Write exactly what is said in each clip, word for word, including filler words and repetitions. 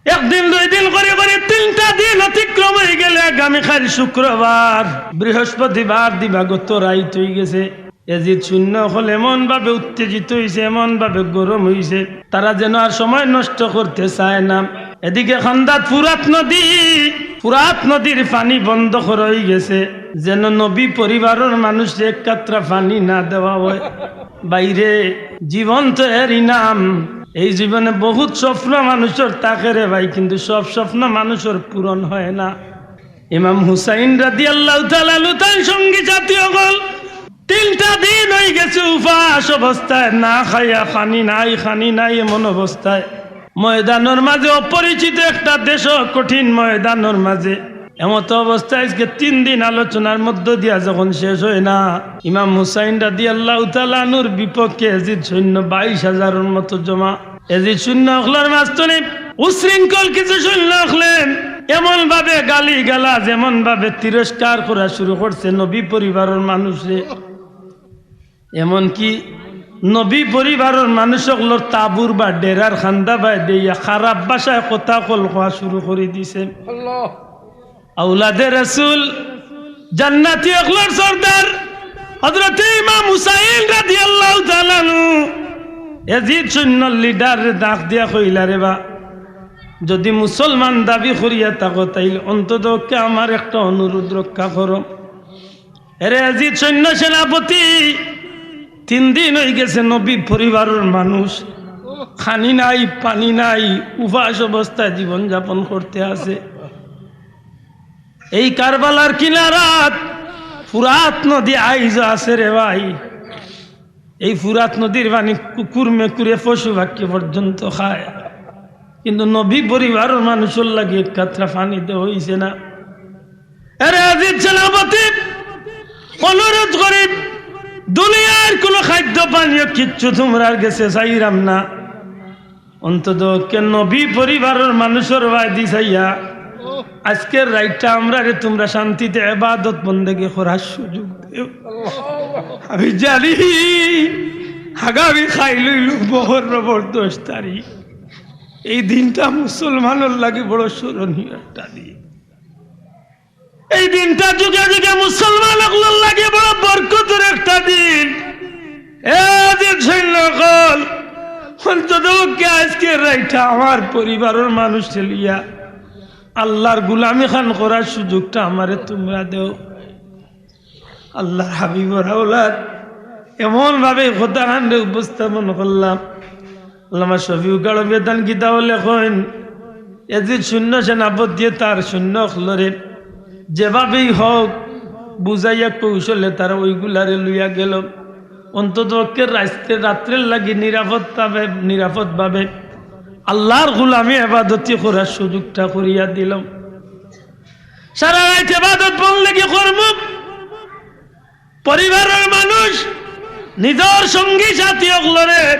একদিন দুই দিন করি করি তিনটা দিন অতিক্রম অইগেলে আগামীকাইল শুক্রবার, বৃহস্পতিবার দিবাগত রাইত অইগেছে। এজিদ সৈন্য অকল এমন ভাবে উত্তেজিত অইছে, এমন ভাবে গরম অইছে, তারা যেন আর সময় নষ্ট করতে চায় না। এদিকে কান্দাত ফুরাত নদী, ফুরাত নদীর পানি বন্ধ করা অইগেছে, যেন নবী পরিবারর মানুষরে এক কাতরা পানি না দেওয়া অয়। ভাইরে, জীবন তো এর ইনাম। এই জীবনে বহুত স্বপ্ন মানুষর থাকে রে ভাই, কিন্তু সব স্বপ্ন মানুষর পূরণ হয় না। ইমাম হুসাইন রাদিয়াল্লাহু তাআলা আনহু তান সঙ্গী সাথী অকল তিনটা দিন অইগেছে উপাস অবস্থায়, না খাইয়া, পানি নাই, পানি নাই, এমন অবস্থায় ময়দানর মাঝে, অপরিচিত একটা দেশ, কঠিন ময়দানর মাঝে এমত অবস্থায় আজকে তিন দিন আলোচনার মধ্য দিয়া যখন শেষ হয় না, ইমাম হুসাইন রাদিয়াল্লাহু তাআলা আনহুর বিপক্ষে এজিদ সৈন্য বাইশ হাজারর মতো জমা। এজিদ সৈন্য অকলর মাঝখানে উশৃঙ্খল কিছু সৈন্য অকলে এমন ভাবে গালি গালাজ, এমন ভাবে তিরস্কার করা শুরু করছে নবী পরিবারর মানুষরে, এমনকি নবী পরিবারর মানুষ অকলর তাবুর বা ডেরার কান্দা বায় দিয়া খারাপ ভাষায় কথা অকল কওয়া শুরু করি দিছে। আল্লাহ। আওলাদে রাসূল, জান্নাতি অকলর সর্দার হযরতে ইমাম হুসাইন রাদিয়াল্লাহু তাআলা আনহু এজিদ সৈন্যর লিডাররে ডাক দিয়া কইলা, "রে বা, যদি মুসলমান দাবি করিয়া থাকো, তাইলে অন্তত পক্ষে আমার একটা অনুরোধ রক্ষা করো।" এরে এজিদ সৈন্য সেনাপতি, তিন দিন অইগেছে নবী পরিবারর মানুষ পানি নাই, পানি নাই, উপাস অবস্থায় জীবন যাপন করতে আছে। এই কারবালার কিনারাত ফুরাত নদী আইজ আছে রে ভাই। এই ফুরাত নদীর পানি কুকুর মেকুরে পশু পাখি পর্যন্ত খায়, কিন্তু নবী পরিবারর মানুষর লাগি এক কাতরা পানি দেওয়া অইছে না। এরে এজিদ সেনাপতি, অনুরোধ করি, দুনিয়ার কোনো খাদ্য পানীয় কিচ্ছু তুমরার গেছে চাইরাম না, অন্তত পক্ষে নবী পরিবারর মানুষর বায়দি চাইয়া আজকের রাইতটা আমরারে তুমরা শান্তিতে এবাদত বন্দেগি করার সুযোগ দেও। আমি জানি আগামী কাইল অইলো মহররমর দশ তারিখ। এই দিনটা মুসলমানর লাগি বড় স্মরণীয় একটা দিন। এই দিনটা যুগে যুগে মুসলমান অকলর লাগি বড় বরকতর একটা দিন। এজিদ সৈন্য অকল, অন্তত পক্ষে আজকের রাইতটা আমার পরিবারর মানুষরে লইয়া আল্লাহর গুলামি খান করার সুযোগটা আমারে তুমরা দেও। আল্লাহর হাবিবর আওলাদ এমন ভাবে কথা খানরে উপস্থাপন করলাম। আল্লামা শফিউল আলম বেদান কিতাবো লেখইন, এজিদ সৈন্য সেনাপতিয়ে তার সৈন্য অকলরে যেভাবেই হোক বুঝাইয়া কৌশলে তারা ওইগুলারে লইয়া গেল। অন্তত পক্ষে রাইতে, রাত্রের লাগি নিরাপদ ভাবে, নিরাপদ ভাবে আল্লাহর গুলামি এবাদতি করার সুযোগটা করিয়া দিলাম। সারা রাইত এবাদত বন্দেগি করমু। পরিবারর মানুষ, নিজর সঙ্গী সাথী অকলরে,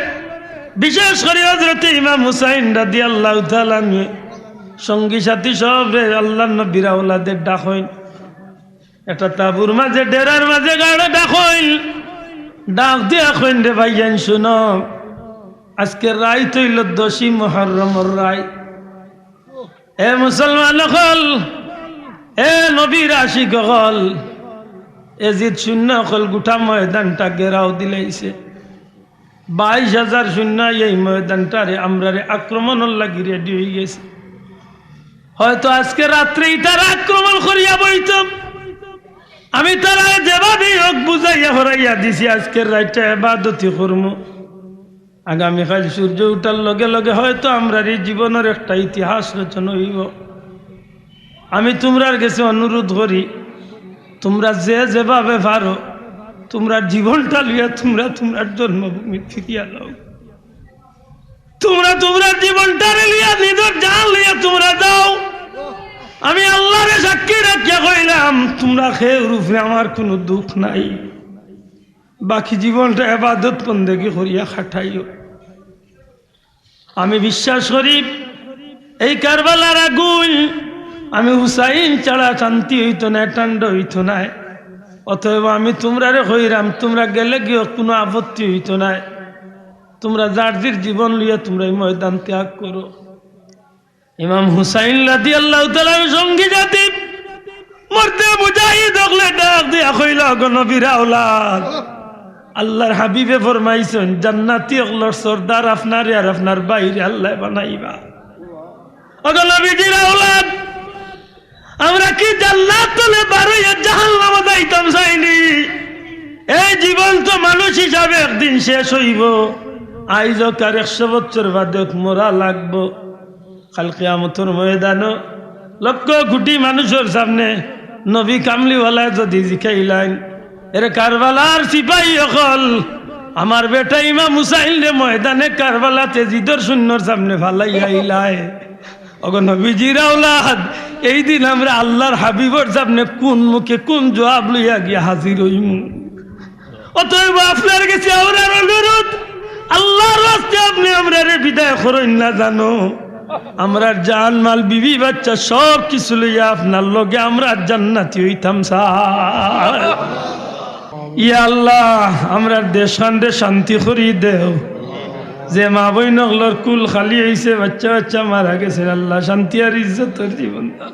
বিশেষ করি হযরতে ইমাম হুসাইন রাদিয়াল্লাহু তাআলা আনহু, সঙ্গী সাথী সবরে আল্লাহর নবীর আওলাদে ডাকইন। একটা তাবুর মাঝে, ডেরার মাঝে গাড়ে ডাকইন, ডাক দিয়া কইন, "রে ভাইয়াইন, শুনো, আজকে রাইত অইলো দশই মুহররমর রাইত।" এ মুসলমান অকল, এ নবীর আশিক অকল, এজিদ সৈন্য অকল গুটা ময়দানটা ঘেরাও দিলাইছে। বাইশ হাজার সৈন্য এই ময়দানটারে আমরারে আক্রমণর লাগি রেডি অইগেছে। হয়তো আজকে রাত্রে ইতারা আক্রমণ করিয়া বইতো। আমি তারারে যেভাবেই হোক বুঝাইয়া হরাইয়া দিছি, আজকের রাইতটা এবাদতি করমু। আগামীকাইল সূর্য উঠার লগে লগে হয়তো আমরার এই জীবনর একটা ইতিহাস রচনা অইবো। আমি তুমরার গেছে অনুরোধ করি, তুমরা যে যেভাবে পারো, তুমরার জীবনটা লইয়া তুমরা তুমরার জন্মভূমি ফিরিয়া লও। তুমরা তুমরার জীবনটারে লইয়া, নিজর জান লইয়া তুমরা যাও। আমি আল্লাহরে সাক্ষী রাখিয়া কইলাম, তুমরা কেউর উপরে আমার কুনু দুখ নাই। বাকি জীবনটা এবাদত বন্দেগি করিয়া কাটাইও। আমি বিশ্বাস করি এই কারবালার আগুন, আমি হুসাইন ছাড়া শান্তি অইতো নায়, ঠান্ডা অইতো নায়। অতএব আমি তুমরারে কইরাম, তুমরা গেলেগিও কুনু আপত্তি অইতো নায়। তুমরা যার যার জীবন লইয়া তুমরা এই ময়দান ত্যাগ করো। ইমাম হুসাইন রাদিয়াল্লাহু তাআলার সঙ্গী সাথী, মর্দে মুজাহিদ অকলে ডাক দিয়া কইলা, "ওগো নবীর আওলাদ, আল্লাহর হাবিবে ফরমাইছইন, জান্নাতি অকলর সর্দার আপনারে আর আপনার ভাইরে আল্লায় বানাইবা। ওগো নবীজির আওলাদ, আমরা কি জান্নাত তনে বারইয়া জাহান্নামো যাইতাম চাইনি? এই জীবন তো মানুষ হিসাবে একদিন শেষ অইবো। আইজ অউক আর একশো বছর বাদে অউক মরা লাগবো।" কাল কিয়ামতর ময়দানো লক্ষ কোটি মানুষর সামনে নবী কামলিওয়ালায় যুদি জিকাইলাইন, "এরে কারবালার সিপাহী অকল, আমার বেটা ইমাম হুসাইনরে ময়দানে কারবালাত এজিদর সৈন্যর সামনে ফালাইয়া আইলায়। ওগো নবীজির আওলাদ, এই দিন আমরা আল্লাহর হাবিবর সামনে কুন মুখে কুন জুয়াব লইয়া গিয়া হাজির অইমু?" অতএব আপনার গেছে আমরার অনুরোধ, আল্লাহর ওয়াস্তে আপনে আমরারে বিদায় করইন না জানো। আমরার জান মাল বিবি বাচ্চা সব কিছু লইয়া আপনার লগে আমরা জান্নাতি অইতাম চাই। ইয়া আল্লাহ, আমরার দেশখানরে শান্তি করি দেও। যে মা বইন অকলর কুল খালি অইছে, বাচ্চা বাচ্চা মারা গেছে, আল্লাহ শান্তি আর ইজ্জতর জীবন দাও।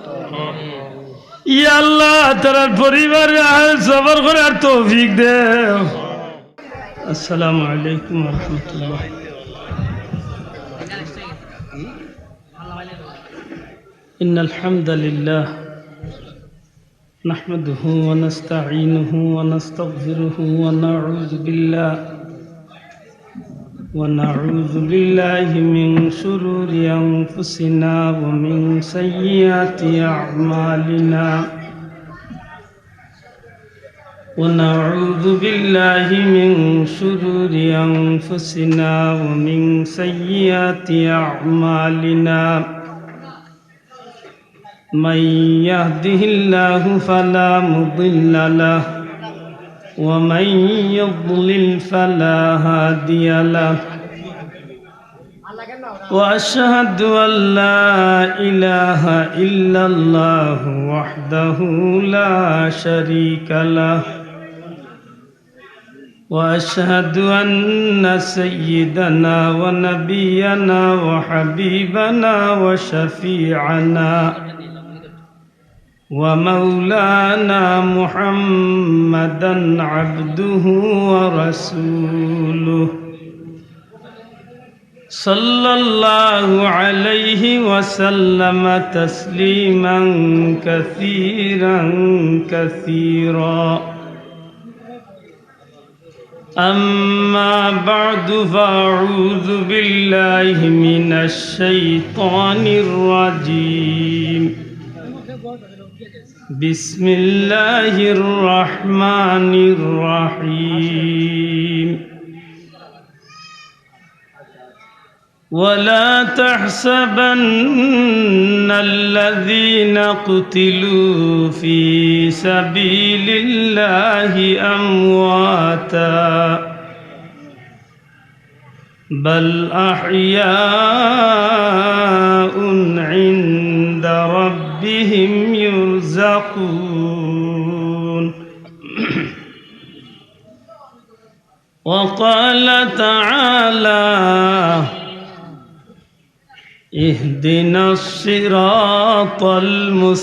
ইয়া আল্লাহ, তারার পরিবারে আহেল সবর করার তৌফিক দেও। আসসালামু আলাইকুম ওয়া রাহমাতুল্লাহ। إن الحمد لله نحمده ونستعينه ونستغفره ونعوذ بالله ونعوذ بالله من شرور أنفسنا ومن سيئات أعمالنا. ونعوذ بالله من شرور أنفسنا ومن سيئات أعمالنا. من يهده الله فلا مضل له، ومن يضلل فلا هادي له. وأشهد أن لا إله إلا الله وحده لا شريك له، وأشهد أن سيدنا ونبينا وحبيبنا وشفيعنا ومولانا محمدا عبده ورسوله، صلى الله عليه وسلم تسليما كثيرا كثيرا. أما بعد، فأعوذ بالله من الشيطان الرجيم. بسم الله الرحمن الرحيم. ولا تحسبن الذين قتلوا في سبيل الله أمواتا، بل أحياء عند ربهم يرزقون. وقال تعالى: اهدنا الصراط المستقيم،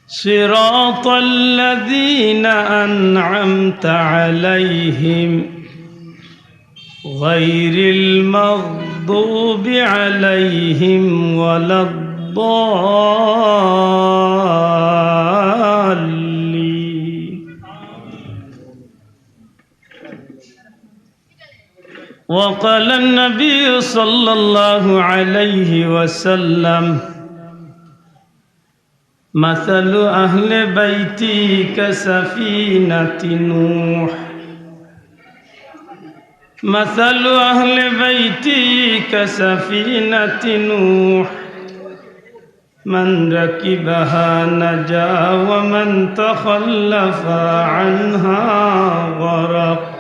صراط الذين أنعمت عليهم، غير المغضوب عليهم ولا الضالين. وقال النبي صلى الله عليه وسلم: مثل أهل بيتي كسفينة نوح، مثل أهل بيتي كسفينة نوح، من ركبها نجا ومن تخلف عنها غرق،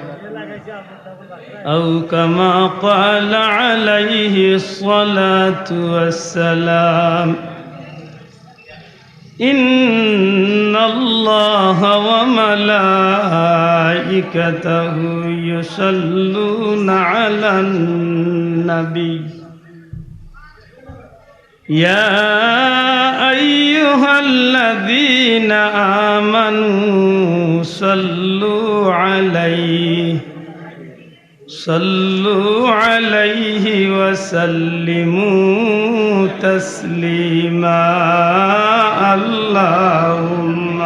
أو كما قال عليه الصلاة والسلام. إن الله وملائكته يصلون على النبي. النبي. يا أيها الذين آمنوا صلوا عليه، صلوا عليه وسلموا تسليما. اللهم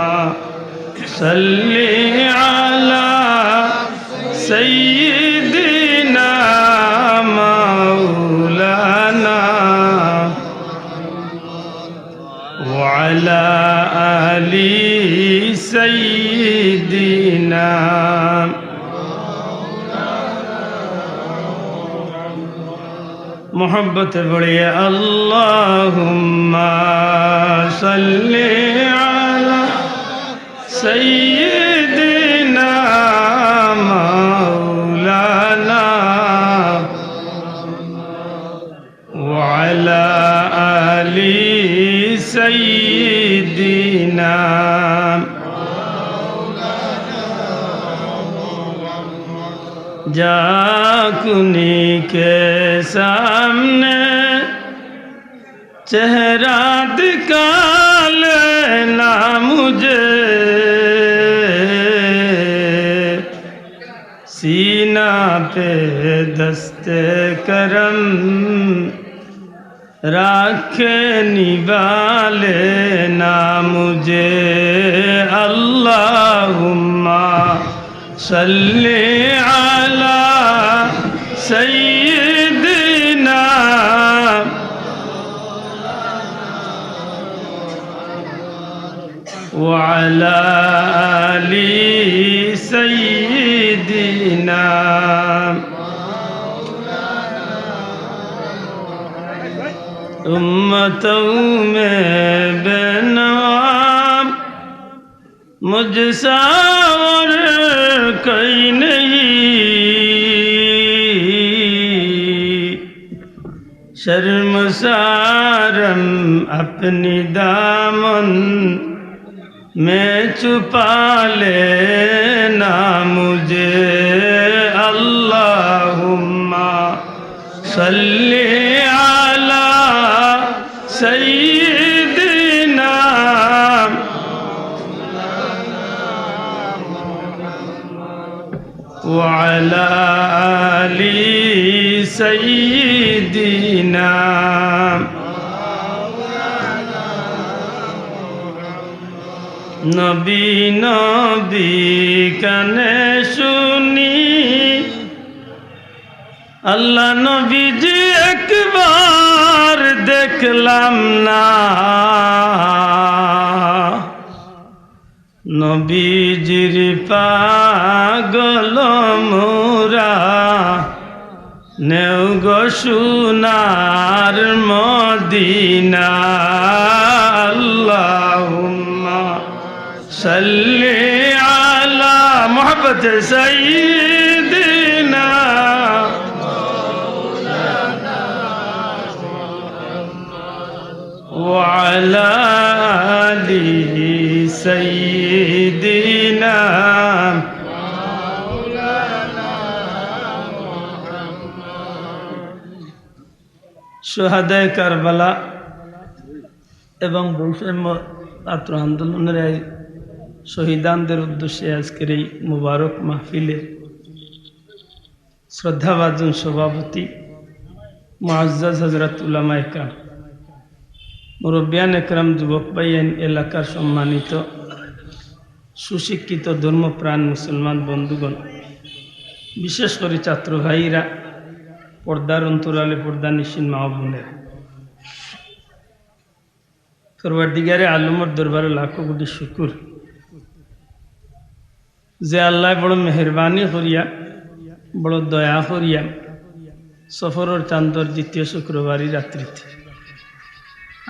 صل على سيدنا مولانا وعلى آل سيدنا। محبت بڑی، اللهم صل على سيدنا مولانا وعلى آل سيدنا. جا کنی کے سامنے چہرہ دکھا لینا مجھے، سینہ پہ دست کرم رکھ کے نبھا لینا مجھے۔ اللهم صل على سيدنا وعلى آل سيدنا۔ امتوں میں بے نوا مجھ سا اور کوئی نہیں، شرمسارم اپنی دامن میں چھپا لینا مجھے۔ اللهم صل على سيدنا وعلى آل سيدنا۔ নবী নবী কানে শুনি, আল্লাহ নবীজি একবার দেখলাম না। নবীজির পাগল মোরা, নেও গো সোনার মদিনা। اللهم صل على محبت سيدنا وعلى آل سيدنا۔ শুহাদায়ে কারবালা এবং বৈষম্য ছাত্র আন্দোলনের এই শহীদানদের উদ্দেশ্যে আজকের এই মোবারক মাহফিলের শ্রদ্ধাভাজন সভাপতি মুআজ্জাজ হযরত উলামা একরাম, মুরব্বিয়ান একরাম, যুবক ভাইয়াইন, এলাকার সম্মানিত সুশিক্ষিত ধর্মপ্রাণ মুসলমান বন্ধুগণ, বিশেষ করি ছাত্র ভাইরা, পর্দার অন্তরালে পর্দানিশীন মা ও বোনেরা, পরওয়ারদিগারে আলমর দরবারে লাখো কোটি শুকুর যে আল্লায় বড় মেহেরবানি করিয়া, বড় দয়া করিয়া সফরর চান্দর দ্বিতীয় শুক্রবারই রাত্রিতে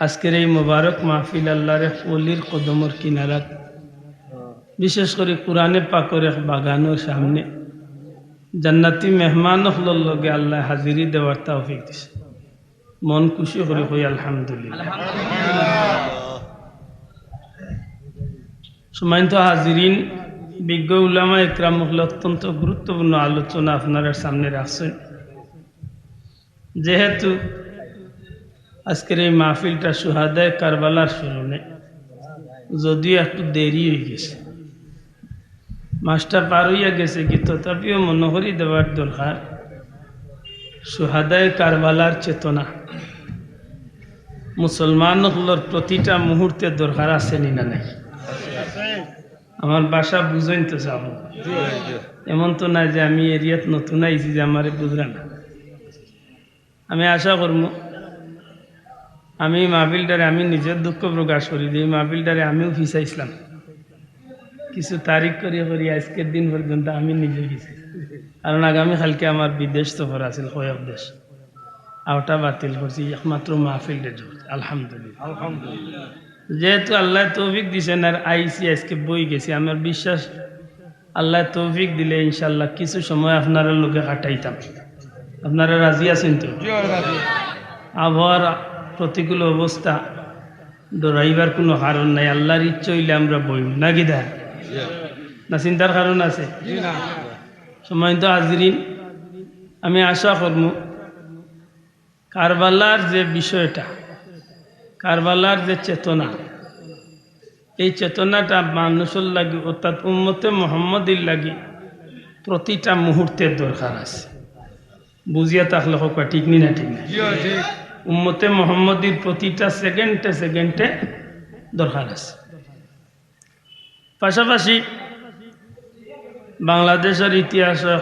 আজকের এই মোবারক মাহফিল আল্লাহর এক ওলির কদমর কিনারাত, বিশেষ করি কোরআনে পাকর এক বাগানর সামনে জান্নাতি মেহমান অকলর লগে আল্লায় হাজিরি দেওয়ার তৌফিক দিছে। মন খুশি করি কই আলহামদুলিল্লাহ। সম্মানিত হাজিরিন, বিজ্ঞ উলামা একরাম অকলে অত্যন্ত গুরুত্বপূর্ণ আলোচনা আপনারার সামনে রাখছেন। যেহেতু আজকের এই মাহফিলটা শুহাদায়ে কারবালার স্মরণে, যদিও একটু দেরি অইগেছে, মাসটা পার অইয়া গেছেগি, তথাপিও মনো করি দেওয়ার দরকার। শুহাদায়ে কারবালার চেতনা মুসলমান অকলর প্রতিটা মুহূর্তে দরকার আছে নি না নাই? আমার ভাষা বুঝইন তো চাও। এমন তো নায় যে আমি এরিয়াত নতুন আইছি যে আমারে বুঝরা না। আমি আশা করমু, আমি মাহফিলটারে, আমি নিজের দুঃখ প্রকাশ করি যে এই মাহফিলটারে আমিও ফিছাইছিলাম, কিছু তারিখ করি করি আজকের দিন পর্যন্ত আমি নিজে ফিছাইছি। কারণ আগামী কালকে আমার বিদেশ সফর আছিল কয়েক দেশ, আর ওটা বাতিল করছি, একমাত্র মাহফিলটা জুড়ছে। আলহামদুলিল্লাহ। যেহেতু আল্লায় তৌফিক দিছেন আর আইছি, আজকে বই গেছি, আমার বিশ্বাস আল্লায় তৌফিক দিলে ইনশাআল্লাহ কিছু সময় আপনারার লগে কাটাইতাম। আপনারা রাজি আছেন তো? আবহাওয়ার প্রতিকূল অবস্থা, ডরাইবার কোনো কারণ নাই। আল্লাহর ইচ্ছা অইলে আমরা বইমু, না কিতা? না চিন্তার কারণ আছে? সম্মানিত হাজিরিন, আমি আশা করমু কারবালার যে বিষয়টা, কারবালার যে চেতনা, এই চেতনাটা মানুষর লাগি, অর্থাৎ উম্মতে মোহাম্মদীর লাগি প্রতিটা মুহূর্তে দরকার আছে। বুঝিয়া থাকলে কউক্কা, ঠিক নি না ঠিক না? উম্মতে মোহাম্মদীর প্রতিটা সেকেন্ডে সেকেন্ডে দরকার আছে। পাশাপাশি বাংলাদেশর ইতিহাসো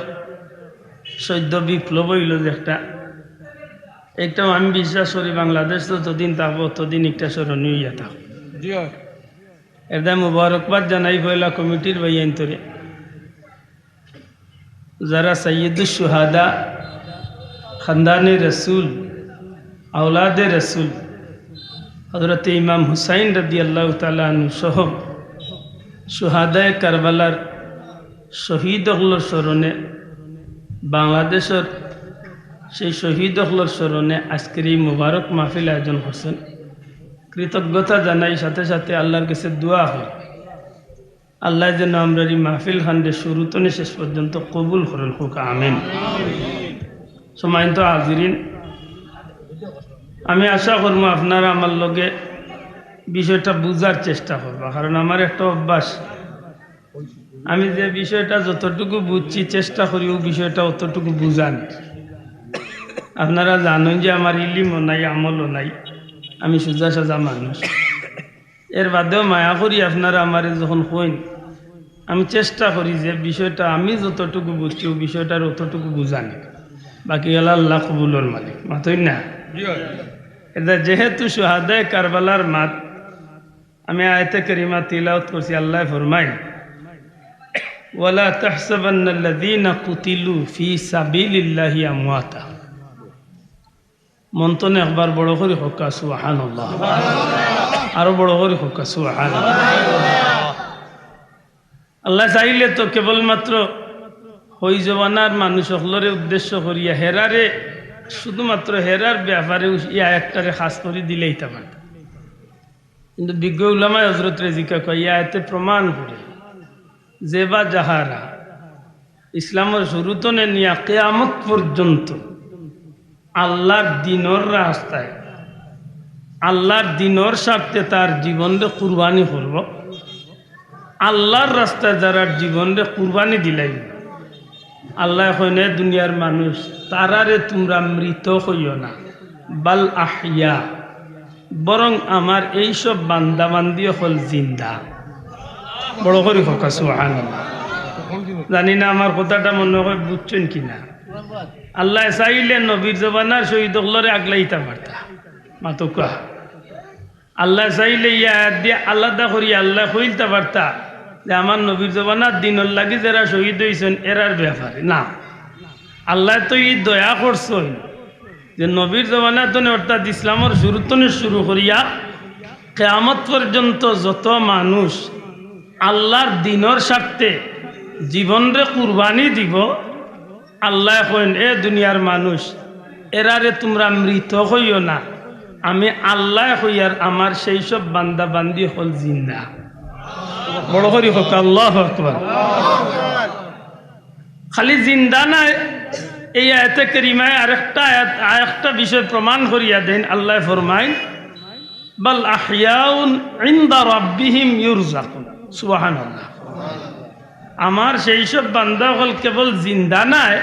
সদ্য বিপ্লব অইলো যে একটা, একটাও আমি বিশ্বাস করি বাংলাদেশ যতদিন থাকবো ততদিন একটা স্মরণীয় অইয়া থাকবো। এর দায় মুবারকবাদ জানাই পয়লা কমিটির ভাইয়াইন্তরে, যারা সাইয়্যিদুশ শুহাদা, খান্দানে রসুল, আওলাদে রসুল, হযরতে ইমাম হুসাইন রাদিয়াল্লাহু তাআলা আনহু সহ শুহাদায়ে কারবালার শহীদ অকলর স্মরণে, বাংলাদেশর সেই শহীদ অকলর স্মরণে আজকের এই মুবারক মাহফিল আয়োজন করছেন। কৃতজ্ঞতা জানাই, সাথে সাথে আল্লাহর কাছে দোয়া করি, আল্লায় যেন আমরার এই মাহফিল খানরে শুরু তনে শেষ পর্যন্ত কবুল করইন, কউক্কা আমিন। সম্মানিত হাজিরিন, আমি আশা করমু আপনারা আমার লগে বিষয়টা বুঝার চেষ্টা করবা, কারণ আমার একটা অভ্যাস, আমি যে বিষয়টা যতটুকু বুঝছি চেষ্টা করি অউ বিষয়টা অতটুকু বুঝানির। আপনারা জানইন যে আমার ইলিমও নাই, আমলও নাই, আমি সুজা সাজা মানুষ। এর বাদেও মায়া করি আপনারা আমারে যখন কইন, আমি চেষ্টা করি যে বিষয়টা আমি যতটুকু বুঝছি অউ বিষয়টার অতটুকু বুঝানির। বাকি অইলো আল্লাহ কবুলর মালিক, মাতইন না? এটা যেহেতু শুহাদায়ে কারবালার মাত, আমি আয়াতে কারিমা তিলাওয়াত করছি, আল্লায় ফরমাইন, "ওয়ালা তাহসাবান্নাল্লাযীনা কুতিলু ফী সাবিলিল্লাহি আমওয়াতা।" মন তনে একবার বড় করি কউক্কা সুবহানাল্লাহ, আরো বড় করি কউক্কা সুবহানাল্লাহ। আল্লায় চাইলে তো কেবলমাত্র হই জমানার মানুষ অকলরে উদ্দেশ্য করিয়া হেরারে, শুধুমাত্র হেরার ব্যাপারে উস-, ই আয়াতটারে খাস করি দিলাইতা পারতা। কিন্তু বিজ্ঞ উলামায়ে হযরতরে জিকা কয়, ই আয়াতে প্রমাণ করে যে বা যাহারা ইসলামর শুরু তনে নিয়া কিয়ামত পর্যন্ত আল্লাহর দ্বীনর রাস্তায়, আল্লাহর দ্বীনর স্বার্থে তার জীবনরে কুরবানি করবো, আল্লাহর রাস্তায় যারার জীবনরে কুরবানি দিলাইবো, আল্লায় কইন, "এ দুনিয়ার মানুষ, তারারে তুমরা মৃত কইও না, বাল আহইয়া, বরং আমার এইসব বান্দা বান্দি অকল জিন্দা।" বড় করি কউক্কা সুবহানাল্লাহ। জানি না আমার কথাটা মনো অয় বুঝছইন কি না। আল্লায় চাইলে নবীর জমানার শহীদ অকলরে আগলাইতা পারতা, মাতউক্কা। আল্লায় চাইলে ই আয়াত দিয়া আলাদা করি আল্লায় কইলতা পারতা যে আমার নবীর জমানার দ্বীনর লাগি যেরা শহীদ অইছইন এরার ব্যাপারে। না, আল্লায় তো ই দয়া করছইন যে নবীর জমানা তনে অর্থাৎ ইসলামর শুরু তনে শুরু করিয়া কিয়ামত পর্যন্ত যত মানুষ আল্লাহর দ্বীনর স্বার্থে জীবনরে কুরবানি দিবো, আল্লায় কইন, "এ দুনিয়ার মানুষ, এরারে তুমরা মৃত কইও না, আমি আল্লায় কইয়ার আমার সেই সব বান্দা বান্দি অকল জিন্দা।" বড় করি কউক্কা, আল্লাহু আকবার। খালি জিন্দা নায়, এই আয়াতে কারিমায় আরেকটা আয়াত, আরেকটা বিষয় প্রমাণ করিয়া দেন। আল্লায় ফরমাইন, "বাল আহইয়াউন ইনদা রাব্বিহিম ইউরজাকুন।" সুবহানাল্লাহ। আমার সেই সব বান্দা অকল কেবল জিন্দা নায়,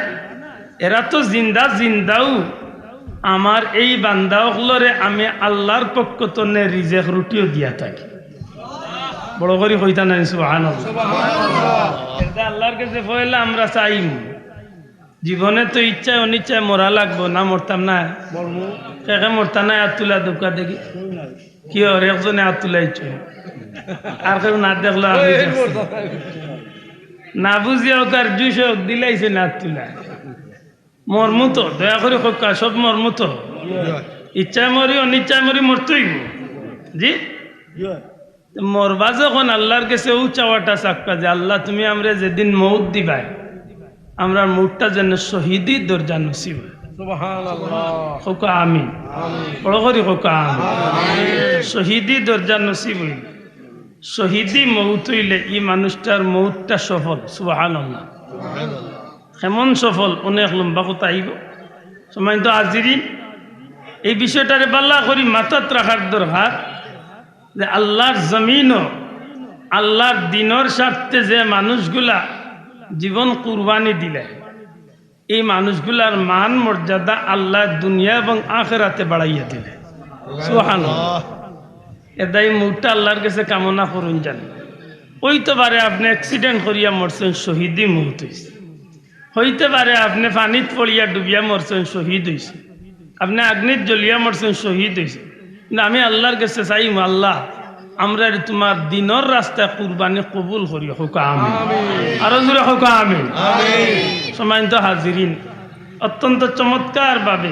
এরা তো জিন্দা, জিন্দাউ। আমার এই বান্দা অকলরে আমি আল্লার পক্ষ তনে রিজেক রুটিও দিয়া থাকি। বড় করি কইতা নায় সুবহানাল্লাহ। এরদায় আল্লার গেছে পয়লা আমরা চাইমু। জীবনে তো ইচ্ছায় অনিচ্ছায় মরা লাগবো, না মরতাম না? কে কে মরতা নায় আত তুলা দেউক্কা দেখি। কিওর একজনে আত তুলাইছে, আর কেউ না দেখলো আমি দেখছি। না বুঝিয়া অউক্কার জুশ অউক দিলাইছে না আত তুলা। মরমু তো, দয়া করি কউক্কা, সব মরমু তো। ইচ্ছায় মরি, অনিচ্ছায় মরি, মরতে অইবো। জি? মরবা যখন আল্লার গেছে অউ চাওয়াটা চাউক্কা যে, "আল্লা, তুমি আমরারে যেদিন মউত দিবায়, আমরার মউতটা যেন শহীদি দরজা নসিব অয়।" সুবহানাল্লাহ। কউক্কা আমিন। আমিন। বড় করি কউক্কা আমিন। আমিন। শহীদি দরজা নসিব অইলে, শহীদি মউত অইলে ই মানুষটার মউতটা সফল। সুবহানাল্লাহ। সুবহানাল্লাহ। কেমন সফল? অনেক লম্বা কথা আইবো। সম্মানিত হাজিরিন, এই বিষয়টারে ভালা করি মাথাত রাখার দরকার যে আল্লার জমিনো আল্লার দিনর স্বার্থে যে মানুষগুলা জীবন কুরবানি দিলে, এই মানুষগুলার মান মর্যাদা আল্লায় দুনিয়া এবং আখেরাতে বাড়াইয়া দিলে। সুবহানাল্লাহ। এরদায় মউতটা আল্লার গেছে কামনা করুন জানি। অইতে পারে আপনে accident করিয়া মরছইন, শহীদি মউত অইছে। অইতে পারে আপনে পানিত পড়িয়া ডুবিয়া মরছইন, শহীদ অইছে। আপনে আগ্নিত জ্বলিয়া মরছইন, শহীদ অইছে। কিন্তু আমি আল্লার গেছে চাইমু, "আল্লা, আমরারে তুমার দিনর রাস্তায় কুরবানি কবুল করিও।" কউক্কা আমিন। আমিন। আরো জোরে কউক্কা আমিন। আমিন। সম্মানিত হাজিরিন, অত্যন্ত চমৎকারভাবে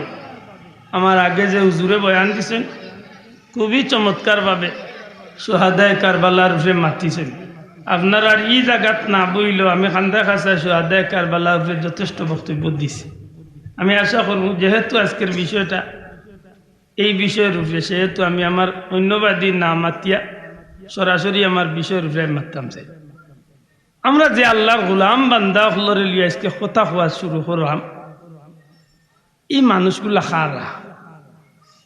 আমার আগে যে হুজুরে বয়ান দিছইন, খুবই চমৎকারভাবে শুহাদায়ে কারবালার উপরে মাতিছইন। আপনারার ই জাগাত না বইলেও আমি কান্দাকাছা শুহাদায়ে কারবালার উপরে যথেষ্ট বক্তব্য দিছি। আমি আশা করমু, যেহেতু আজকের বিষয়টা এই বিষয়র উপরে, সেহেতু আমি আমার অন্যবাদী না মাতিয়া সরাসরি আমার বিষয়র উপরে মাততাম চাই। আমরা যে আল্লার গোলাম বান্দা অকলরে লইয়া আজকে কথা কওয়া শুরু করলাম, ই মানুষগুলা কারা?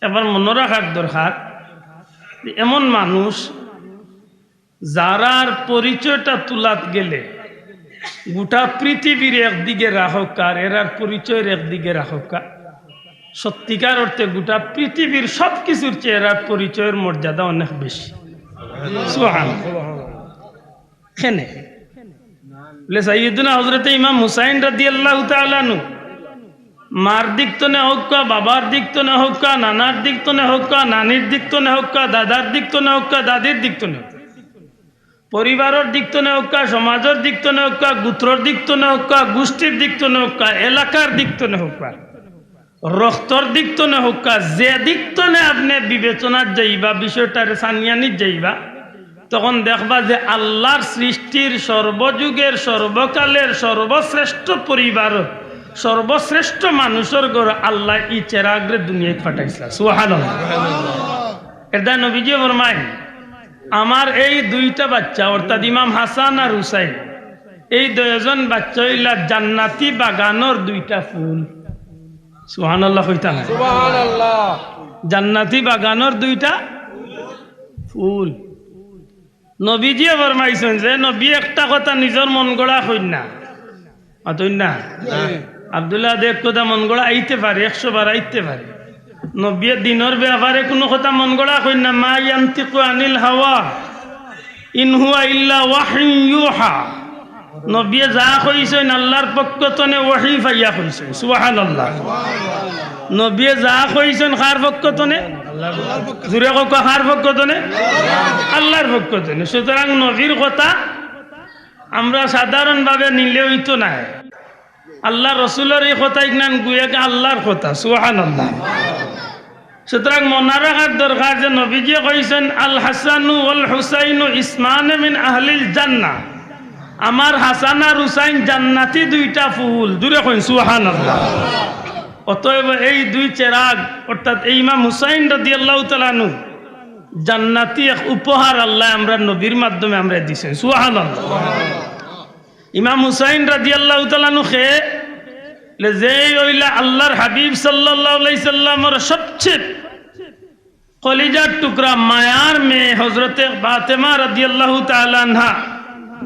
একবার মনো রাখার দরকার যে এমন মানুষ যারার পরিচয়টা তুলাত গেলে গোটা পৃথিবীর একদিকে রাখউক্কা আর এরার পরিচয়র একদিকে রাখউক্কা, সত্যিকার অর্থে গোটা পৃথিবীর সব কিছুর চেয়ে এরার পরিচয়র মর্যাদা অনেক বেশি। সুবহানাল্লাহ। কেনে? বলে, সাইয়্যিদুনা হযরতে ইমাম হুসাইন রাদিয়াল্লাহু তাআলা আনহু, মার দিক তনে হউক্কা, বাবার দিক তনে হউক্কা, নানার দিক তনে হউক্কা, নানির দিক তনে হউক্কা, দাদার দিক তনে হউক্কা, দাদির দিক তনে হউক্কা, পরিবারর দিক তনে হউক্কা, সমাজর দিক তনে হউক্কা, গোত্রর দিক তনে হউক্কা, গোষ্ঠীর দিক তনে হউক্কা, এলাকার দিক তনে হউক্কা, রক্তর দিক তনে হউক্কা, যে দিক তনে আপনে বিবেচনাত যাইবা, বিষয়টারে ছানিয়ানিত যাইবা, তখন দেখবা যে আল্লার সৃষ্টির সর্বযুগের, সর্বকালের সর্বশ্রেষ্ঠ পরিবারর, সর্বশ্রেষ্ঠ মানুষর ঘরো আল্লায় ই চেরাগরে দুনিয়াত পাঠাইছলা। সুবহানাল্লাহ। এরদায় নবীজিয়ে ফরমাইন, আমার এই দুইটা বাচ্চা, অর্থাৎ ইমাম হাসান আর হুসাইন, এই দুইজন বাচ্চা অইলা জান্নাতি বাগানর দুইটা ফুল। সুবহানাল্লাহ কইতা নায়? সুবহানাল্লাহ। জান্নাতি বাগানর দুইটা ফুল। নবীজিয়ে ফরমাইছইন যে নবীয়ে একটা কথা নিজর মন গড়া কইন না। মাতইন না? জি। আব্দুল্লাহ আদে এক কথা মন গড়া আইতে পারে, একশো বার আইতে পারে। নবীয়ে দিনর ব্যাপারে কুনু কথা মন গড়া কইন না। মা ইয়ানতিকু আনিল হাওয়া, ইন হুয়া ইল্লা ওয়াহয়ুন ইউহা। নবীয়ে যা কইছইন আল্লার পক্ষ তনে ওহী পাইয়া কইছইন। সুবহানাল্লাহ। নবীয়ে যা কইছইন কার পক্ষ তনে? জুরে কউক্কা, কার পক্ষ তনে? আল্লার পক্ষ তনে। সুতরাং নবীর কথা আমরা সাধারণভাবে নিলে অইতো নায়। আল্লার রসুলর ই কথা ইখান গুয়াকে আল্লার কথা। সুবহানাল্লাহ। সুতরাং মনো রাখার দরকার যে নবীজিয়ে কইছইন, "আল হাসানু ওয়াল হুসাইনু ইসমানে মিন আহলিল জান্নাহ।" আমার হাসান আর হুসাইন জান্নাতি দুইটা ফুল। জুরে কইন সুবহানাল্লাহ। অতএব এই দুই চেরাগ, অর্থাৎ এই ইমাম হুসাইন রাদিয়াল্লাহু তাআলা আনহু জান্নাতি এক উপহার আল্লায় আমরার নবীর মাধ্যমে আমরারে দিছইন। সুবহানাল্লাহ। ইমাম হুসাইন রাদিয়াল্লাহু তাআলা আনহু কে যে অইলা আল্লাহর হাবিব সাল্লাল্লাহু আলাইহি সাল্লামর সবচেয়ে কলিজার টুকরা, মায়ার মেয়ে হযরতে ফাতেমা রাদিয়াল্লাহু তাআলা আনহা,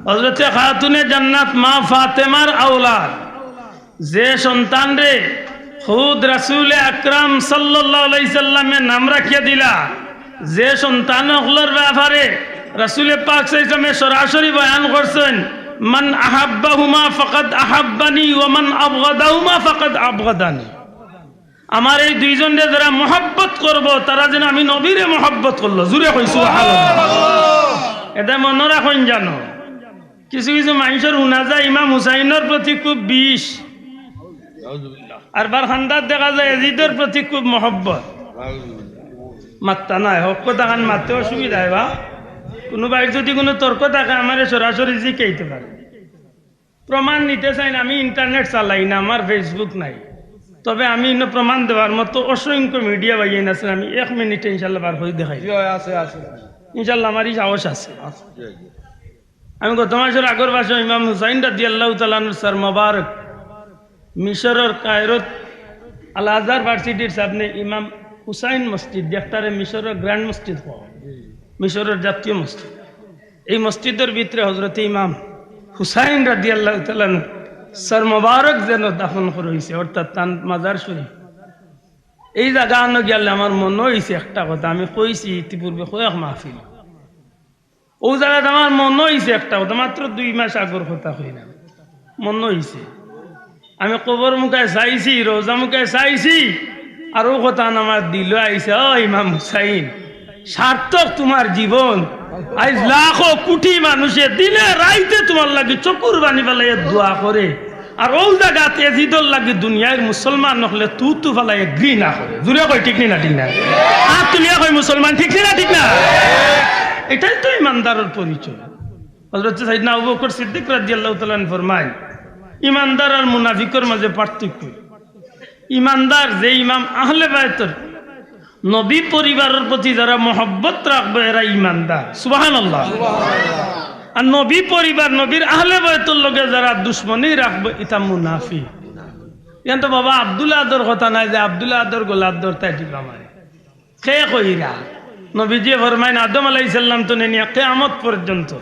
হযরতে খাতুনে জান্নাত মা ফাতেমার আওলাদ, যে সন্তানরে খুদ রাসূলে আকরাম সাল্লাল্লাহু আলাইহি সাল্লামে নাম রাখিয়া দিলা, যে সন্তান অকলর ব্যাপারে রাসূলে পাক সাল্লাল্লাহু আলাইহি সাল্লামে সরাসরি বয়ান করছেন, "মান আহাব্বাহুমা ফাকাদ আহাব্বানি ওয়া মান আবগাদাহুমা ফাকাদ আবগাদানি।" আমার এই দুইজনরে যারা মহব্বত করব, তারা যেন আমি নবীরে মহব্বত করলো। জুরে কই সুবহানাল্লাহ। এটা মনে রাখইন জানো, কিছু কিছু মানুষর হুনা যায় ইমাম হুসাইনর প্রতি খুব বিষ, আর বার খান্দাত দেখা যায় এজিদর প্রতি খুব মহব্বত। মাত্তা নাই, হক কথা খান মাততে অসুবিধা হয় বা। কোনো ভাইর যদি কোনো তর্ক থাকে, আমারে সরাসরি জিকাইতে পারে। প্রমাণ নিতে চাইন, আমি ইন্টারনেট চালাই না, আমার Facebook নাই, তবে আমি ইনো প্রমাণ দেওয়ার মতো অসংখ্য মিডিয়া ভাইয়াইন আছেন, আমি এক মিনিটে ইনশাল্লাহ বার করে দেখাই। জি, আছে, আছে। ইনশাল্লাহ আমার এই সাহস আছে। আছে। আমি গত মাসর আগর মাসে ইমাম হুসাইন রাদিয়াল্লাহু তাআলা আনহুর সর মোবারক মিশরর কায়রোত আল আজহার ভার্সিটির সামনে ইমাম হুসাইন মসজিদ, যেটারে মিশরর গ্র্যান্ড মসজিদ কয়, মিশরর জাতীয় মসজিদ। এই মসজিদর ভিতরে হযরতে ইমাম হুসাইন রাদিয়াল্লাহু তাআলা আনহু সর মোবারক যেন দাফন করা হইছে, অর্থাৎ তান মাজার শরীফ। এই জাগা আনো গেলে আমার মনে হইছে একটা কথা, আমি কইছি ইতিপূর্বে কয়েক মাহফিল, ও জাগাত আমার মনে হইছে একটা কথা, মাত্র দুই মাস আগর কথা কইলাম, মনে হইছে। আমি কবর মুখায় চাইছি, রোজা মুখায় চাইছি, আর ও কথা আমার দিলো আইছে, "ও ইমাম হুসাইন, সার্থক তোমার জীবন।" আইজ লাখো কোটি মানুষে দিনে রাইতে তোমার লাগি চকুর পানি ফালাইয়া দোয়া করে, আর ও জাগাত এজিদর লাগি দুনিয়ার মুসলমান অকলে তু তু ফালাইয়া ঘৃণা করে। জুরে কই ঠিক নি না ঠিক না? আর তুলিয়া কই মুসলমান, ঠিক নি না ঠিক না? এটাই তো ইমানদারর পরিচয়। হযরত সাইয়েদনা আবু বকর সিদ্দিক রাদিয়াল্লাহু তাআলা আনহু ফরমায়, ইমানদার আর মুনাফিকর মাঝে পার্থক্য। ইমানদার যে ইমাম আহলে বায়তর, নবী পরিবারর প্রতি যারা মহব্বত রাখবো, এরা ইমানদার। সুবহানাল্লাহ। আর নবী পরিবার, নবীর আহলে বায়তর লগে যারা দুশমনি রাখবো, ইতা মুনাফিক। ইয়ান তো বাবা আব্দুল আদর কথা নাই যে আব্দুল আদর গলাত ধরতায় টিপা মারে। কে কইরা? নবীজি ফরমাইন, আদম আলাইহিস সালাম তো নিয়া কিয়ামত পর্যন্ত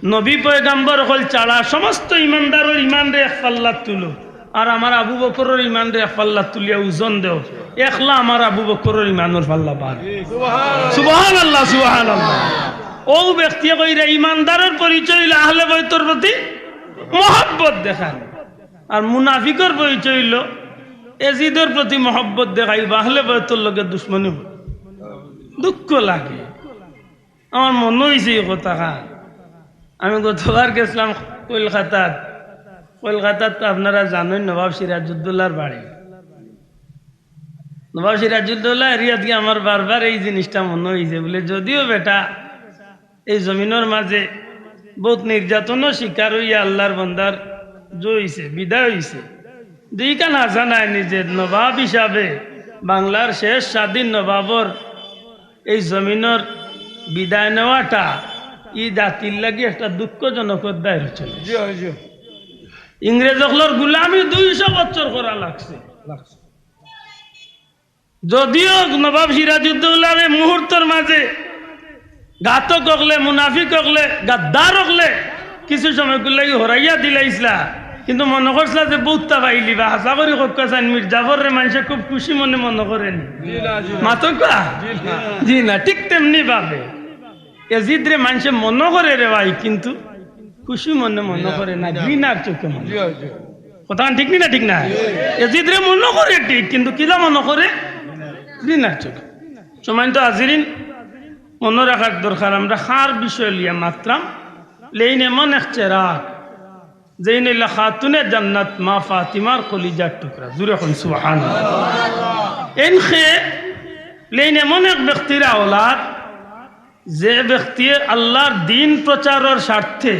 নবী পয়গাম্বর অকল ছাড়া সমস্ত ইমানদারর ইমানরে এক পাল্লাত তুলো, আর আমার আবু বকরর ইমানরে এক পাল্লাত তুলিয়া ওজন দেও, একলা আমার আবু বকরর ইমানর পাল্লা ভার। সুবহানাল্লাহ, সুবহানাল্লাহ। ও ব্যক্তিয়ে কইরা ইমানদারর পরিচয় অইলো আহলে বায়তর প্রতি মহব্বত দেখান। আর মুনাফিকর পরিচয় অইলো এজিদর প্রতি মহব্বত দেখাইবা, আহলে বায়তর লগে দুশমনি অয়। দুঃখ লাগে। আমার মনে অইছে এই কথা খান। আমি গতবার গেছিলাম কলকাতাত। কলকাতাত তো আপনারা জানইন নবাব সিরাজউদ্দৌলার বাড়ি। নবাব সিরাজউদ্দৌলা এরিয়াত গিয়া আমার বারবার এই জিনিসটা মনে অইছে, বুলে যদিও বেটা এই জমিনর মাঝে বউত নির্যাতনর শিকার অইয়া আল্লার বন্দার জয় অইছে, বিদায় অইছে। দুইখান হাছা নায় নিজের নবাব হিসাবে বাংলার শেষ স্বাধীন নবাবর এই জমিনর বিদায় নেওয়াটা ই জাতির লাগি একটা দুঃখজনক অধ্যায় রচনা। জি, জি। ইংরেজ অকলর গুলামি দুইশো বছর করা লাগছে। লাগছে। যদিও নবাব সিরাজউদ্দৌলারে মুহূর্তর মাঝে ঘাতক অকলে, মুনাফিক অকলে, গাদ্দার অকলে কিছু সময় লাগি হরাইয়া দিলাইছলা, কিন্তু মনে করছলা যে বউততা পাইলিবা। হাছা করি কউক্কা চাইন, মীর জাফররে মানষে খুব খুশি মনে মনে করে নি। জি না, জি না। মাতউক্কা? জি না। জি না, ঠিক তেমনি ভাবে এজিদরে মানষে মনে করে রে ভাই, কিন্তু খুশি মনে মনে করে না, ঘৃণার চোখে মনে করে। জি, জি। কথা ঠিক নি না, ঠিক না? এজিদরে মনে করে ঠিক, কিন্তু কিলা মনে করে? ঘৃণার চোখে। সম্মানিত হাজিরিন, মনে রাখার দরকার, আমরা কার বিষয় লইয়া মাতরাম, লেইন এমন এক চেরাগ, যেইন অইলা খাতুনে জান্নাত মা ফাতিমার কলিজার টুকরা। জুরে কইন সুবহানাল্লাহ। এন কে লেইন এমন এক ব্যক্তির আওলাদ, যে ব্যক্তিয়ে আল্লার দিন প্রচারর স্বার্থে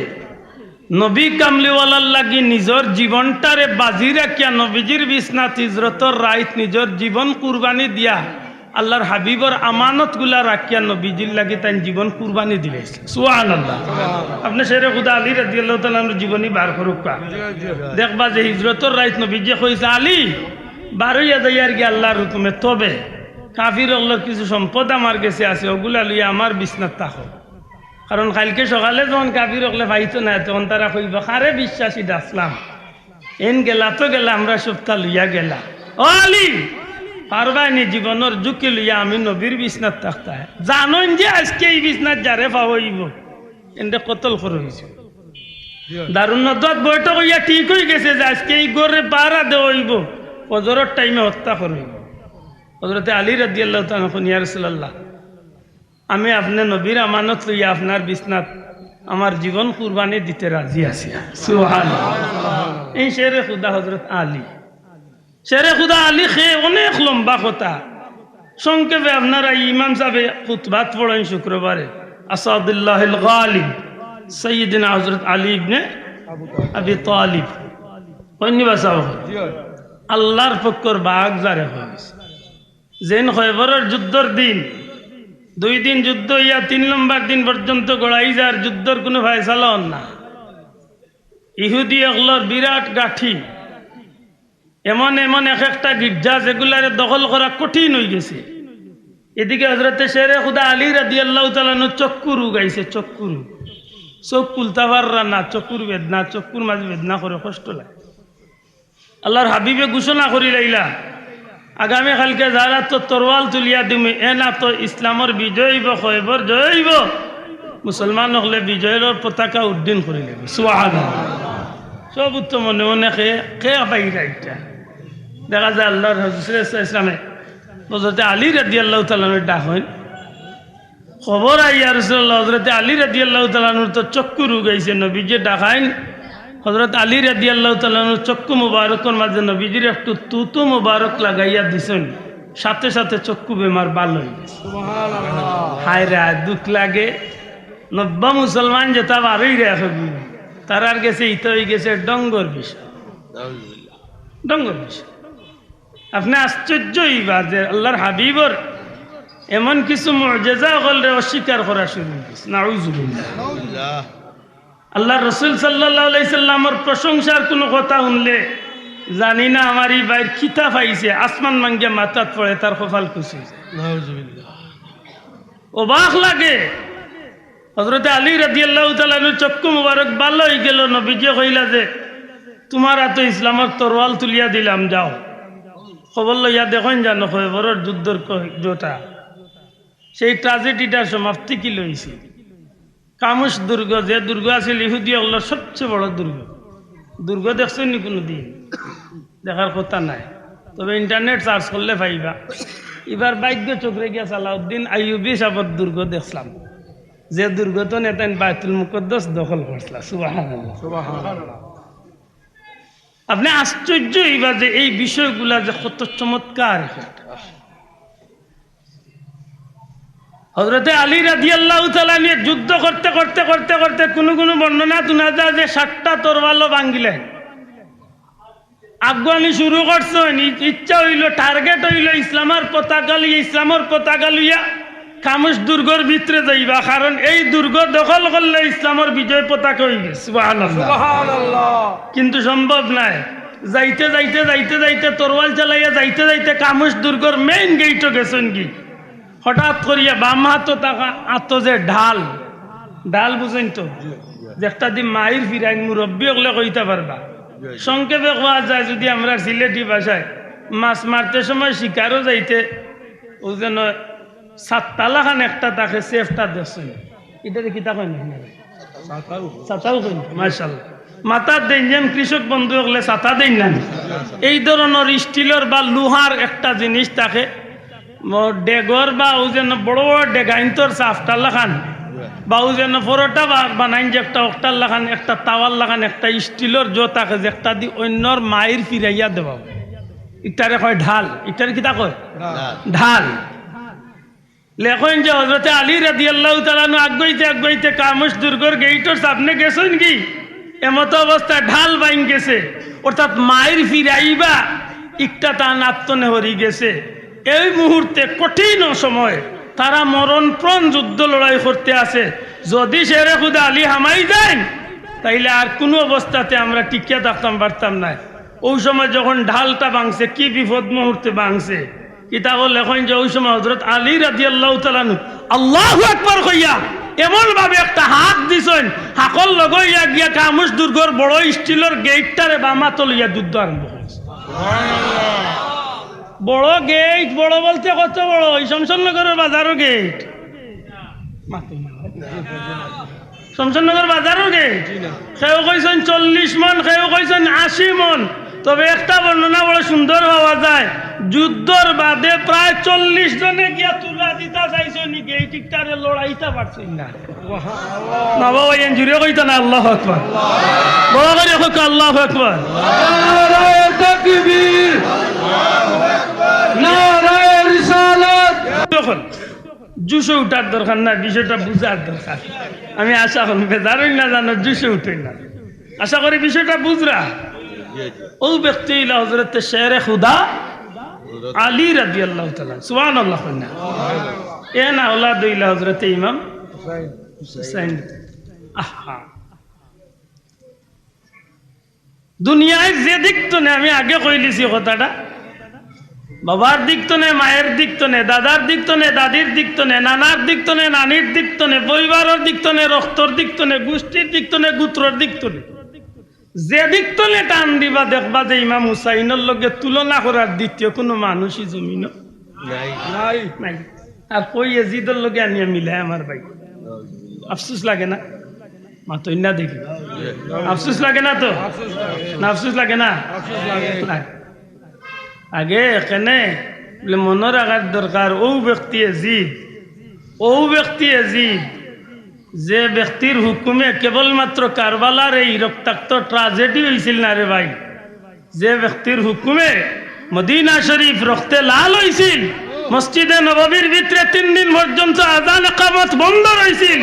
নবী কামলিওয়ালার লাগি নিজর জীবনটারে বাজি রাখিয়া নবীজির বিছনাত হিজরতর রাইত নিজর জীবন কুরবানি দিয়া আল্লাহর হাবিবর আমানতগুলা রাখিয়া নবীজির লাগি তাইন জীবন কুরবানি দিলাইছলা। সুবহানাল্লাহ। আপনে শেরে খুদা আলী রাদিয়াল্লাহু তাআলা আনহুর জীবনী বার করউক্কা। দেখবা যে হিজরতর রাইত নবীজিয়ে কইছলা, "আলী, বারইয়া যাইয়ার গি আল্লাহর হুকুমে, তবে কাফির অকলর কিছু সম্পদ আমার গেছে আছে, অগুলা লইয়া আমার বিছনাত থাকো।" কারণ কাইলকে সকালে যখন কাফির অকলে পাইতো না, তখন তারা কইবা, "কারে বিশ্বাসী ডাকছলাম, এইন গেলা তো গেলা, আমরার সবতা লইয়া গেলা।" ও আলী, পারবায়নি জীবনর ঝুঁকি লইয়া আমি নবীর বিছনাত থাকতায়? জানইন যে আইজকে ই বিছনাত যারে পাওয়া অইবো, এনরে কতল করা অইছে। দারুন নদওয়াত বৈঠক অইয়া ঠিক অইগেছে যে আইজকে ই ঘররে পাহারা দেওয়া অইবো, ফজরর টাইমে হত্যা করা অইবো। হযরতে আলী রাদিয়াল্লাহু তাআলা আনহু কইন, "ইয়া রাসূলুল্লাহ, আমি আপনে নবীর আমানত লইয়া আপনার বিছনাত আমার জীবন কুরবানি দিতে রাজি আছি।" সুবহানাল্লাহ। এই শেরে খুদা হযরত আলী। শেরে খুদা আলী কে অনেক লম্বা কথা। সংক্ষেপে আপনারা ইমাম সাবে খুতবাত পড়ইন শুক্রবারে, আসাদুল্লাহিল গালিব সাইয়্যিদিনা হযরত আলী ইবনে আবি তালিব। কইননি বা সাব? আল্লাহর পক্ষর বাঘ যারে কইছে। যেইন খয়বরর যুদ্ধর দিন, দুই দিন যুদ্ধ অইয়া তিন নম্বর দিন পর্যন্ত গড়াই যার, যুদ্ধর কুনু ফয়সালা অর না। ইহুদি অকলর বিরাট গাঁঠি, এমন এমন এক একটা গির্জা যেগুলারে দখল করা কঠিন অইগেছে। এদিকে হযরতে শেরে খুদা আলী রাদিয়াল্লাহু তাআলা আনহুর চক্ষু রোগ আইছে, চক্ষু রোগ। চউখ খুলতা পাররা না, চক্ষুর বেদনা, চক্ষুর মাঝে বেদনা করে, কষ্ট লাগে। আল্লাহর হাবিবে ঘোষণা করিলাইলা, "আগামী কাইলকে যার আতো তরোয়াল তুলিয়া দিমু, এন আতো ইসলামর বিজয় অইবো, খয়বর জয় অইবো, মুসলমান অকলে বিজয়র পতাকা উড্ডীন করিলাইবো।" সুবহানাল্লাহ। সব উত্তম মনে মনে কে, কে পাইরা ইটা। দেখা যায় আল্লাহর রাসূল সাল্লাল্লাহু আলাইহি ওয়াসাল্লামে হযরতে আলী রাদিয়াল্লাহু তাআলা আনহুরে ডাকইন, খবর আয়, "ইয়া রাসূলুল্লাহ, হযরতে আলী রাদিয়াল্লাহু তাআলা আনহুর তো চক্ষু রোগ আইছে।" নবীজিয়ে ডাকইন, হযরত আলী রাদিয়াল্লাহু তাআলা আনহুর চক্ষু মুবারকর মাঝে নবীজির একটু থুথু মুবারক লাগাইয়া দিছইন, সাথে সাথে চক্ষু বেমার ভালা অইগেছে। সুবহানাল্লাহ। হায় রে, দুখ লাগে। নব্বা মুসলমান যেতা বারইরা অখন, তারার গেছে ইতা অইগেছে ডঙ্গর বিষয়। ডঙ্গর বিষয়। আপনে আশ্চর্য অইবা যে আল্লাহর হাবিবর এমন কিছু মুজেজা অকলরে অস্বীকার করা শুরু অইগেছে। নাউজুবিল্লাহ। আল্লাহর রাসূল সাল্লাল্লাহু আলাইহি সাল্লামর প্রশংসার কুনু কথা হুনলে জানি না আমার ই ভাইর কিতা পাইছে, আসমান ভাঙ্গিয়া মাথাত পড়ে, তার কপাল খুশ অইযায়। নাউজুবিল্লাহ। অবাক লাগে। হযরতে আলী রাদিয়াল্লাহু তাআলা আনহুর চক্ষু মুবারক ভালা অইগেলো, নবীজিয়ে কইলা যে, "তুমার আতো ইসলামর তরোয়াল তুলিয়া দিলাম, যাও।" খবর লইয়া দেখইন জানো খয়বরর যুদ্ধর ক-, যুদ্ধটা, সেই ট্র্যাজেডিটার সমাপ্তি কিলা অইছে? খামুশ দুর্গ, যে দুর্গ আছিল ইহুদি অকলর সবচেয়ে বড় দুর্গ। দুর্গ দেখছইননি কুনুদিন? দেখার কথা নায়, তবে internet search করলে পাইবা। ইবার ভাগ্য চক্রে গিয়া সালাউদ্দিন আইয়ুবী সাবর দুর্গ দেখছলাম, যে দুর্গ থনে তাইন বায়তুল মুকাদ্দাস দখল করছলা। সুবহানাল্লাহ। সুবহানাল্লাহ। আপনে আশ্চর্য অইবা যে এই বিষয়গুলা যে কত চমৎকার। হযরতে আলী রাদিয়াল্লাহু তাআলা আনহু যুদ্ধ করতে, করতে, করতে, করতে কুনু কুনু বর্ণনা হুনা যায় যে সাতটা তরোয়ালও ভাঙ্গিলাইন। আগুয়ানি শুরু করছইন, ই-, ইচ্ছা অইলো, target অইলো ইসলামর পতাকা লইয়া, ইসলামর পতাকা লইয়া খামুশ দুর্গর ভিতরে যাইবা, কারণ এই দুর্গ দখল করলে ইসলামর বিজয় পতাকা অইগেছে। সুবহানাল্লাহ। সুবহানাল্লাহ। কিন্তু সম্ভব নায়। যাইতে, যাইতে, যাইতে, যাইতে, তরোয়াল চালাইয়া যাইতে, যাইতে খামুশ দুর্গর main গেইটো গেছইন গি। হঠাৎ করিয়া বাম আতো থাকা, আতো যে ঢাল, ঢাল বুঝইন তো, যেকটা দি মাইর ফিরাইন, মুরব্বি অকলে কইতা পারবা। সংক্ষেপে কওয়া যায়, যুদি আমরার সিলেটি ভাষায় মাছ মারতে সময় শিকারো যাইতে, অউ যেন ছাতা লাখান একটা থাকে, সেফটা দেখছইন, ইটারে কিতা কইন? ছাতাও কইন, মাশাআল্লাহ। মাথাত দেইন, যেন কৃষক বন্ধু অকলে ছাতা দেইন না। এই ধরনর স্টিলর বা লোহার একটা জিনিস থাকে, ম-, ডেগর বা অউ যেন বড় বড় ডেগাইন্তর চাফটার লাখান, বা অউ যেন পরোটা বা-, বানাইন যে একটা অকটার লাখান, একটা তাওয়ার লাখান, একটা স্টিলর জো থাকে, যেকটা দি অইন্যর মাইর ফিরাইয়া দেওয়া। ইটারে কয় ঢাল। ইটারে কিতা কয়? ঢাল। ঢাল। লেখইন যে হযরতে আলী রাদিয়াল্লাহু তাআলা আনহু আগুয়াইতে আগুয়াইতে খামুশ দুর্গর গেইটর সামনে গেছইন গি, এমতো অবস্থায় ঢাল ভাঙ্গি গেছে, অর্থাৎ মাইর ফিরাইবা ইকটা তান আত্তনে হরি গেছে। এই মুহূর্তে কঠিন সময়, তারা মরণপ্রাণ যুদ্ধ লড়াই করতে আছে। যদি শেরে খুদা আলী হামাই যাইন, তাইলে আর কুনু অবস্থাতে আমরা টিকিয়া থাকতাম পারতাম নায়। ওই সময় যখন ঢালটা ভাঙছে, কি বিপদ মুহূর্তে ভাঙছে। কিতাবো লেখইন যে ওই সময় হযরত আলী রাদিয়াল্লাহু তাআলা আনহু আল্লাহু আকবার কইয়া এমন ভাবে একটা হাত দিছইন, হাকল লগইয়া গিয়া কামুশ দুর্গর বড় স্টিলর গেইটটারে বামাতো লইয়া যুদ্ধ আরম্ভ করছে। বড় গেইট, বড় বলতে কত বড়? ওই শমশেরনগরর বাজারর গেইট। শমশেরনগর বাজারর গেইট। কেউ কইছইন চল্লিশ মণ, কেউ কইছইন আশি মণ। তবে একটা বর্ণনা বড় সুন্দর পাওয়া যায়, যুদ্ধর বাদে প্রায় চল্লিশ জনে গিয়া তুলা দিতা চাইছইন, গেইট ইকটারে লড়াইতা পারছইন না। না বাবা, এই জুরে কইতা না, আল্লাহু আকবার। বড় করি কউক্কা, আল্লাহু আকবার। নারায়ে তাকবীর, নারায়ে রিসালাত। তখন জুশে উঠার দরকার না, বিষয়টা বুঝার দরকার। আমি আশা করি বেজার অইন না জানো, জুশে উঠইন না। আশা করি বিষয়টা বুঝরা। ও ব্যক্তি অইলা হযরতে শেরে খুদা আলী রাদিয়াল্লাহু তাআলা। সুবহানাল্লাহ কইন না। এন আওলাদ অইলা হযরতে ইমাম হুসাইন। আহা। দুনিয়ার যে দিক তনে, আমি আগে কইলিছি কথাটা, বাবার দিক তনে, মায়ের দিক তনে, দাদার দিক তনে, দাদির দিক তনে, নানার দিক তনে, নানির দিক তনে, পরিবারর দিক তনে, রক্তর দিক তনে, গোষ্ঠীর দিক তনে, গোত্রর দিক তনে, যে দিক তনে টান দিবা, দেখবা যে ইমাম হুসাইনর লগে তুলনা করার দ্বিতীয় কুনু মানুষই জমিনো নাই। নাই। আর কই এজিদর লগে আনিয়া মিলায় আমার ভাই। আফসোস লাগে না? মাতইন না দেখি। আফসোস লাগে না তো? না, আফসোস লাগে না? লাগে। আগে এখানে বলে মনো রাখার দরকার, ও ব্যক্তি এজিদ, ও ব্যক্তি এজিদ, যে ব্যক্তির হুকুমে কেবলমাত্র কারবালার এই রক্তাক্ত ট্রাজেডি অইছিল না রে ভাই, যে ব্যক্তির হুকুমে মদিনা শরীফ রক্তে লাল অইছিল, মসজিদে নববীর ভিতরে তিন দিন পর্যন্ত আজান একামত বন্ধ রইছিল,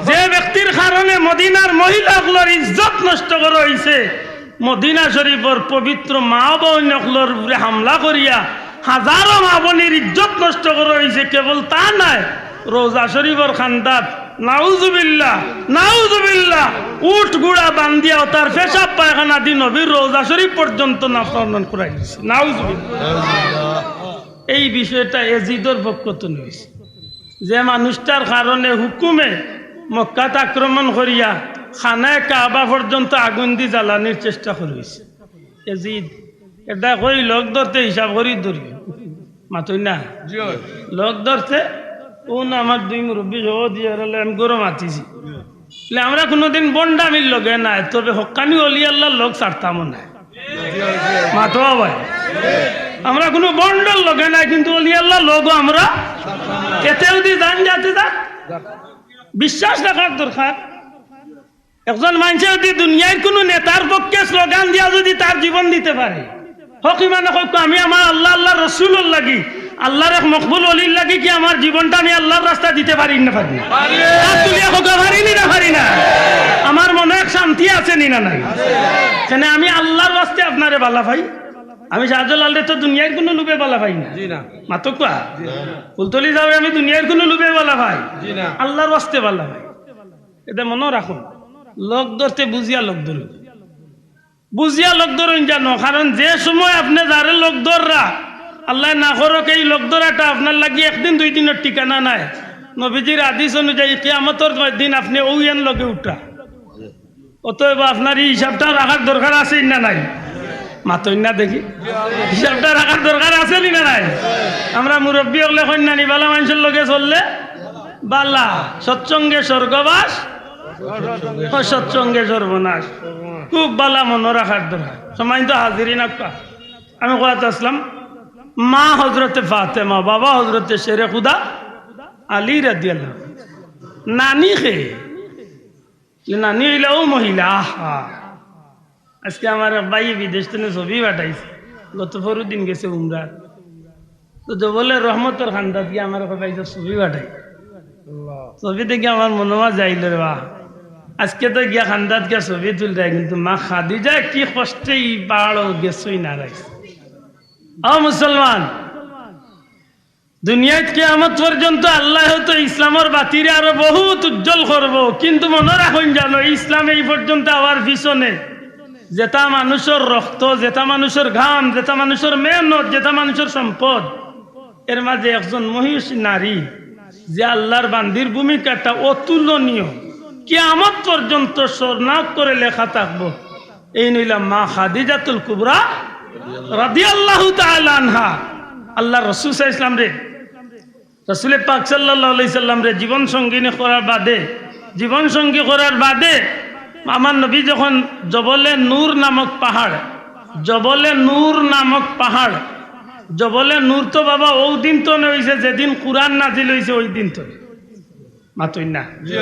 যে ব্যক্তির কারণে মদিনার মহিলা অকলর ইজ্জত নষ্ট করা অইছে, মদিনা শরীফর পবিত্র মা বইন অকলর উপরে হামলা করিয়া হাজারো মা বইনর ইজ্জত নষ্ট করা অইছে, কেবল তা নায়, রওজা শরীফর কান্দাত, নাউজুবিল্লাহ, নাউজুবিল্লাহ, উট গুড়া বান্ধিয়া অতার পেশাব পায়খানা দি নবীর রওজা শরীফ পর্যন্ত নাফরমান করাই দিছে। নাউজুবিল্লাহ। এই বিষয়টা এজিদর পক্ষ তনে অইছে, যে মানুষটার কারণে হুকুমে মক্কাত আক্রমণ করিয়া খানায়ে কাবা পর্যন্ত আগুন দি জ্বালানির চেষ্টা করা অইছে। এজিদ, এটা কই লোক ধরতে হিসাব করি ধরি। মাতইন না? জি অয়। লোক ধরতে, ও না আমার দুই মুরব্বি সহ দিয়া এরা এম করে মাতিছি। বলে, আমরা কুনুদিন ভন্ডামির লগে নাই, তবে হক্কানি অলি আল্লাহর লোক ছাড়তামও নাই। মাতো ভাই। আমরা কুনু ভন্ডর লগে নাই, কিন্তু অলি আল্লাহর লগও আমরা এতে যদি জান যাতে যাক। বিশ্বাস রাখার দরকার। একজন মানষে যদি দুনিয়ার কুনু নেতার পক্ষে স্লোগান দিয়া যদি তার জীবন দিতে পারে, হক ইমানে কউক্কা, আমি আমার আল্লাহ, আল্লাহর রসুলর লাগি, আল্লাহর এক মকবুল অলির লাগি কি আমার জীবনটা আমি আল্লাহর রাস্তায় দিতে পারি না পারি না? হাত তুলিয়া কউক্কা, পারি নি না পারি না? আমার মনো এক শান্তি আছে নি না নাই? কেনে আমি আল্লাহর ওয়াস্তে আপনারে বালা পাই। আমি শাহজালালরে তো দুনিয়ার কুনু লোভে বালা পাই না। জি না। মাতউক্কা। জি না। ফুলতলি সাবরে আমি দুনিয়ার কুনু লোভে বালা পাই। জি না। আল্লাহর ওয়াস্তে বালা পাই। এটা মনো রাখইন, লোক ধরতে বুঝিয়া লোক ধরইন, বুঝিয়া লোক ধরইন জানো, কারণ যে সময় আপনে যারে লোক ধররা, আল্লায় না করউক, এই লোক ধরাটা আপনার লাগি একদিন দুই দিনর ঠিকানা নায়। নবীজির হাদিস অনুযায়ী কিয়ামতর দিন আপনে অউ এন লগে উঠরা। অতএব আপনার এই হিসাবটা রাখার দরকার আছে নি না নাই? মাতইন না দেখি, হিসাবটা রাখার দরকার আছে নি না নাই? আমরা মুরব্বি অকলে কইন না নি, বালা মানষর লগে চললে বালা, সৎসঙ্গে স্বর্গবাস, অসৎসঙ্গে সর্বনাশ। খুব বালা মনো রাখার দরকার। সম্মানিত হাজিরিন আকরাম, আমি কওয়াত আছলাম, মা হযরতে ফাতেমা, বাবা হযরতে শেরে খুদা আলী রাদিয়াল্লাহু আনহু। নানি কে? নানি অইলা অউ মহিলা। আহা, আজকে আমার এক ভাইয়ে বিদেশ তনে ছবি পাঠাইছে, গত পরশু দিন গেছে উমরাত। তো জবলে রহমতর কান্দাত গিয়া আমার কয়, "ভাই, ছবি পাঠাই।" ছবি দেখি আমার মনো মাঝে আইলো রে বা, আজকে তো গিয়া কান্দাত গিয়া ছবি তুলরায়, কিন্তু মা খাদিজায় কি কষ্টে ই পাহাড়ো গেছইন আর আইছে। ও মুসলমান, দুনিয়াত কিয়ামত পর্যন্ত আল্লায় হয়তো ইসলামর বাতিরে আরো বহুত উজ্জ্বল করবো, কিন্তু মনো রাখইন জানো, ইসলাম এই পর্যন্ত আওয়ার পিছনে যেটা মানুষর রক্ত, যেটা মানুষর ঘাম, যেটা মানুষর মেহনত, যেটা মানুষর সম্পদ, এর মাঝে একজন মহিষী নারী যে আল্লার বান্দির ভূমিকাটা অতুলনীয়, কিয়ামত পর্যন্ত স্বর্ণাক্ষরে লেখা থাকবো। এইন অইলা মা খাদিজাতুল কুবরা রাদিয়াল্লাহু তাআলা আনহা। আল্লার রসুল সাল্লাল্লাহু আলাইহি ওয়াসাল্লামরে, রসুলে পাক সাল্লাল্লাহু আলাইহি সাল্লামরে জীবন সঙ্গিনী করার বাদে, জীবন সঙ্গী করার বাদে আমার নবী যখন জবলে নূর নামক পাহাড়, জবলে নূর নামক পাহাড়, জবলে নূর তো বাবা অউ দিন তনে অইছে যেদিন কুরআন নাজিল অইছে অউ দিন তনে। মাতইন না? জি।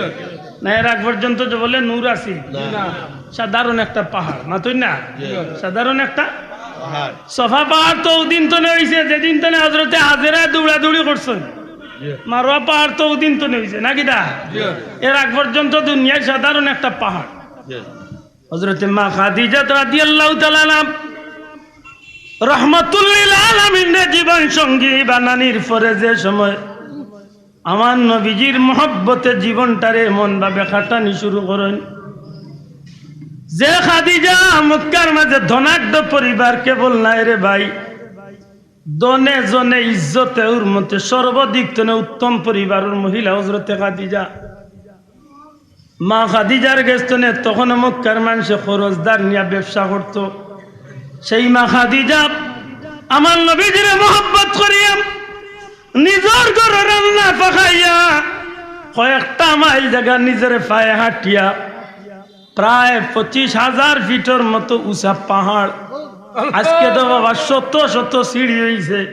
না, এর আগ পর্যন্ত জবলে নূর আছিল? না। সাধারণ একটা পাহাড়, মাতইন না? জি। সাধারণ একটা পাহাড়। সফা পাহাড় তো অউ দিন তনে অইছে যেদিন তনে হজরতে হাজেরা দৌড়াদৌড়ি করছইন। জি। মারোয়া পাহাড় তো অউ দিন তনে অইছে, নাকি দা? জি। এর আগ পর্যন্ত দুনিয়ার সাধারণ একটা পাহাড়। জি। হজরতে মা খাদিজাত রাদিয়াল্লাহু তাআলা আনহা রহমাতুল্লিল আলামিনরে জীবন সঙ্গী বানানির পরে যে সময় আমার নবীজির মহব্বতে জীবনটারে এমন ভাবে খাটানি শুরু করইন, যে খাদিজা মক্কার মাঝে ধনাঢ্য পরিবার কেবল নায় রে ভাই, ধনে জনে ইজ্জতে হুরমতে সর্বদিক তনে উত্তম পরিবারর মহিলা হজরতে খাদিজা। মা খাদিজার গেছ তনে তখন মক্কার মানষে খরচদার নিয়া ব্যবসা করতো। সেই মা খাদিজা আমার নবীজিরে মহব্বত করিয়া নিজর ঘরো রান্না পাকাইয়া কয়েকটা মাইল জাগা নিজরে পায়ে হাঁটিয়া প্রায় পঁচিশ হাজার ফিটর মতো উঁচা পাহাড়। আজকে তো বাবা শত শত সিঁড়ি অইছে,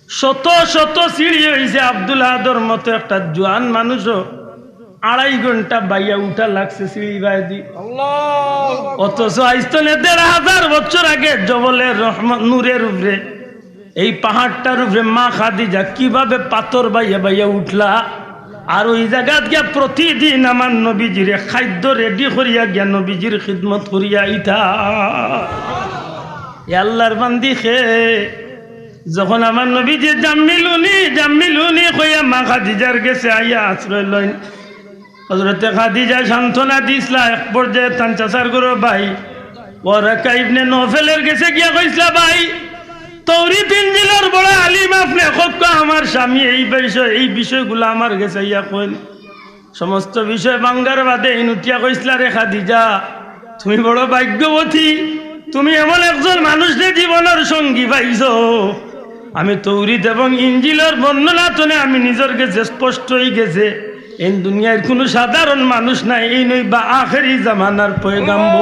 শত শত সিঁড়ি অইছে। আব্দুল আহাদর মতো একটা জোয়ান মানুষও আড়াই ঘন্টা বাইয়া উঠা লাগছে সিঁড়ি বায়দি। অথচ আইজ তনে দেড় হাজার বছর আগে জবলে রহমত নূরের উপরে, এই পাহাড়টার উপরে মা খাদিজা কিভাবে পাথর বাইয়া বাইয়া উঠলা, আর ওই জাগাত গিয়া প্রতিদিন আমার নবীজিরে খাদ্য রেডি করিয়া গিয়া নবীজির খিদমত করিয়া আইতা। এ আল্লার বান্দি খে, যখন আমার নবীজি জাম্মিলুনি, জাম্মিলুনি কইয়া মা খাদিজার গেছে আইয়া আশ্রয় লইন। হজরতে খাদিজা সান্ত্বনা দিছলা, এক পর্যায়ে তান চাচার ঘরর ভাই ওয়ারাকা ইবনে নওফেলের গেছে গিয়া কইছলা, "ভাই, তৌরিত ইঞ্জিলর বড় আলিম আপনে, কউক্কা আমার স্বামী এই বিষয়, এই বিষয়গুলা আমার গেছে আইয়া কইন।" সমস্ত বিষয় ভাঙ্গার বাদে এইন উঠিয়া কইছলা, "রে খাদিজা, তুমি বড় ভাগ্যবতী, তুমি এমন একজন মানুষরে জীবনর সঙ্গী পাইছো।" আমি তৌরিত এবং ইঞ্জিলর বর্ণনা তনে আমি নিজর গেছে স্পষ্ট অই গেছে, এইন দুনিয়ার কুনু সাধারণ মানুষ নায়, এইন অইবা আখেরি জামানার পয়গাম্বর।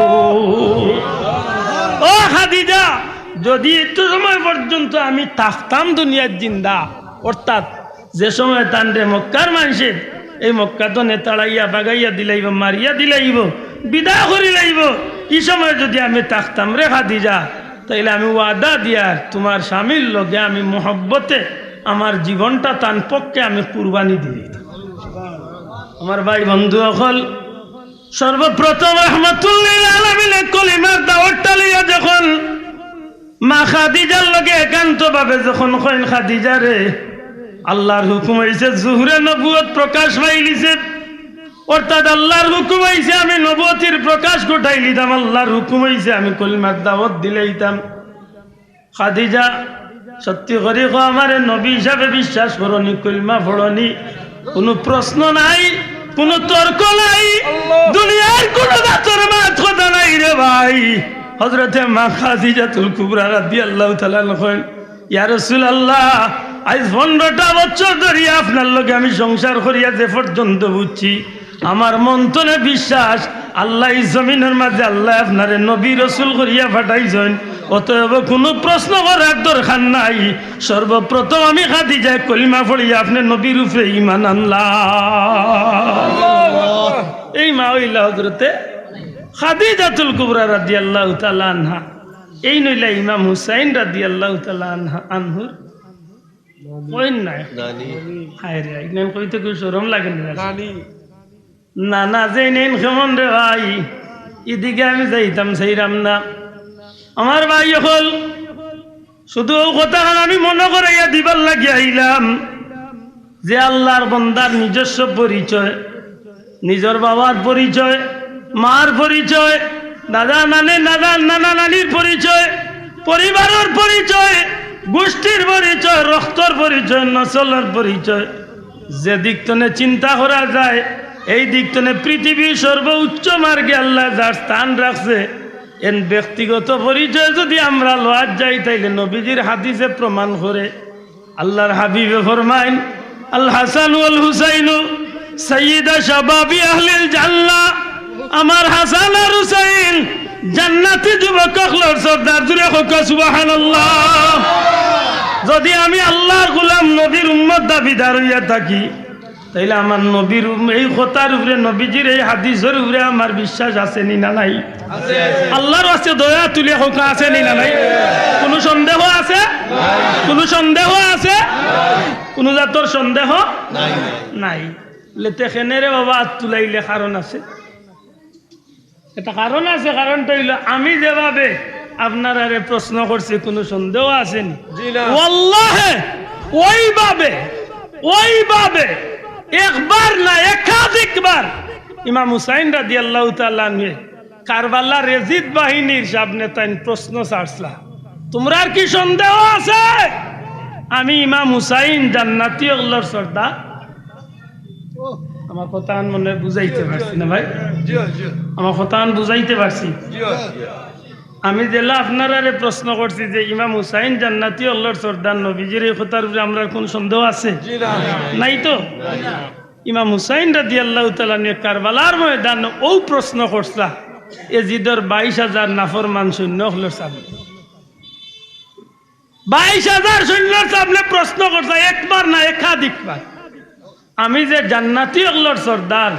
ও খাদিজা, যদি একটু সময় পর্যন্ত আমি থাকতাম দুনিয়ার জিন্দা, অর্থাৎ যে সময় তানরে মক্কার মানষে এই মক্কা তনে তাড়াইয়া বাগাইয়া দিলাইবো, মারিয়া দিলাইবো, বিদায় করিলাইবো, ই সময় যদি আমি থাকতাম রে খাদিজা, তাইলে আমি ওয়াদা দিয়ার তুমার স্বামীর লগে আমি মহব্বতে আমার জীবনটা তান পক্ষে আমি কুরবানি দিলাইতাম। আমার ভাই বন্ধু অকল, সর্বপ্রথম রহমাতুল্লিল আলামিনে কলিমার দাওয়াতটা লইয়া যখন মা খাদিজার লগে একান্তভাবে যখন কইন, "খাদিজা রে, আল্লার হুকুম অইছে জুহরে নবুয়ত প্রকাশ পাইলিছে, অর্থাৎ আল্লার হুকুম অইছে আমি নবুয়তির প্রকাশ ঘটাইলিতাম, আল্লার হুকুম অইছে আমি কলিমার দাওয়াত দিলাইতাম।" খাদিজা, সত্যি করি কও, আমারে নবী হিসাবে বিশ্বাস করনি, কলিমা পড়নি? কুনু প্রশ্ন নাই, কুনু তর্ক নাই, দুনিয়ার কুনু মাতর মাত কথা নাই রে ভাই। হজরতে মা খাদিজাতুল কুবরা রাদিয়াল্লাহু তাআলা আনহা কইন, "ইয়া রাসূলুল্লাহ, আইজ পনেরোটা বছর ধরি আপনার লগে আমি সংসার করিয়া যে পর্যন্ত বুঝছি, আমার মন তনে বিশ্বাস, আল্লায় ই জমিনর মাঝে আল্লায় আপনারে নবী রসুল করিয়া পাঠাইছইন, অতএব কুনু প্রশ্ন করার দরকার নাই। সর্বপ্রথম আমি খাদিজায় কলিমা পড়িয়া আপনে নবীর উপরে ঈমান আনলা।" এই মা অইলা হজরতে খাদিজাতুল কুবরা রাদিয়াল্লাহু তাআলা আনহা। এইন অইলা ইমাম হুসাইন রাদিয়াল্লাহু তাআলা আনহা, আনহুর কইন না। নানি। হায় রে, ইমান কইতে কেউ শরম লাগে না? নানি। না, না, যেইন এইন কেমন রে ভাই? ইদিকে আমি যাইতাম চাইরাম না। আমার ভাই অকল, শুধু অউ কথাখান আমি মনো করাইয়া দিবার লাগি আইলাম যে আল্লার বন্দার নিজস্ব পরিচয়, নিজর বাবার পরিচয়, মার পরিচয়, দাদা নানি, দাদা নানা নানির পরিচয়, পরিবারর পরিচয়, গুষ্টির পরিচয়, রক্তর পরিচয়, নসলর পরিচয়। যে দিক তনে চিন্তা করা যায়, এই দিক তনে পৃথিবীর সর্বোচ্চ মার্গে আল্লায় যার স্থান রাখছে, এন ব্যক্তিগত পরিচয় যুদি আমরা লওয়াত যাই, তাইলে নবীজির হাদিসে প্রমাণ করে। আল্লার হাবিবে ফরমাইন, "আল হাসান ওয়াল হুসাইনু সাইয়্যিদা শাবাবি আহলিল জান্নাহ।" আমার হাসান আর হুসাইন জান্নাতি যুবক অকলর সর্দার। জুরে কউক্কা সুবহানাল্লাহ। যুদি আমি আল্লার গোলাম, নবীর উম্মত দাবিদার অইয়া থাকি, তাইলে আমার নবীর উম-, এই কথার উপরে, নবীজির এই হাদিসর উপরে আমার বিশ্বাস আছে নি না নাই? আল্লার ওয়াস্তে দয়া তুলিয়া কউক্কা, আছে নি না নাই? কুনু সন্দেহ আছে? কুনু সন্দেহ আছে? কুনু জাতর সন্দেহ নাই। লেতে কেনে রে বাবা আত তুলাইলে কারণ আছে। একটা কারণ আছে, কারণটা অইলো আমি যেভাবে আপনারারে প্রশ্ন করছি, কুনু সন্দেহ আছে নি? জি না। ওয়াল্লাহে ওইভাবে, ওইভাবে একবার না, একাধিকবার ইমাম হুসাইন রাদিয়াল্লাহু তাআলা আনহু কারবালার এজিদ বাহিনীর সামনে তাইন প্রশ্ন ছাড়ছলা, "তুমরার কি সন্দেহ আছে আমি ইমাম হুসাইন জান্নাতি অকলর সর্দার?" আমার কথাখান মনে বুঝাইতে পারছি না ভাই? জি, জি। আমার কথাখান বুঝাইতে পারছি? জি, জি। আমি যেলা আপনারারে প্রশ্ন করছি যে ইমাম হুসাইন জান্নাতি অকলর সর্দার, নবীজির এই কথার উপরে আমরার কুনু সন্দেহ আছে? জি না। নাই তো? ইমাম হুসাইন রাদিয়াল্লাহু তাআলা আনহু কারবালার ময়দান অউ প্রশ্ন করছলা এজিদর বাইশ হাজার নাফরমান সৈন্য অকলর সামনে। বাইশ হাজার সৈন্যর সামনে প্রশ্ন করছে, একবার না একাধিকবার, "আমি যে জান্নাতি অকলর সর্দার,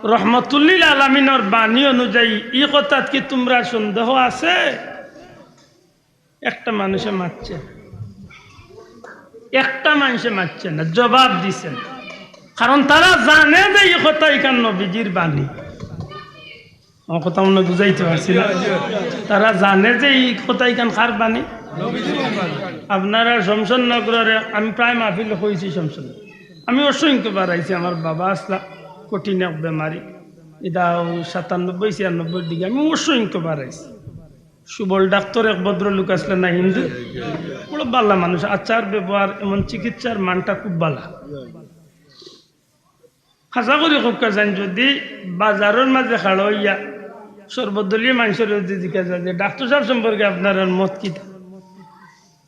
রহমতুল্লিল আলামিনর বাণী অনুযায়ী ই কথাত কি তুমরার সন্দেহ আছে?" একটা মানুষে মাতছে, একটা মানুষে মাতছে না, জবাব দিছে না। কারণ তারা জানে যে ই কথা ইখান নবীজির বাণী। আমার কথা মনে বুঝাইতে পারছি না? তারা জানে যে ই কথা ইখান কার বাণী? আপনারা শমশেরনগরর, আমি প্রায় মাহফিল কইছি শমশেরনগর। আমি অসংখ্যবার আইছি, আমার বাবা আছলা কঠিন এক বেমারি, ইটা অউ সাতানব্বই ছিয়ানব্বইর দিকে আমি অসংখ্যবার আইছি। সুবল ডাক্তার এক ভদ্রলোক আছলা না, হিন্দু, বড় ভালা মানুষ, আচার ব্যবহার এমন চিকিৎসার মানটা খুব ভালা। হাছা করি কউক্কা যাইন, যুদি বাজারর মাঝে খাড়া অইয়া সর্বদলীয় মানষরে যুদি জিকাইন যে, "ডাক্তার সাব সম্পর্কে আপনারার মত কিতা?"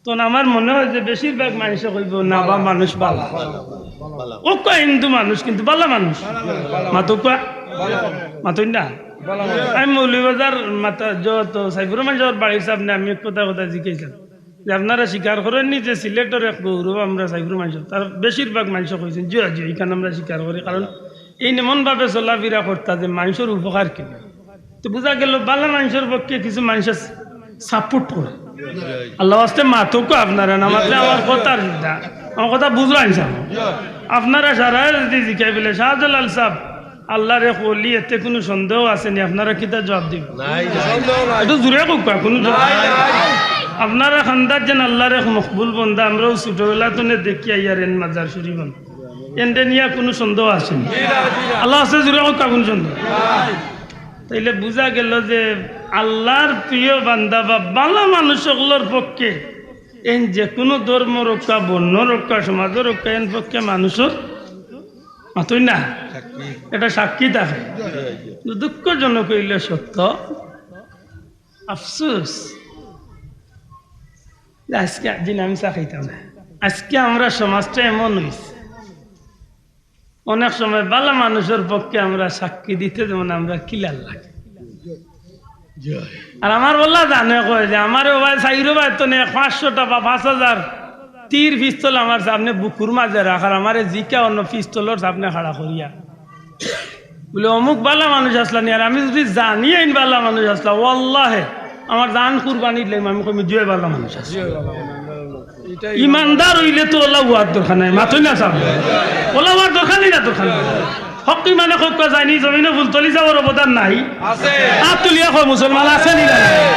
তখন আমার মনে অয় যে বেশিরভাগ মানষে কইবো, "না বা, মানুষ ভালা।" কউক্কা হিন্দু মানুষ, কিন্তু ভালা মানুষ। মাতউক্কা? মাতইন না? আমি মৌলভীবাজার মাতা যত সাইফুর রহমান সাবর বাড়ির সামনে আমি এক কথা কথা জিকাইছলাম যে, "আপনারা স্বীকার করইন নি যে সিলেটর এক গৌরব আমরা সাইফুর রহমান সাব?" তার বেশিরভাগ মানষে কইছইন, "জি, জি, ইখান আমরা স্বীকার করি, কারণ এইন এমন ভাবে চলাফিরা করতা যে মানষর উপকার কিতা।" তো বুঝা গেল ভালা মানষর পক্ষে কিছু মানষে support করে। আল্লার ওয়াস্তে মাতউক্কা আপনারা, না মাতলে আমার কথার চিন্তা, আমার কথা বুঝরা ইনশাআল্লাহ। আপনারা সারায় যুদি জিকাই বলে, "শাহজালাল সাব, আল্লার এক ওলি, এতে কুনু সন্দেহ আছে নি?" আপনারা কিতা জবাব দিবা? নাই, নাই। একটু জুরে কউক্কা, কুনু জবাব নাই। আপনারা খান্দাত যেন আল্লার এক মকবুল বন্দা, আমরাও ছোটবেলা তনে দেখি আইয়ার এন মাজার শরীফ অন। এনরে নিয়া কুনু সন্দেহ আছে নি? আল্লার ওয়াস্তে জুরে কউক্কা, কুনু সন্দেহ? তাইলে বুঝা গেল যে আল্লার প্রিয় বান্দা বা ভালা মানুষ অকলর পক্ষে এইন যেকুনু ধর্ম রক্ষা, বর্ণ রক্ষা, সমাজ রক্ষা, এন পক্ষে মানষর মাতইন না, সাক্ষী। এটা সাক্ষী থাকে। দুঃখজনক অইলে সত্য, আফসোস যে আজকে দিন আমি চা খাইতাম না। আজকে আমরা সমাজটা এমন অইছে, অনেক সময় ভালা মানুষর পক্ষে আমরা সাক্ষী দিতে যেমন আমরা কিলার লাগে। আর আমার বল্লা জানে কয় যে আমারে ও ভাই, চাইরো ভাই তো নে পাঁচশোটা বা পাঁচ হাজার তীর পিস্তল আমার সামনে বুকুর মাঝে রাখার, আমারে জিকা অন্য পিস্তলর সামনে খাড়া করিয়া বলে, "অমুক ভালা মানুষ আছলা নি?" আর আমি যুদি জানি এইন ভালা মানুষ আছলা, ওয়াল্লাহে আমার জান কুরবানি দিলাম, আমি কইমু, "জি অয়, ভালা মানুষ আছলা।" ইমানদার অইলে তো অলা অওয়ার দরকার নাই, মাতইন না সাব। অলা অওয়ার দরকার নাই, না দরকার নাই। হক ইমানে কউক্কা যায়নি, জমিনো ফুলতলি সাবর অবদান নাই। আছে। আত তুলিয়া কও মুসলমান, আছে নি না নাই?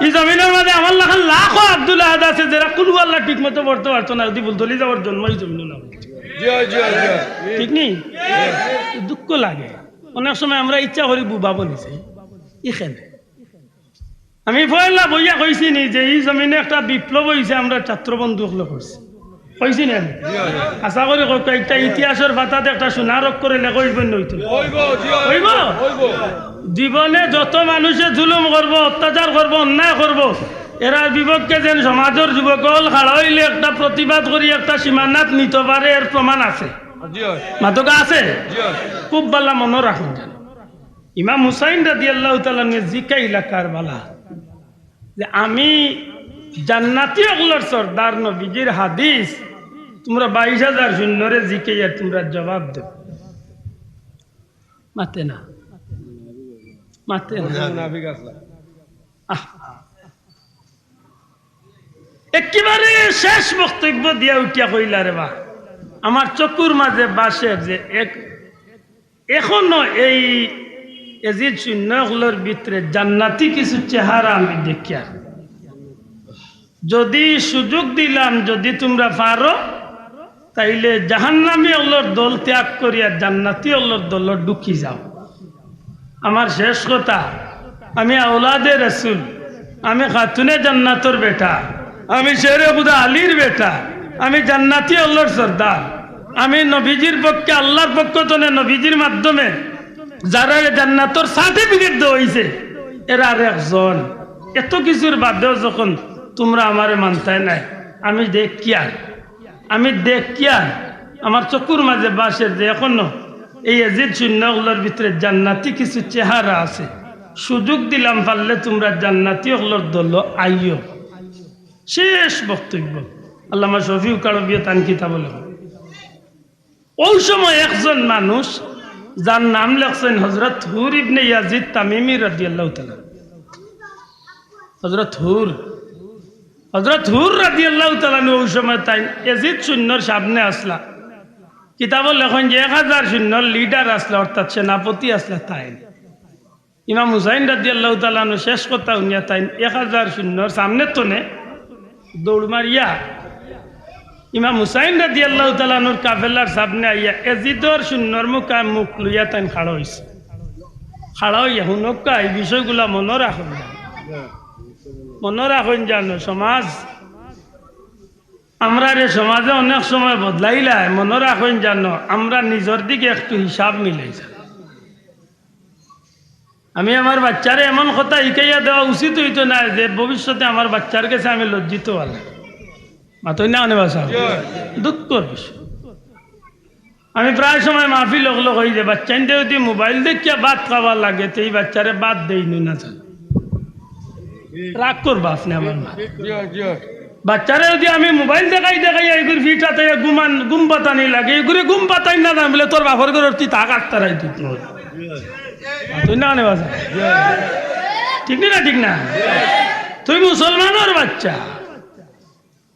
ই জমিনর মাঝে আমার লাখান লাখো আব্দুল আহাদ আছে, যেরা কুলহু আল্লাহ ঠিক মতো পড়তো পারতো না, যদি ফুলতলি যাওয়ার জন্ম ই জমিনো না অইতো। জি অয়, জি অয়, জি অয়। ঠিক নি? দুঃখ লাগে। অনেক সময় আমরা ইচ্ছা করি বুবা বনি যাই। ইখানে আমি পয়লা বইয়া কইছি নি যে ই জমিনো একটা বিপ্লব অইছে, আমরা ছাত্র বন্ধু অকলে করছি। কইছি নি আমি? আশা করি কউক্কা, একটা ইতিহাসর পাতাত একটা সোনার অক্ষরে লেখা অইবো নি অইতো? অইবো, জি অয়। অইবো? অইবো। জীবনে যত মানুষে জুলুম করবো, অত্যাচার করবো, অন্যায় করবো, এরার বিপক্ষে যেন সমাজর যুবক অকল খাড়া অইলে একটা প্রতিবাদ করি একটা সীমানাত নিতো পারে, এর প্রমাণ আছে। জি অয়। মাতকা আছে? জি অয়। খুব ভালা মনো রাখুন যেন। ইমাম হুসাইন রাদিয়াল্লাহু তাআলা আনহুয়ে জিকাইলা কারবালা যে আমি জান্নাতি অকলর সর্দার, নবীজির হাদিস, তুমরা বাইশ হাজার সৈন্যরে জিকাইয়া তুমরা জবাব দেও। মাতে না, মাতে না। মুনাফিক আছলা। আহ, একেবারে শেষ বক্তব্য দিয়া উঠিয়া কইলা, "রে বা, আমার চকুর মাঝে বাসের যে এক এখনো এই এজিদ সৈন্য অকলর ভিতরে জান্নাতি কিছু চেহারা আমি দেখিয়ার। যদি সুযোগ দিলাম, যদি তুমরা পারো, তাইলে জাহান্নামী অকলর দল ত্যাগ করিয়া জান্নাতি অকলর দলো ঢুকি যাও।" আমার শেষ কথা, আমি আওলাদে রসুল, আমি খাতুনে জান্নাতর বেটা, আমি শেরে খুদা আলীর বেটা, আমি জান্নাতি অকলর সর্দার, আমি নবীজির পক্ষে, আল্লাহর পক্ষ তনে নবীজির মাধ্যমে যারারে জান্নাতর সার্টিফিকেট দেওয়া অইছে, এরার একজন। এত কিছুর বাদেও যখন তুমরা আমারে মানতায় নায়, আমি দেখিয়ার, আমি দেখিয়ার, আমার চকুর মাঝে বাসের যে এখনো এই এজিদ সৈন্য অকলর ভিতরে জান্নাতি কিছু চেহারা আছে। সুযোগ দিলাম, পারলে তুমরা জান্নাতি অকলর দলো আইও। শেষ বক্তব্য। আল্লামা শফিউল কারবিয়ে তান কিতাবো লেখইন, অউ সময় একজন মানুষ যার নাম লেখছইন হযরত হুর ইবনে ইয়াজিদ তামিমি রাদিয়াল্লাহু তাআলা। হযরত হুর, হযরত হুর রাদিয়াল্লাহু তাআলা আনহু অউ সময় তাইন এজিদ সৈন্যর সামনে আছলা। কিতাবো লেখইন যে এক হাজার সৈন্যর লিডার আছলা, অর্থাৎ সেনাপতি আছলা তাইন। ইমাম হুসাইন রাদিয়াল্লাহু তাআলা আনহু শেষ কথা হুনিয়া তাইন এক হাজার সৈন্যর সামনে তনে দৌড় মারিয়া ইমাম হুসাইন রাদিয়াল্লাহু তাআলা আনহুর কাফেলার সামনে আইয়া এজিদর সৈন্যর মুখা মুখ লইয়া তাইন খাড়া অইছে। খাড়া অইয়া হুনউক্কা, এই বিষয়গুলা মনো রাখইন, মনো রাখইন জানো সমাজ। আমরারে সমাজে অনেক সময় বদলাইলায়, মনো রাখইন জানো, আমরা নিজর দিকে একটু হিসাব মিলাই যাই। আমি আমার বাচ্চারে এমন কথা হিকাইয়া দেওয়া উচিত অইতো নায় যে ভবিষ্যতে আমার বাচ্চার গেছে আমি লজ্জিত অওয়া লাগে। মাতইন না কেনে বা সাব? দুঃখর বিষয়। আমি প্রায় সময় মাহফিল অকলো কই যে বাচ্চাইন্তে যদি মোবাইল দেখিয়া ভাত খাওয়া লাগে, তে ই বাচ্চারে ভাত দেইন না জানো। রাগ করবা আপনে আমার মাত। বাচ্চারে যদি আমি মোবাইল দেখাই দেখাই ইগুর পিঠাত আইয়া ঘুমান, ঘুম পাতানি লাগে, ইগুরে ঘুম পাতাইন না জানো বুলে, "তোর বাপর ঘরর তুই তাক আত্তারাই তুই।" তুই না নে বাজা। ঠিক নি না? ঠিক না? তুই মুসলমানর বাচ্চা।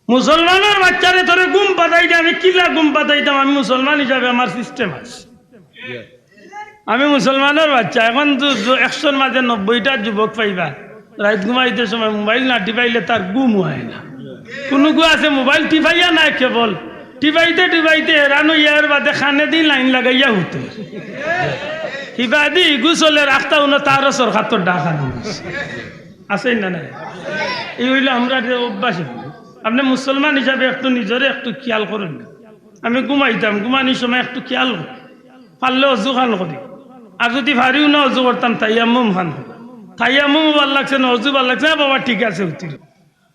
মুসলমানর বাচ্চারে তোরে ঘুম পাতাইতে আমি কিলা ঘুম পাতাইতাম? আমি মুসলমান হিসাবে আমার সিস্টেম আছে। আমি মুসলমানর বাচ্চা। এখন তো জ-, একশোর মাঝে নব্বইটা যুবক পাইবা, রাইত ঘুমাইতে সময় মোবাইল না টিপাইলে তার ঘুম অয় না। কুনুগু আছে মোবাইল টিপাইয়া নায়, কেবল টিপাইতে টিপাইতে হেরান অইয়া এর বাদে কানেদি লাইন লাগাইয়া হুতে। হিবাদি ইগু চলের আখতা হুনো তারও সরকার তো ডাক আনি দিছে। আছে না নাই? ই অইলো আমরার অভ্যাস। আপনে মুসলমান হিসাবে একটু নিজরে একটু খিয়াল করইন না। আমি ঘুমাইতাম, ঘুমানির সময় একটু খিয়াল করি। পারলে অজু খান করি। আর যদি পারিও না অজু করতাম, তায়াম্মুম খান করি। তায়াম্মুম ভালা লাগছে না, অজু ভালা লাগছে না, বাবা ঠিক আছে, হুতির।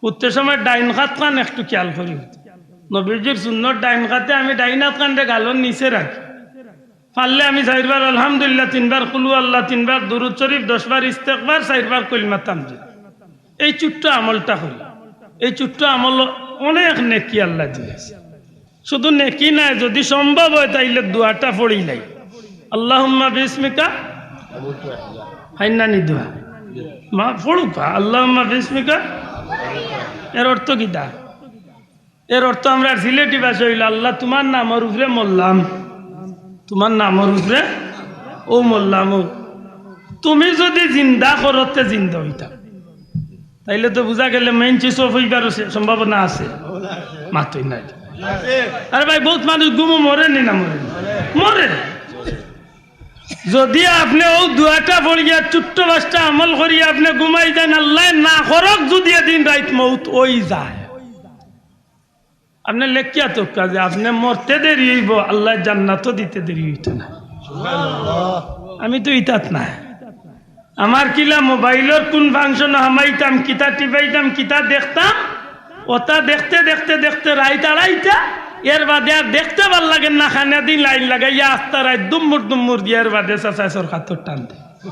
হুততে সময় ডাইন কাত খান একটু খিয়াল করি হুতি। নবীজির সুন্নত ডাইন কাতে আমি ডাইন আত খানরে গালর নিচে রাখি। পারলে আমি চাইরবার আলহামদুলিল্লাহ, তিনবার কুলহু আল্লাহ, তিনবার দুরুদ শরিফ, দশবার ইস্তেগফার, চাইরবার কলিমা তামজিদ। এই ছোট্ট আমলটা করি। এই ছোট্ট আমলো অনেক নেকি আল্লায় দিছে। শুধু নেকি নায়, যদি সম্ভব অয় তাইলে দোয়াটা পড়িলাই, "আল্লাহুম্মা বিসমিকা।" হাইন্নানি দোয়া। মা পড়ুক, "আল্লাহুম্মা বিসমিকা।" এর অর্থ কিতা? এর অর্থ আমরার সিলেটি ভাষায় অইলো, "আল্লাহ, তুমার নামর উপরে মরলাম, তুমার নামর উপরে অউ মরলাম, অউ তুমি যদি জিন্দা করো তে জিন্দা অইতাম।" তাইলে তো বুঝা গেলে মেইন চিজ অফ অইবার সে-, সম্ভাবনা আছে। মাতইন না। আরে ভাই, বউত মানুষ ঘুমো মরে নি না মরে নি? মরে। যদি আপনে অউ দোয়াটা পড়িয়া, ছোট্ট পাঁচটা আমল করিয়া আপনে ঘুমাই যাইন, আল্লায় না করউক যদি এদিন রাইত মউত অই যায়, আপনে লেখিয়া থউক্কা যে আপনে মরতে দেরি অইবো, আল্লায় জান্নাতও দিতে দেরি অইতো না। আমি তো ইতাত নাই। আমার কিলা মোবাইলর কুন ফাংশনো হামাইতাম, কিতা টিপাইতাম, কিতা দেখতাম, অতা দেখতে দেখতে দেখতে রাইত আড়াইটা, এর বাদে আর দেখতে ভালা লাগের না, খানা দিন লাইন লাগাইয়া আস্তা রাইত দুম্মুর দুম্মুর দিয়া এর বাদে চাচায় সরকাতর টান দেয়।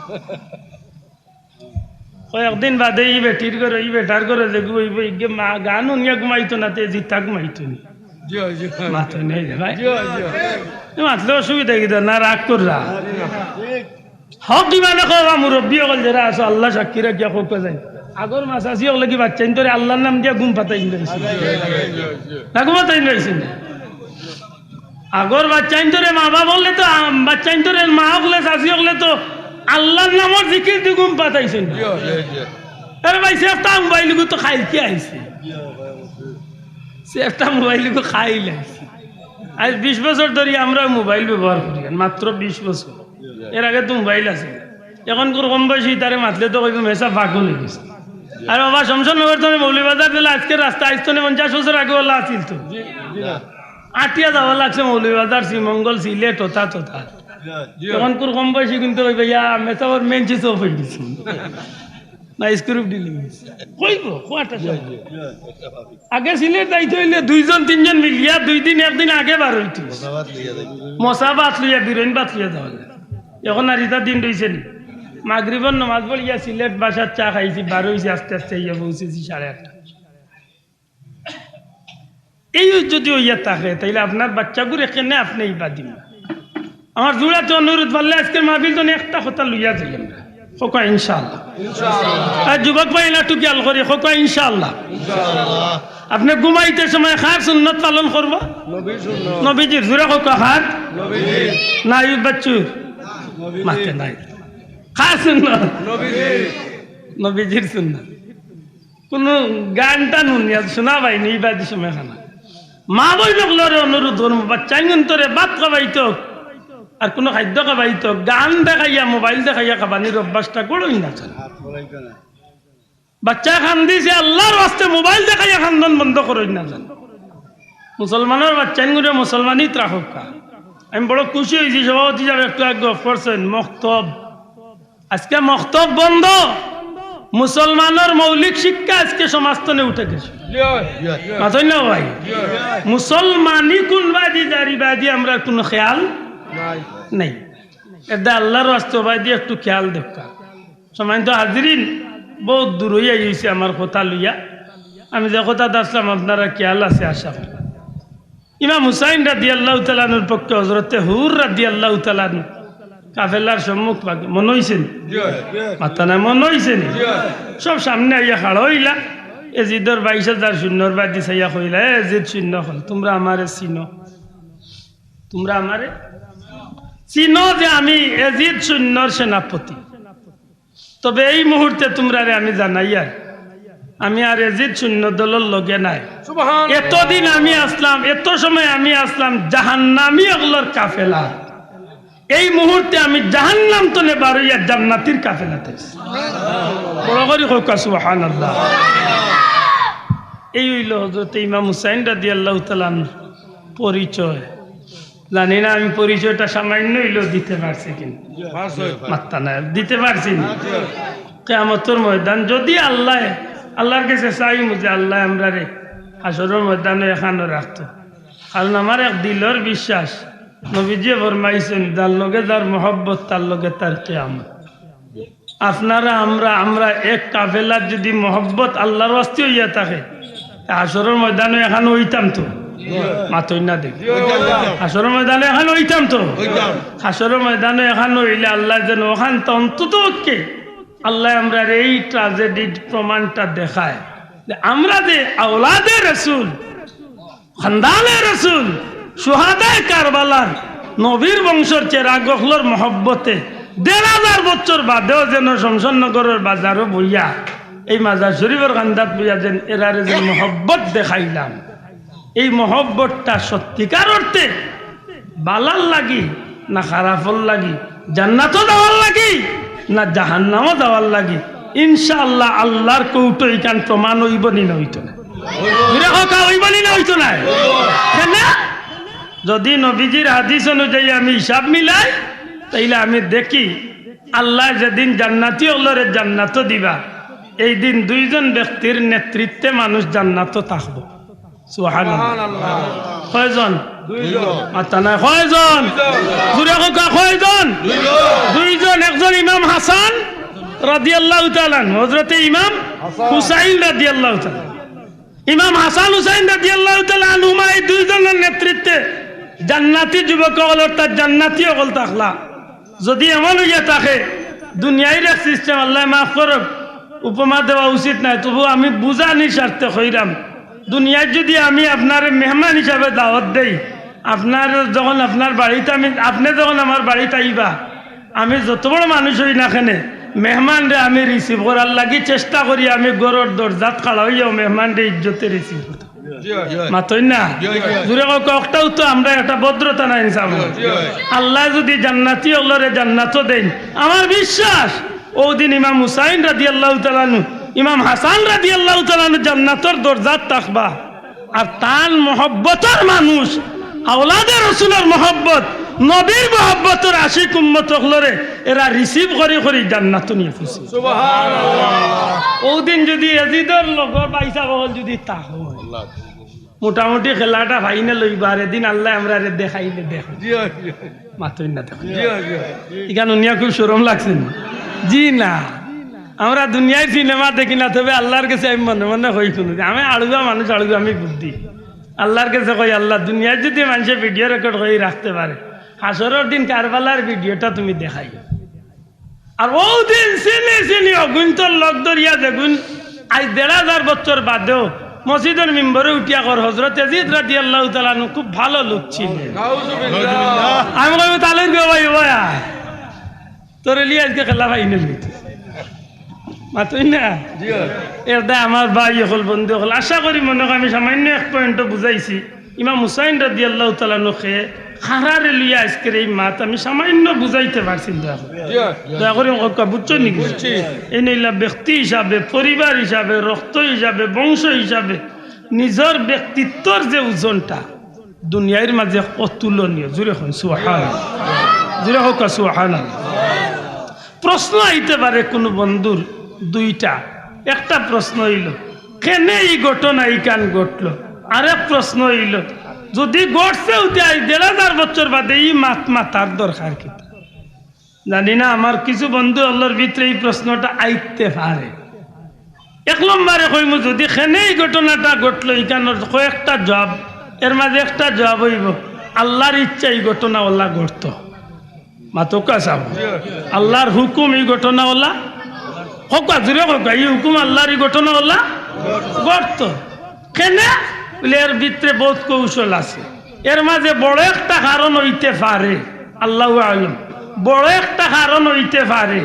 কয়েকদিন বাদে ই বেটির ঘরো, ই বেটার ঘরো যে ঘুমাইবো, ইগে মা গান হুনিয়া ঘুমাইতো না, তে জিতা ঘুমাইতো নি। জি, জি। মাতইন না রে ভাই। জি, জি। এ মাতলে অসুবিধা কিতা? না রাগ কররা। হক ইমানে কওবা, মুরব্বি অকল যেরা আছো, আল্লা সাক্ষী রাখিয়া কউক্কা যাইন। আগর মা চাচি অকলে কি বাচ্চাইন্তরে আল্লার নাম দিয়া ঘুম পাতাইন না? না ঘুম পাতাইন না। আগর বাচ্চাইন্তরে মা বাপ অকলে তো, আম, বাচ্চাইন্তরে মা অকলে, চাচি অকলে তো আল্লার নামর জিকির দি ঘুম পাতাইছইন না। জি, জি, জি। আরে ভাই, সে একটা মোবাইল গু তো খাইল কি আইছে? সে একটা মোবাইল গু খাইল আইছে। আইজ বিশ বছর ধরি আমরা মোবাইল ব্যবহার করি, আর মাত্র বিশ বছর। এর আগে তো মোবাইল আছিল। অখনকুর কম বয়সী তারে মাতলে তো কইবো, "মেসা পাগল অই গেছে।" আর বাবা, শমশেরনগর তনে মৌলভীবাজার দিলে আইজকের রাস্তা, আইজ তনে পঞ্চাশ বছর আগে অলা আছিল তো। আটিয়া যাওয়া লাগছে মৌলভীবাজার, শ্রীমঙ্গল, সিলেট, অতা ততা। অখনকুর কম বয়সী কিন্তু কইবো, "ইয়া, মেসাবর মেইন চিজ অফ অই গেছে।" না, স্ক্রু ঢিলা অই গেছে। কইবো, কোয়াটা সব। আগে সিলেট যাইতে অইলে দুইজন তিনজন মিলিয়া দুই দিন একদিন আগে বার অইতো। মশা ভাত লইয়া, বিরইন ভাত লইয়া যাওয়া লাগে। অখন আর ইতা দিন রইছে নি? মাগরিবর নমাজ পড়িয়া সিলেট বাসার চা খাইছি, বার অইছি আস্তে আস্তে, ইয়া পৌঁছেছি সাড়ে আটটা। এই যদি অইয়া থাকে, তাইলে আপনার বাচ্চাগুরে কেনে আপনে ইবা দিন না। আমার জুড়াতে অনুরোধ, পারলে আইজকের মাহফিল তনে একটা কথা লইয়া যাইন আমরা। কউক্কা ইনশাআল্লাহ। আর যুবক ভাই, এনা একটু খেয়াল করি, কউক্কা ইনশাআল্লাহ। আপনে ঘুমাইতে সময় কার সুন্নত পালন করবা? নবীজির। জুরে কউক্কা, কার? নবীজির। না, ইউ বাচ্চু। মাতে নাই। কার সুন্নত? নবীজির। নবীজির সুন্নত। কুনু গান টান হুনিয়া শোনা পাইনি, ইবাদি সময় খানা। মা বইন অকলরে অনুরোধ করমু, বাচ্চাইন্তরে ভাত খাবাইতো, আর কুনু খাদ্য খাবাইতো, গান দেখাইয়া, মোবাইল দেখাইয়া খাবানির অভ্যাসটা করইন না যান। বাচ্চায় কান্দিছে, আল্লার ওয়াস্তে মোবাইল দেখাইয়া কান্দন বন্ধ করইন না যান। মুসলমানর বাচ্চাইনগুরে মুসলমানিত রাখউক্কা। আমি বড় খুশি অইছি, সভাপতি সাব একটু আগে গফ করছইন, মক্তব আইজকে মক্তব বন্ধ, মুসলমানর মৌলিক শিক্ষা আইজকে সমাজ তনে উঠি গেছে। মাতইন না ভাই? মুসলমানি কুনবাদি যার ইবাদি আমরার কুনু খেয়াল নাই। এরদায় আল্লার ওয়াস্তে অবাদি একটু খেয়াল দেউক্কা। সম্মানিত হাজিরিন, বউত দূর অইয়া গেছে আমার কথা লইয়া। আমি যে কথাত আছলাম আপনারার খেয়াল আছে আশা করি। ইমাম হুসাইন রাদিয়াল্লাহু তাআলা আনহুর পক্ষে হযরতে হুর রাদিয়াল্লাহু তাআলা আনহু কাফেলার সম্মুখ ভাগে, মনো অইছে নি? মাতইন না, মনো অইছে নি? সব সামনে আইয়া খাড়া অইলা। এজিদর বাইশ হাজার সৈন্যর বাদি চাইয়া কইলা, "এ এজিদ সৈন্য অকল, তুমরা আমারে চিনো? তুমরা আমারে চিনো যে আমি এজিদ সৈন্যর সেনাপতি?" তবে এই মুহূর্তে তুমরারে আমি জানাইয়ার, আমি আর এজিদ সৈন্য দলর লগে নাই। সুবহান। এতদিন আমি আছলাম, এত সময় আমি আছলাম জাহান্নামী অকলর কাফেলা। এই মুহূর্তে আমি জাহান্নাম তনে বার অইয়া জান্নাতির কাফেলাত আইছি। বড় করি কউক্কা সুবহানাল্লাহ। এই অইলো হযরতে ইমাম হুসাইন রাদিয়াল্লাহু তাআলা আনহুর পরিচয়। জানি না আমি পরিচয়টা সামান্য অইলেও দিতে পারছি কিনা। মাতইন না, দিতে পারছি নি? কিয়ামতর ময়দান যদি আল্লায়, আল্লার গেছে চাইমু যে আল্লায় আমরারে হাশরর ময়দানো এখানো রাখতো। কারণ আমার এক দিলর বিশ্বাস, নবীজিয়ে ফরমাইছইন, "যার লগে যার মহব্বত, তার লগে তার কিয়ামত।" আপনারা, আমরা, আমরা এক কাফেলাত যদি মহব্বত আল্লার ওয়াস্তে অইয়া থাকে, তে হাশরর ময়দানো এখানো অইতাম তো? মাতইন না দেখি। হাশরর ময়দানো এখানো অইতাম তো? হাশরর ময়দানো এখানো অইলে আল্লায় যেন অখানতা অন্তত পক্ষে আল্লায় আমরারে এই ট্র্যাজেডির প্রমাণটা দেখায় যে আমরা যে আওলাদে রসুল, খানদানে রসুল, শুহাদায়ে কারবালার, নবীর বংশর চেরাগ অকলর মহব্বতে দেড় হাজার বছর বাদেও যেন শমশেরনগরর বাজারো বইয়া এই মাজার শরীফর কান্দাত বইয়া যেন এরারে যে মহব্বত দেখাইলাম, এই মহব্বতটা সত্যিকার অর্থে বালার লাগি না খারাপর লাগি, জান্নাতো যাওয়ার লাগি না জাহান্নামো যাওয়ার লাগি? ইনশাআল্লাহ, আল্লাহর কৌটো ইখান প্রমাণ অইবো নি না অইতো না? জুরে কউক্কা, অইবো নি না অইতো না? কেনে? যদি নবীজির হাদিস অনুযায়ী আমি হিসাব মিলাই, তাইলে আমি দেখি আল্লায় যেদিন জান্নাতি অকলরে জান্নাতো দিবা, এই দিন দুইজন ব্যক্তির নেতৃত্বে মানুষ জান্নাতো থাকবো। সুবহানাল্লাহ। সুবহানাল্লাহ। কয়জন? দুইজন। মাত্তা নাই। কয়জন? দুইজন। জুরে কউক্কা, কয়জন? দুইজন। দুইজন। একজন ইমাম হাসান রাদিয়াল্লাহু তাআলা আনহু, হযরতে ইমাম হাসান। হুসাইন রাদিয়াল্লাহু তাআলা। ইমাম হাসান হুসাইন রাদিয়াল্লাহু তাআলা আনহুমা, এই দুইজনর নেতৃত্বে জান্নাতি যুবক অকল, অর্থাৎ জান্নাতি অকল থাকলা। যদি এমন অইয়া থাকে, দুনিয়ার এক system, আল্লায় মাফ করউক, উপমা দেওয়া উচিত নায়, তবু আমি বুঝানির স্বার্থে কইরাম। দুনিয়াত যদি আমি আপনারে মেহমান হিসাবে দাওয়াত দেই, আপনার যখন আপনার বাড়িত আমি, আপনে যখন আমার বাড়িত আইবা, আমি যত বড় মানুষ অই না কেনে, মেহমানরে আমি receive করার লাগি চেষ্টা করি, আমি ঘরর দরজাত খাড়া অইয়াও মেহমানরে ইজ্জতে receive করি। জি অয়। মাতইন না? জি অয়। জুরে কউক্কা, অটাও তো আমরার একটা ভদ্রতা নায় ইনসাফ? জি অয়। আল্লায় যদি জান্নাতি অকলরে জান্নাতো দেইন, আমার বিশ্বাস অউ দিন ইমাম হুসাইন রাদিয়াল্লাহু তাআলা আনহু, ইমাম হাসান রাদিয়াল্লাহু তাআলা আনহু জান্নাতর দরজাত থাকবা। আর তান মহব্বতর মানুষ, আওলাদে রসুলর মহব্বত, নবীর মহব্বতর আশিক উম্মত অকলরে এরা receive করি করি জান্নাতো নিয়া পৌঁছে। সুবহানাল্লাহ। অউ দিন যদি এজিদর লগর ভাইসাব অকল যদি থাকইন, মোটামুটি খেলাটা final অইবো, আর এদিন আল্লায় আমরারে দেখাইলে দেখো। জি অয়, জি অয়। মাতইন না দেখো। জি অয়, জি অয়। ইখান হুনিয়া খুব শরম লাগছে নি? জি না। আমরা দুনিয়ার সিনেমা দেখি না, তবে আল্লার গেছে আমি মনে মনে কই কুনু দিন, আমি আড়ুয়া মানুষ, আড়ুয়া আমি বুদ্ধি। আল্লার গেছে কই, "আল্লা, দুনিয়ার যদি মানষে video record করি রাখতে পারে, হাশরর দিন কারবালার videoটা তুমি দেখাইও।" আর অউ দিন চিনি চিনি অগুইন্তর লগ ধরিয়া যেগুইন আইজ দেড় হাজার বছর বাদেও মসজিদর মিম্বরে উঠিয়া কর, হজরত এজিদ রাদিয়াল্লাহু তাআলা আনহু খুব ভালো লোক ছিলেন। নাউজুবিল্লাহ। আমি কইমু, "তাইলে গো ভাই, ভাই আয়। তোরে লইয়া আইজকে খেলা final অইতো।" মাতইন না? জি অয়। এর দায় আমার ভাই অকল, বন্ধু অকল, আশা করি মনো অয় আমি সামান্য এক point বুঝাইছি। ইমাম হুসাইন রাদিয়াল্লাহু তাআলা আনহু কে কারারে লইয়া আইজকের এই মাত আমি সামান্য বুঝাইতে পারছি। দয়া করি, জি অয়। দয়া করি কউক্কা, বুঝছো নি? বুঝছি। এই নইলা ব্যক্তি হিসাবে, পরিবার হিসাবে, রক্ত হিসাবে, বংশ হিসাবে নিজর ব্যক্তিত্বর যে ওজনটা দুনিয়ার মাঝে অতুলনীয়। জুরে কউক্কা সুবহানাল্লাহ। জুরে কউক্কা সুবহানাল্লাহ। প্রশ্ন আইতে পারে কুনু বন্ধুর দুইটা। একটা প্রশ্ন অইলো, কেনে ই ঘটনা ইখান ঘটলো? আরেক প্রশ্ন অইলো, যদি ঘটছে অইতে আইজ দেড় হাজার বছর বাদে ই মাত মাতার দরকার কিতা? জানি না, আমার কিছু বন্ধু অকলর ভিতরে ই প্রশ্নটা আইতে পারে। এক নম্বরে কইমু, যদি কেনে ই ঘটনাটা ঘটলো, ইখানর কয়েকটা জবাব, এর মাঝে একটা জবাব অইবো, আল্লার ইচ্ছা ই ঘটনা অলা ঘটতো। মাতউক্কা চাও। আল্লার হুকুম ই ঘটনা অলা। কউক্কা, জুরে কউক্কা, ই হুকুম আল্লার, ই ঘটনা অলা ঘটতো। কেনে? বুলে, এর ভিতরে বউত কৌশল আছে। এর মাঝে বড় একটা কারণ অইতে পারে, আল্লাহু আ'লাম, বড় একটা কারণ অইতে পারে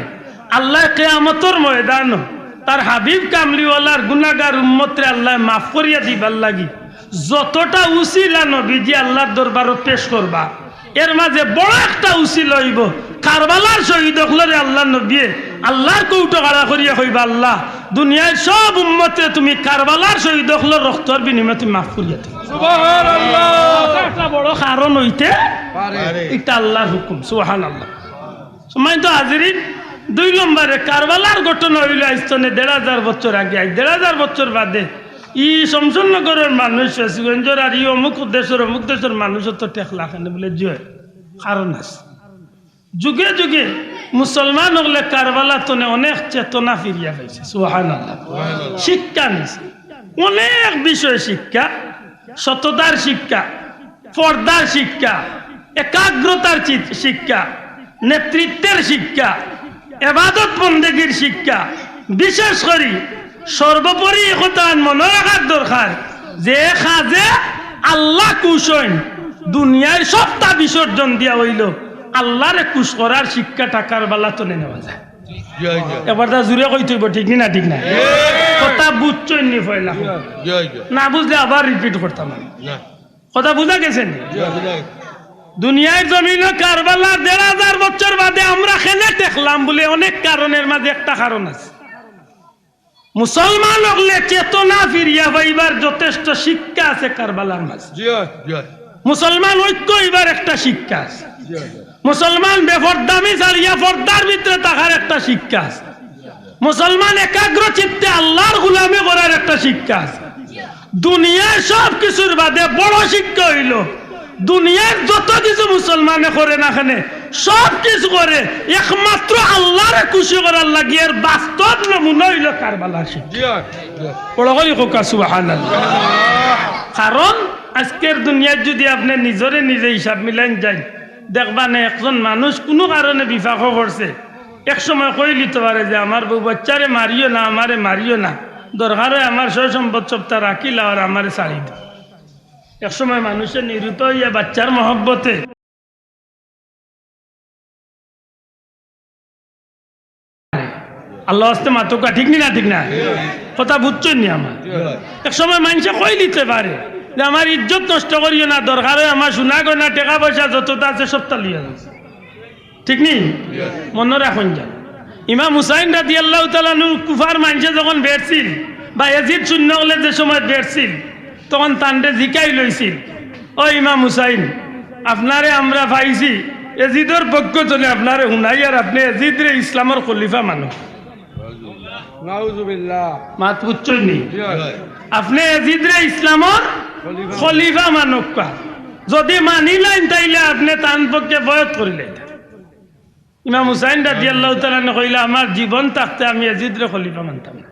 আল্লায় কিয়ামতর ময়দানো তার হাবিব কামলিওয়ালার গুনাগার উম্মতরে আল্লায় মাফ করিয়া দিবার লাগি যতটা উছিলা নবীজি আল্লার দরবারো পেশ করবা, এর মাঝে বড় একটা উছিলা অইবো কারবালার শহীদ অকলরে আল্লার নবীয়ে আল্লার কৌটো খাড়া করিয়া কইবা, "আল্লা, দুনিয়ার সব উম্মতরে তুমি কারবালার শহীদ অকলর রক্তর বিনিময়ে তুমি মাফ করিয়া দিও।" সুবহানাল্লাহ। ইটা একটা বড় কারণ অইতে পারে। ইটা আল্লার হুকুম। সুবহানাল্লাহ। সম্মানিত হাজিরিন, দুই নম্বরে কারবালার ঘটনা অইলো আইজ তনে দেড় হাজার বছর আগে, আইজ দেড় হাজার বছর বাদে ই শমশেরনগরর মানুষ, ফেঞ্চুগঞ্জর আর ই অমুক দেশর, অমুক দেশর মানুষ অত ঠেকলা কেনে বুলে, জি অয়, কারণ আছে। যুগে যুগে মুসলমান অকলে কারবালা তনে অনেক চেতনা ফিরিয়া পাইছে। সুবহানাল্লাহ। শিক্ষা নিছে, অনেক বিষয় শিক্ষা, সততার শিক্ষা, পর্দার শিক্ষা, একাগ্রতার চিত-, শিক্ষা, নেতৃত্বের শিক্ষা, এবাদত বন্দেগীর শিক্ষা। বিশেষ করি সর্বোপরি ই কথাখান মনো রাখার দরকার যে কাজে আল্লা খুশ অইন, দুনিয়ার সবটা বিসর্জন দিয়া অইলো আল্লারে খুশ করার শিক্ষাটা কারবালা তনে নেওয়া যায়। একবার তা জুরে কইতে অইবো, ঠিক নি না? ঠিক না? কথা বুঝছইন নি পয়লা? না বুঝলে আবার রিপিট করতাম আমি। কথা বুঝা গেছে নি? দুনিয়ার জমিনো কারবালার দেড় হাজার বছর বাদে আমরা কেনে ঠেকলাম বলে অনেক কারণের মাঝে একটা কারণ আছে। মুসলমান অকলে চেতনা ফিরিয়া পাইবার যথেষ্ট শিক্ষা আছে কারবালার মাঝে। মুসলমান ঐক্য অইবার একটা শিক্ষা আছে। মুসলমান বেপর্দামি ছাড়িয়া পর্দার ভিতরে থাকার একটা শিক্ষা আছে। মুসলমান একাগ্র চিত্তে আল্লাহর গোলামি করার একটা শিক্ষা আছে। দুনিয়ার সব কিছুর বাদে বড় শিক্ষা অইলো, দুনিয়ার যত কিছু মুসলমানে করে না কেনে, সব কিছু করে একমাত্র আল্লাহরে খুশি করার লাগি। এর বাস্তব নমুনা অইলো কারবালার শিক্ষা। বড় করি কউক্কা সুবহানাল্লাহ। কারণ আজকের দুনিয়াত যদি আপনে নিজরে নিজে হিসাব মিলাইন যাইন, দেখবা নে একজন মানুষ কুনু কারণে বিপাকো পড়ছে, এক সময় কইলিতো পারে যে, "আমার বউ বাচ্চারে মারিও না, আমারে মারিও না, দরকার অয় আমার সয় সম্পদ সবতা রাখিলাও আর আমারে ছাড়ি দেও।" এক সময় মানুষে নিরুপায় অইয়া বাচ্চার মহব্বতে আল্লাহ আস্তে মাতউক্কা, ঠিক নি না? ঠিক না? কথা বুঝছইন নি আমার? এক সময় মানষে কইলিতে পারে যে, "আমার ইজ্জত নষ্ট করিও না, দরকার অয় আমার সোনা গয়না, টেকা পয়সা যততা আছে সবতা লইয়া যাও।" ঠিক নি? মনো রাখইন যান। ইমাম হুসাইন রাদিয়াল্লাহু তাআলা আনহু কুফার মানষে যখন বেড়ছিল, বা এজিদ শূন্য অকলে যে সময় বেড়ছিল, তখন তানরে জিকাইল অইছিল, "ও ইমাম হুসাইন, আপনারে আমরা পাইছি, এজিদর পক্ষ তনে আপনারে হুনাই, আর আপনে এজিদরে ইসলামর খলিফা মানউক্কা।" নাউজুবিল্লাহ। মাত বুঝছইন নি? আপনে এজিদরে ইসলামর খলিফা। খলিফা মানউক্কা। যদি মানিলাইন, তাইলে আপনে তান পক্ষে বয়াত করিলাইতা। ইমাম হুসাইন রাদিয়াল্লাহু তাআলা আনহু কইলা, "আমার জীবন থাকতে আমি এজিদরে খলিফা মানতাম না।"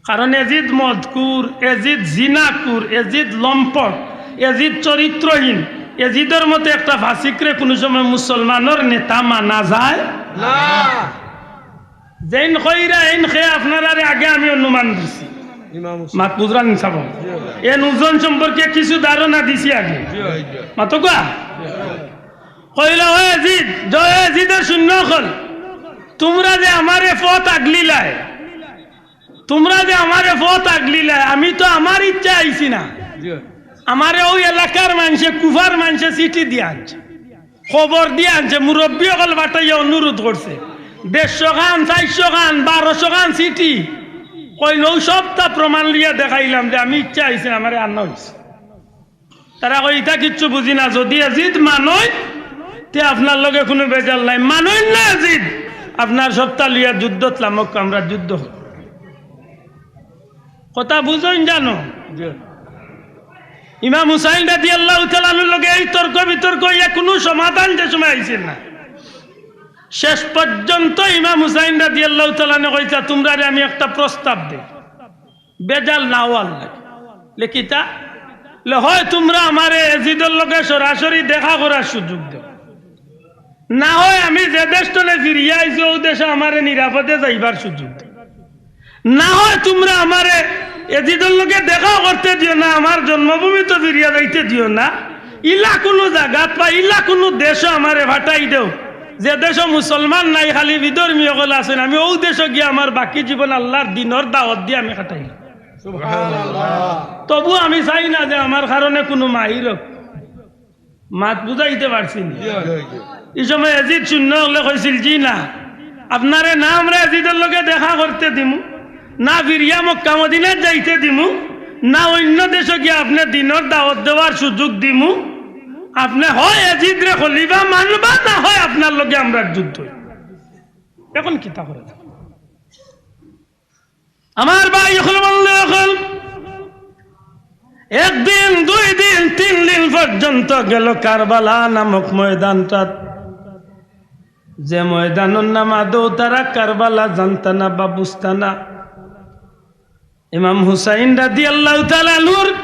কারণ এজিদ মদকুর, এজিদ জিনাকুর, এজিদ লম্পট, এজিদ চরিত্রহীন। এজিদর মতো একটা ফাসিকরে কুনু সময় মুসলমানর নেতা মানা যায় না। যেইন কইরা এইন খে আপনারারে আগে আমি অনুমান দিছি। ইমাম হুসাইন। মাত বুঝরা নি সাব? এন ওজন সম্পর্কে কিছু ধারণা দিছি আগে। জি, জি। মাতউক্কা? কইলা, "ও এজিদ, জয় এজিদর শূন্য অকল, তুমরা যে আমারে পথ আগলিলায়, তুমরা যে আমারে পথ আগলিলায়, আমি তো আমার ইচ্ছা আইছি না। জি। আমারে অউ এলাকার মানষে, কুফার মানষে চিঠি দিয়া আনছে, খবর দিয়া আনছে, মুরব্বি অকল পাঠাইয়া অনুরোধ করছে, দেড়শো খান, চাইরশো খান, বারোশো খান চিঠি। কইন অউ সবতা প্রমাণ লইয়া দেখাইলাম যে আমি ইচ্ছা আইছি না, আমারে আনা অইছে।" তারা কয়, "ইতা কিচ্ছু বুঝি না, যদি এজিদ মানইন, তে আপনার লগে কুনু বেজাল নাই, মানইন না এজিদ, আপনার সবতা লইয়া যুদ্ধত লামউক্কা, আমরা যুদ্ধ করমু।" কথা বুঝইন জানো? জি। ইমাম হুসাইন রাদিয়াল্লাহু তাআলা আনহুর লগে এই তর্ক বিতর্ক অইয়া কুনু সমাধান যে সময় আইছে না। শেষ পর্যন্ত ইমাম হুসাইন রাদিয়াল্লাহু তাআলা আনহু কইতা, "তুমরারে আমি একটা প্রস্তাব দেই।" বেজাল না অওয়ার লাগি। লে কিতা? লে, "হয় তুমরা আমারে এজিদর লগে সরাসরি দেখা করার সুযোগ দেও, না হয় আমি যে দেশ তনে ফিরিয়া আইছি, অউ দেশো আমারে নিরাপদে যাইবার সুযোগ দেও, না হয় তুমরা আমারে এজিদর লগে দেখাও করতে দিও না, আমার জন্মভূমিত ফিরিয়া যাইতে দিও না, ইলা কুনু জাগাত বা ইলা কুনু দেশো আমারে পাঠাই দেও, যে দেশো মুসলমান নাই, খালি বিধর্মী অকল আছইন, আমি অউ দেশো গিয়া আমার বাকি জীবন আল্লার দিনর দাওয়াত দিয়া আমি কাটাইলাম।" সুবহানাল্লাহ। তবু আমি চাই না যে আমার কারণে কুনু মাইর অউক। মাত বুঝাইতে পারছি নি? জি, জি, জি। ই সময় এজিদ শূন্য অকলে কইছিল, "জি না, আপনারে না আমরা এজিদর লগে দেখা করতে দিমু, না ফিরিয়া মক্কা মদিনাত যাইতে দিমু, না অইন্য দেশো গিয়া আপনে দিনর দাওয়াত দেওয়ার সুযোগ দিমু। আপনে হয় এজিদরে খলিফা মানবা, না হয় আপনার লগে আমরার যুদ্ধ অইবো।" এখন কিতা করা যায়? আমার ভাই অকল, বন্ধু অকল, একদিন, দুই দিন, তিন দিন পর্যন্ত গেল কারবালা নামক ময়দানটাত, যে ময়দানর নাম আদৌ তারা কারবালা জানতা না বা বুঝতা না। ইমাম হুসাইন রাদিয়াল্লাহু তাআলা আনহুর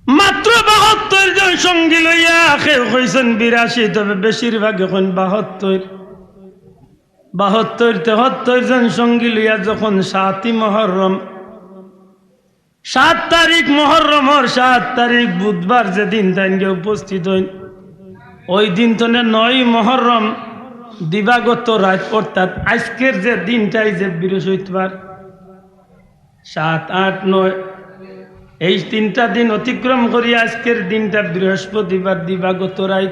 মাত্র বাহাত্তর জন সঙ্গী লইয়া, কেউ কইছেন বিরাশি, তবে বেশিরভাগে কইন বাহাত্তর। বাহাত্তর তেহাত্তর জন সঙ্গী লইয়া যখন সাতই মহররম, সাত তারিখ মহররমর সাত তারিখ বুধবার যেদিন তাইন গিয়া উপস্থিত অইন, ওই দিন তনে নয় মহররম দিবাগত রাইত, অর্থাৎ আইজকের যে দিনটা, এই যে বৃহস্পতিবার, সাত, আট, নয়, এই তিনটা দিন অতিক্রম করিয়া আইজকের দিনটা বৃহস্পতিবার, দিবাগত রাইত,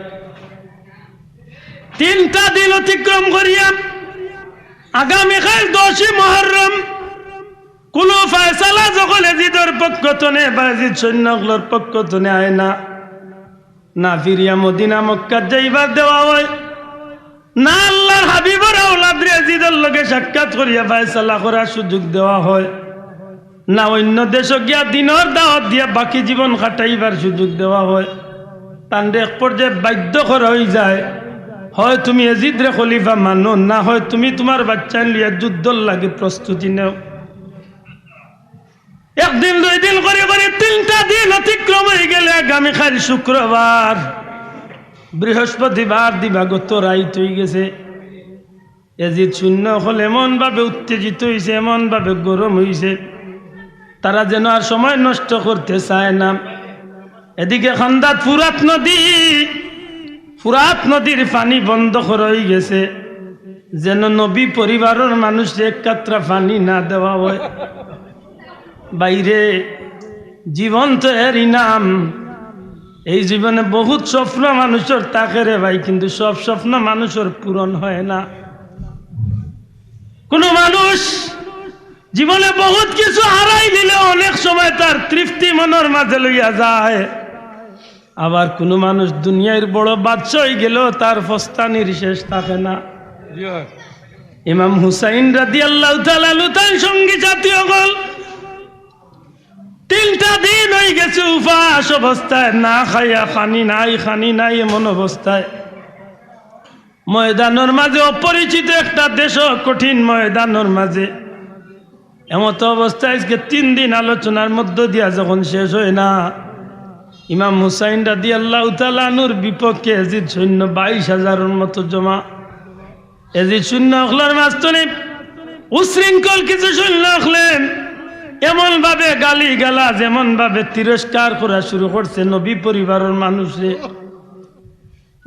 তিনটা দিন অতিক্রম করিয়া আগামীকাল দশই মুহররম কুনু ফয়সালা যখন এজিদর পক্ষ তনে বা এজিদ সৈন্য অকলর পক্ষ তনে আয় না, না ফিরিয়া মদিনা মক্কাত যাইবার দেওয়া হয়, না আল্লার হাবিবর আওলাদরে এজিদর লগে সাক্ষাৎ করিয়া ফয়সালা করার সুযোগ দেওয়া হয়, না অইন্য দেশো গিয়া দিনর দাওয়াত দিয়া বাকি জীবন কাটাইবার সুযোগ দেওয়া হয়। তানরে এক পর্যায়ে বাধ্য করা অইযায়, হয় তুমি এজিদরে খলিফা মানো, না হয় তুমি তুমার বাইচ্চাইন লইয়া যুদ্ধর লাগি প্রস্তুতি নেও। একদিন দুইদিন করি করি তিনটা দিন অতিক্রম অইগেলে আগামীকাল শুক্রবার, বৃহস্পতিবার দিবাগত রাইত অইগেছে। এজিদ সৈন্য অকল এমনভাবে উত্তেজিত অইছে, এমনভাবে গরম অইছে, তারা যেন আর সময় নষ্ট করতে চায় না। এদিকে কান্দাত ফুরাত নদী, ফুরাত নদীর পানি বন্ধ করা অইগেছে, যেন নবী পরিবারর মানুষরে এক কাতরা পানি না দেওয়া হয়। বাইরে জীবন তো এর ইনাম। এই জীবনে বহুত স্বপ্ন মানুষর থাকে রে ভাই, কিন্তু সব স্বপ্ন মানুষর পূরণ হয় না। কোনো মানুষ জীবনে বহুত কিছু হারাই দিলে অনেক সময় তার তৃপ্তি মনর মাঝে লইয়া যায়, আবার কোনো মানুষ দুনিয়ার বড় বাদশা অইগেলেও তার ফস্তানির শেষ থাকে না। ইমাম হুসাইন রাদিয়াল্লাহু তাআলা আনহু তান সঙ্গী সাথী অকল তিনটা দিন অইগেছে উপাস অবস্থায়, না খাইয়া, পানি নাই, পানি নাই, এমন অবস্থায় ময়দানর মাঝে, অপরিচিত একটা দেশো, কঠিন ময়দানর মাঝে, এমতো অবস্থায় আইজকে তিন দিন আলোচনার মধ্য দিয়া যখন শেষ হয় না, ইমাম হুসাইন রাদিয়াল্লাহু তাআলা আনহুর বিপক্ষে এজিদ সৈন্য বাইশ হাজারর মতো জমা। এজিদ সৈন্য অকলর মাঝখানে উশৃঙ্খল কিছু সৈন্য অকলে এমনভাবে গালি গালাজ, এমনভাবে তিরস্কার করা শুরু করছে নবী পরিবারর মানুষরে,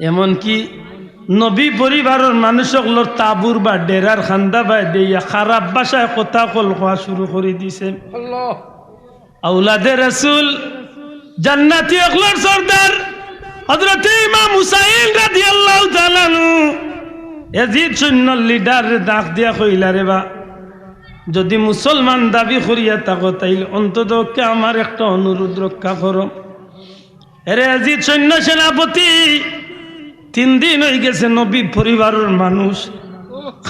এমনকি নবী পরিবারর মানুষ অকলর তাবুর বা ডেরার কান্দা বায় দিয়া খারাপ ভাষায় কথা অকল কওয়া শুরু করি দিছে। আল্লাহ। আওলাদে রাসূল, জান্নাতি অকলর সর্দার হযরতে ইমাম হুসাইন রাদিয়াল্লাহু তাআলা আনহু এজিদ সৈন্যর লিডাররে ডাক দিয়া কইলা, "রে বা, যদি মুসলমান দাবি করিয়া থাকো, তাইলে অন্তত পক্ষে আমার একটা অনুরোধ রক্ষা করো।" এরে এজিদ সৈন্য সেনাপতি, তিন দিন অইগেছে নবী পরিবারর মানুষ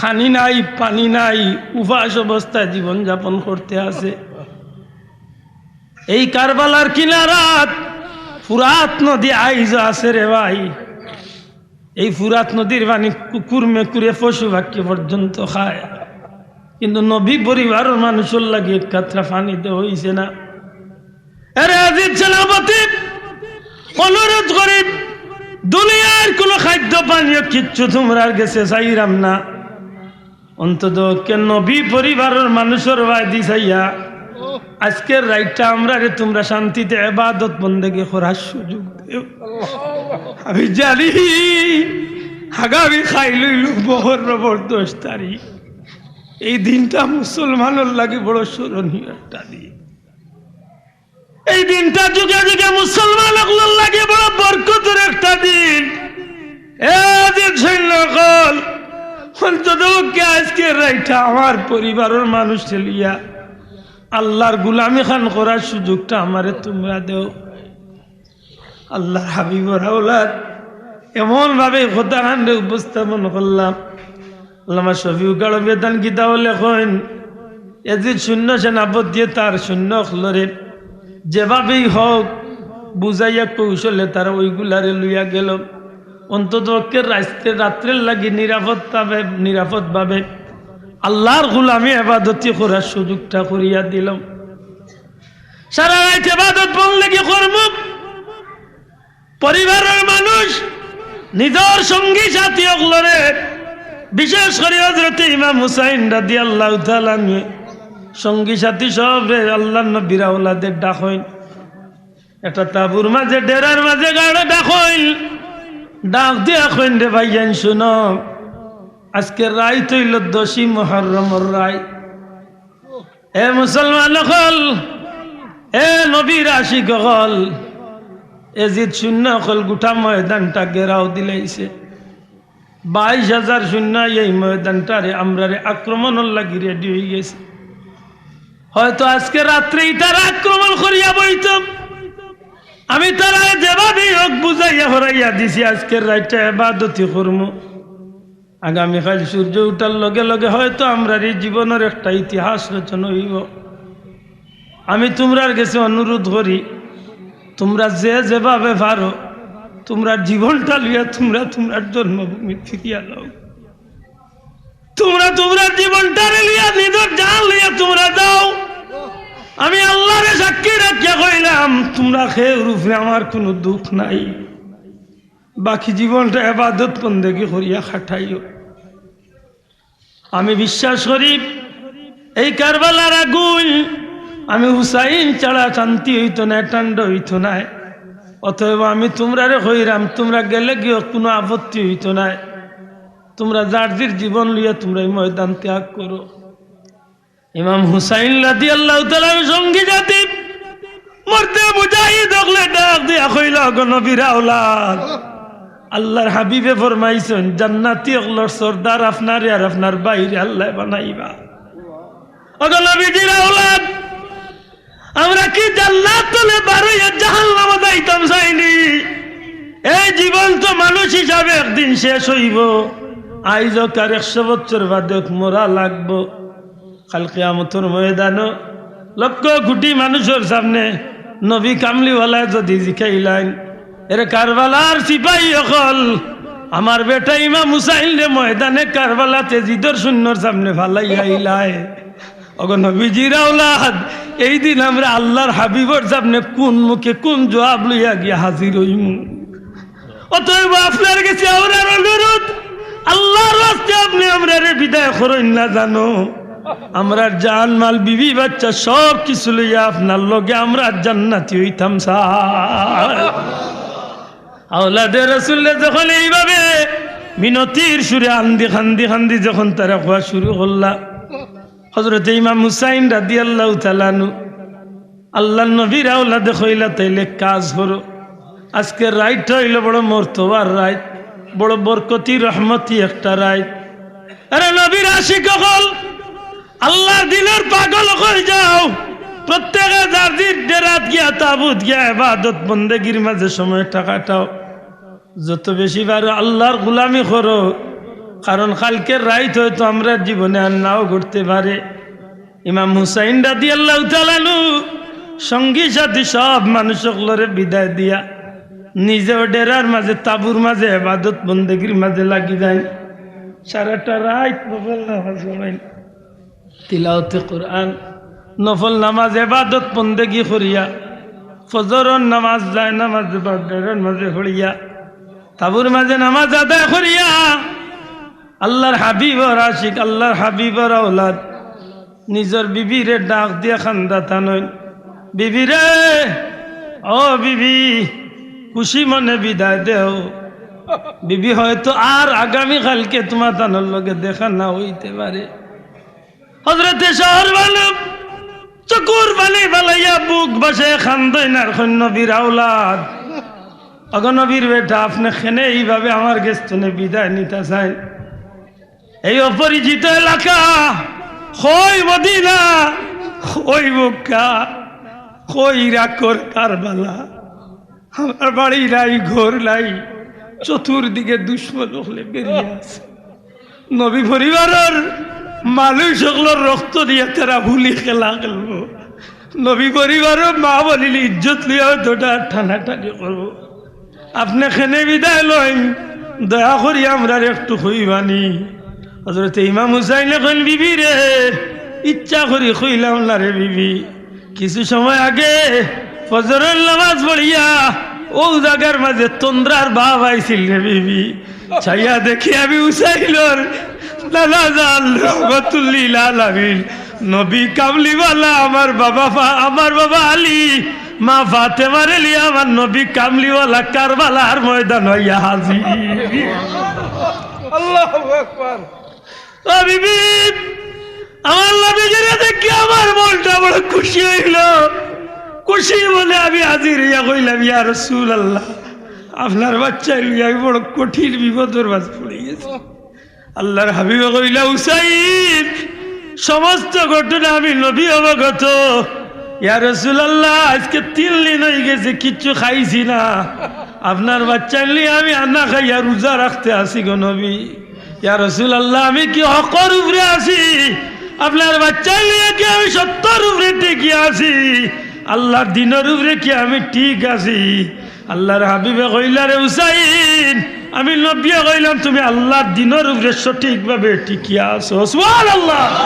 পানি নাই, পানি নাই, উপাস অবস্থায় জীবন যাপন করতে আছে। এই কারবালার কিনারাত ফুরাত নদী আইজ আছে রে ভাই। এই ফুরাত নদীর পানি কুকুর মেকুরে পশু পাখি পর্যন্ত খায়, কিন্তু নবী পরিবারর মানুষর লাগি এক কাতরা পানি দেওয়া অইছে না। এরে এজিদ সেনাপতি, অনুরোধ করি, দুনিয়ার কোনো খাদ্য পানীয় কিচ্ছু তুমরার গেছে চাইরাম না, অন্তত পক্ষে নবী পরিবারর মানুষর বায়দি চাইয়া আইজকের রাইতটা আমরারে তুমরা শান্তিতে ইবাদত বন্দেগি করার সুযোগ দেও। আমি জানি আগামী কাইল অইলো মুহররমর দশ তারিখ। এই দিনটা মুসলমানর লাগি বড় স্মরণীয় একটা দিন। এই দিনটা যুগে যুগে মুসলমান অকলর লাগি বড় বরকতর একটা দিন। এজিদ সৈন্য অকল, অন্তত পক্ষে আইজকের রাইতটা আমার পরিবারর মানুষ লইয়া আল্লার গুলামি খান করার সুযোগটা আমারে তুমরা দেও। আল্লার হাবিবর আওলাদ এমনভাবে কথা খানরে উপস্থাপন করলাম। আল্লামা শফিউল আরব তান কিতাবো লেখইন, এজিদ সৈন্য সেনাপতিয়ে তার সৈন্য অকলরে যেভাবেই হোক বুঝাইয়া কৌশলে তারা ওইগুলারে লইয়া গেল। অন্তত পক্ষে রাইতে, রাত্রের লাগি নিরাপদভাবে, নিরাপদভাবে আল্লার গুলামি ইবাদতি করার সুযোগটা করিয়া দিল। সারা রাইত ইবাদত বন্দেগি করমু। পরিবারর মানুষ, নিজর সঙ্গী সাথী অকলরে, বিশেষ করি হযরতে ইমাম হুসাইন রাদিয়াল্লাহু তাআলা আনহু সঙ্গী সাথী সবরে আল্লার নবীর আওলাদে ডাকইন। একটা তাবুর মাঝে, ডেরার মাঝে গাড়ে ডাকইন, ডাক দিয়া কইন, "রে ভাইয়াইন, শুনো, আজকের রাইত অইলো দশই মুহররমর রাইত। এ মুসলমান অকল, এ নবীর আশিক অকল, এজিদ সৈন্য অকল গুটা ময়দানটা ঘেরাও দিলাইছে। বাইশ হাজার সৈন্য এই ময়দানটারে আমরারে আক্রমণর লাগি রেডি অইগেছে। হয়তো আজকে রাত্রে ইতারা আক্রমণ করিয়া বইতো। আমি তারারে যেভাবেই হোক বুঝাইয়া হরাইয়া দিছি, আজকের রাইতটা এবাদতি করমু। আগামীকাল সূর্য উঠার লগে লগে হয়তো আমরার এই জীবনর একটা ইতিহাস রচনা অইবো। আমি তুমরার গেছে অনুরোধ করি, তুমরা যে যেভাবে পারো, তুমরার জীবনটা লইয়া তুমরা তুমরার জন্মভূমি ফিরিয়া লও। তুমরা তুমরার জীবনটারে লইয়া, নিজর জান লইয়া তুমরা যাও। আমি আল্লারে সাক্ষী রাখিয়া কইলাম, তুমরা কেউর উপরে আমার কুনু দুখ নাই। বাকি জীবনটা এবাদত বন্দেগি করিয়া কাটাইও। আমি বিশ্বাস করি, এই কারবালার আগুন, আমি হুসাইন ছাড়া শান্তি অইতো নায়, ঠান্ডা অইতো নায়। অতএব আমি তুমরারে কইরাম, তুমরা গেলেগিও কুনু আপত্তি অইতো নায়। তুমরা যার যার জীবন লইয়া তুমরা এই ময়দান ত্যাগ করো। ইমাম হুসাইন রাদিয়াল্লাহু তাআলা আনহু সঙ্গী সাথী, মরদে মুজাহিদ অকলে ডাক দিয়া কইলা, "ওগো নবীর আওলাদ, আল্লাহর হাবিবে ফরমাইছইন, জান্নাতি অকলর সর্দার আপনারে আর আপনার ভাইরে আল্লায় বানাইবা।" ওগো নবীজির আওলাদ, আমরা কি জান্নাত তনে বারইয়া জাহান্নামো যাইতাম চাইনি? এই জীবন তো মানুষ হিসাবে একদিন শেষ অইবো। আইজ অউক আর একশো বছর বাদে অউক মরা লাগবো। কাল কিয়ামতর ময়দানো লক্ষ কোটি মানুষর সামনে নবী কামলিওয়ালায় যুদি জিকাইলাইন, "এরে কারবালার সিপাহী অকল, আমার বেটা ইমাম হুসাইনরে ময়দানে কারবালাত এজিদর সৈন্যর সামনে ফালাইয়া আইলায়।" ওগো নবীজির আওলাদ, এই দিন আমরা আল্লাহর হাবিবর সামনে কুন মুখে কুন জুয়াব লইয়া গিয়া হাজির অইমু? অতএব আপনার গেছে আমরার অনুরোধ, আল্লাহর ওয়াস্তে আপনে আমরারে বিদায় করইন না জানো। আমরার জান, মাল, বিবি, বাচ্চা সব কিছু লইয়া আপনার লগে আমরা জান্নাতি অইতাম চাই। আওলাদে রসুলরে যখন এইভাবে মিনতির সুরে আন্দি খান্দি খান্দি যখন তারা কওয়া শুরু করলা, হযরতে ইমাম হুসাইন রাদিয়াল্লাহু তাআলা আনহু আল্লাহর নবীর আওলাদে কইলা, "তাইলে কাজ করো, আজকের রাইতটা অইলো বড় মর্তবার রাইত, বড় বরকতি রহমতি একটা রাইত। আরে নবীর আশিক অকল, আল্লাহর দিনর পাগল অকল যাও, প্রত্যেকে যার যার ডেরাত গিয়া, তাবুত গিয়া ইবাদত বন্দেগির মাঝে সময়টা কাটাও।" যত বেশি পারো আল্লাহর গোলামি করো, কারণ কালকের রাইত হয়তো আমরার জীবনে আর নাও ঘটতে পারে। ইমাম হুসাইন রাদিয়াল্লাহু তাআলা আনহু সঙ্গী সাথী সব মানুষ অকলরে বিদায় দিয়া নিজেও ডেরার মাঝে, তাবুর মাঝে, ইবাদত বন্দেগির মাঝে লাগি যাইন। সারাটা রাইত নফল নামাজ পড়ইন। তিলাওয়াতে কোরআন, নফল নামাজ, ইবাদত বন্দেগি করিয়া, ফজরর নামাজ, যায় নামাজ, বাগদারর মাঝে পড়িয়া, তাবুর মাঝে নামাজ আদায় করিয়া, আল্লাহর হাবিবর আশিক, আল্লাহর হাবিবর আওলাদ, নিজর বিবিরে ডাক দিয়া কান্দা টানইন, "বিবি রে, ও বিবি, খুশি মনে বিদায় দেও।" বিবি, হয়তো আর আগামী কালকে তুমার তানর লগে দেখা না অইতে পারে। হযরতে শাহরবানু চকুর পানি ফালাইয়া বুক ভাসাইয়া কান্দইন আর কইন, "নবীর আওলাদ, ওগো নবীর বেটা, আপনে কেনে এইভাবে আমার গেছ তনে বিদায় নিতা চাইন?" এই অপরিচিত এলাকা, কই মদিনা, কই মক্কা, কই ইরাকর কারবালা। আমার বাড়ি নাই, ঘর নাই, চতুর্দিকে দুশমন অকলে বেরিয়া আছে। নবী পরিবারর মানুষ অকলর রক্ত দিয়া তারা হোলি খেলা খেলবো। নবী পরিবারর মা বলিলে ইজ্জত লইয়া অতটা টানাটানি করবো। আপনে কেনে বিদায় লইন, দয়া করি আমরারে একটু কইবানি। হযরতে ইমাম হুসাইনে কইন, "বিবি রে, ইচ্ছা করি কইলাম না রে বিবি, কিছু সময় আগে ফজরর নামাজ পড়িয়া অউ জাগার মাঝে তন্দ্রার ভাব আইছিল রে বিবি। চাইয়া দেখি আমি হুসাইনর নানা জান রহমাতুল্লিল আলামিন, নবী কামলিওয়ালা, আমার বাবা ফা-, আমার বাবা আলী, মা ফাতেমারে লইয়া আমার নবী কামলিওয়ালা কারবালার ময়দান অইয়া হাজির।" আল্লাহু আকবার। ও বিবি, আমার নবীজিরে দেখি আমার মনটা বড় খুশি অইলো। খুশি মনে আমি হাজির অইয়া কইলাম, "ইয়া রাসূলুল্লাহ, আপনার বাচ্চারে লইয়া আমি বড় কঠিন বিপদর মাঝে পড়ি গেছি।" আল্লার হাবিবে কইলা, "হুসাইন, সমস্ত ঘটনা আমি নবী অবগত। ইয়া রাসূলুল্লাহ, আইজকে তিন দিন অই গেছে, কিচ্ছু খাইছি না। আপনার বাচ্চারে লইয়া আমি আনা খাইয়া রোজা রাখতে আছি গো নবী। ইয়া রাসূলুল্লাহ, আমি কি হকর উপরে আছি? আপনার বাচ্চারে লইয়া কি আমি সত্যর উপরে টিকি আছি? আল্লার দ্বীনর উপরে কি আমি ঠিক আছি?" আল্লার হাবিবে কইলা, "রে হুসাইন, আমি নবীয়ে কইলাম তুমি আল্লার দ্বীনর উপরে সঠিকভাবে টিকি আছো।" সুবহানাল্লাহ।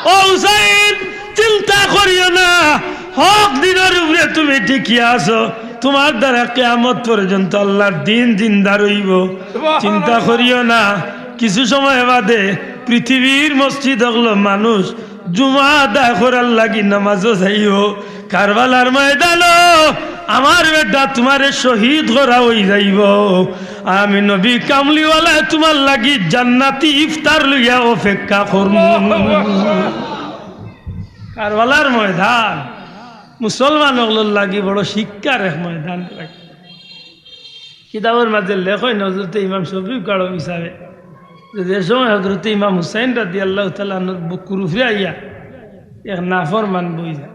ও হুসাইন, চিন্তা করিও না, হক দ্বীনর উপরে তুমি টিকি আছো। তুমার দ্বারা কিয়ামত পর্যন্ত আল্লার দ্বীন জিন্দা রইবো। চিন্তা করিও না, কিছু সময় বাদে পৃথিবীর মসজিদ অকলো মানুষ জুমা আদায় করার লাগি নামাজো যাইবো। কারবালার ময়দানো আমার বেটা তুমারে শহীদ করা অই যাইবো। আমি নবী কামলিওয়ালায় তুমার লাগি জান্নাতি ইফতার লইয়া অপেক্ষা করমু। কারবালার ময়দান মুসলমান অকলর লাগি বড় শিক্ষার এক ময়দান। কিতাবর মাঝে লেখইন হযরতে ইমাম শফিউল কারবী সাহেবে, যে, যে সময় হযরতে ইমাম হুসাইন রাদিয়াল্লাহু তাআলা আনহুর বুকুর উপরে আইয়া এক নাফরমান বই যায়,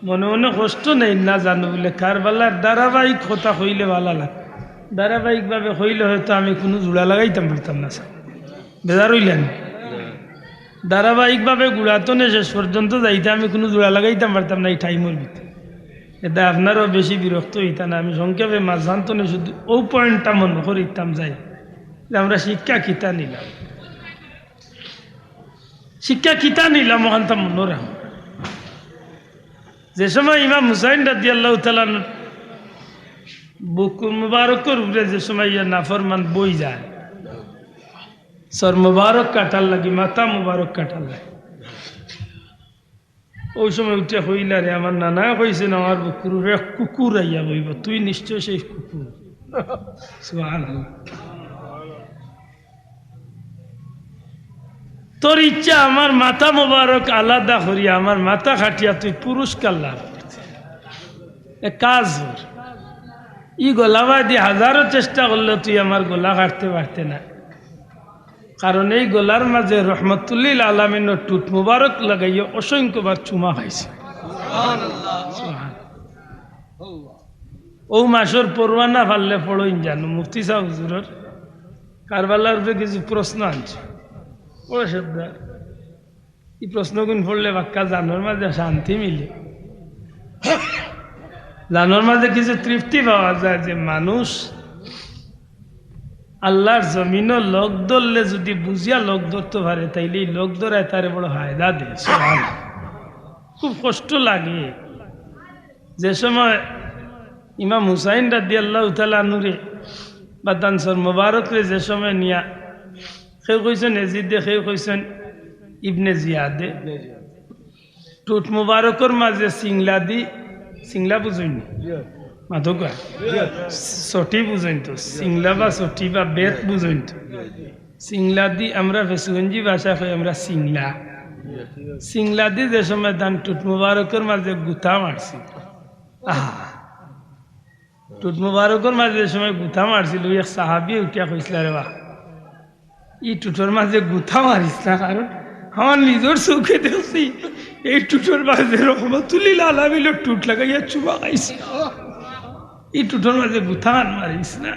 মনে মনে কষ্ট নেইন না জানো বুলে, কারবালার ধারাবাহিক কথা কইলে ভালা লাগে। ধারাবাহিকভাবে কইলে হয়তো আমি কুনু জোড়া লাগাইতাম পারতাম না, স্যার। বেজার অইলা নি? ধারাবাহিকভাবে গুড়াতনে শেষ পর্যন্ত যাইতে আমি কুনু জোড়া লাগাইতাম পারতাম না এই টাইমর ভিতরে। এতে আপনারাও বেশি বিরক্ত অইতা না। আমি সংক্ষেপে মাঝখানতনে শুধু অউ পয়েন্টটা মনো করিতাম যাই যে আমরা শিক্ষা কিতা নিলাম, শিক্ষা কিতা নিলাম অখানতা মনো রাখো। যে সময় ইমাম হুসাইন রাদিয়াল্লাহু তাআলা আনহুর বুকুর মুবারকর উপরে যে সময় ইয়া নাফরমান বই যায়, সর মুবারক কাটার লাগি, মাথা মুবারক কাটার লাগি। অউ সময় উঠিয়া কইলা, "রে, আমার নানায় কইছইন, আমার বুকুর উপরে এক কুকুর আইয়া বইবো, তুই নিশ্চয় সেই কুকুর।" সুবহানাল্লাহ। "তোর ইচ্ছা আমার মাথা মোবারক আলাদা করিয়া, আমার মাথা কাটিয়া তুই পুরস্কার লাভ করতে। এক কাজ কর, ই গলাবাদি হাজারো চেষ্টা করলেও তুই আমার গলা কাটতে পারতে না।" কারণ এই গলার মাঝে রহমতুল্লিল আলামিনর টুট মুবারক লাগাইয়া অসংখ্যবার চুমা খাইছে। সুবহান। অউ মাসর পরোয়ানা পারলে পড়ইন জানো, মুফতি সাহেব হুজুরর কারবালার উপরে কিছু প্রশ্ন আনছে। বড় সর্দার, এই প্রশ্নগুন পড়লে বাক্কা জানোর মাঝে শান্তি মিলে, জানোর মাঝে কিছু তৃপ্তি পাওয়া যায় যে মানুষ আল্লার জমিনো লগ ধরলে যদি বুঝিয়া লগ ধরতে পারে, তাইলে এই লগ ধরায় তারে বড় ফায়দা দেয়। সুবহানাল্লাহ। খুব কষ্ট লাগে যে সময় ইমাম হুসাইন রাদিয়াল্লাহু তাআলা আনহুরে বা তান সর মোবারকরে যে সময় নিয়া, কেউ কইছইন এজিদে, কেউ কইছইন ইবনে জিয়াদে, টুট মুবারকর মাঝে সিংলা দি, সিংলা বুঝইন নি? মাতউক্কা। সটি বুঝইন তো, সিংলা বা সটি বা বেত বুঝইন তো। সিংলা দি আমরা ফেসুগঞ্জি ভাষায় কই আমরা সিংলা। সিংলা দি যে সময় তান টুট মুবারকর মাঝে গুতা মারছিল। আহা। টুট মুবারকর মাঝে যে সময় গুতা মারছিল, অউ এক সাহাবিয়ে উঠিয়া কইছলা, "রে বা, ই টুটর মাঝে গুতা মারিস না, কারণ আমার নিজর চউখে দেখছি, এই টুটর মাঝে রহমতুল্লিল আলামিনর টুট লাগাইয়া চুমা খাইছে। ই টুটর মাঝে গুতা আর মারিস না।"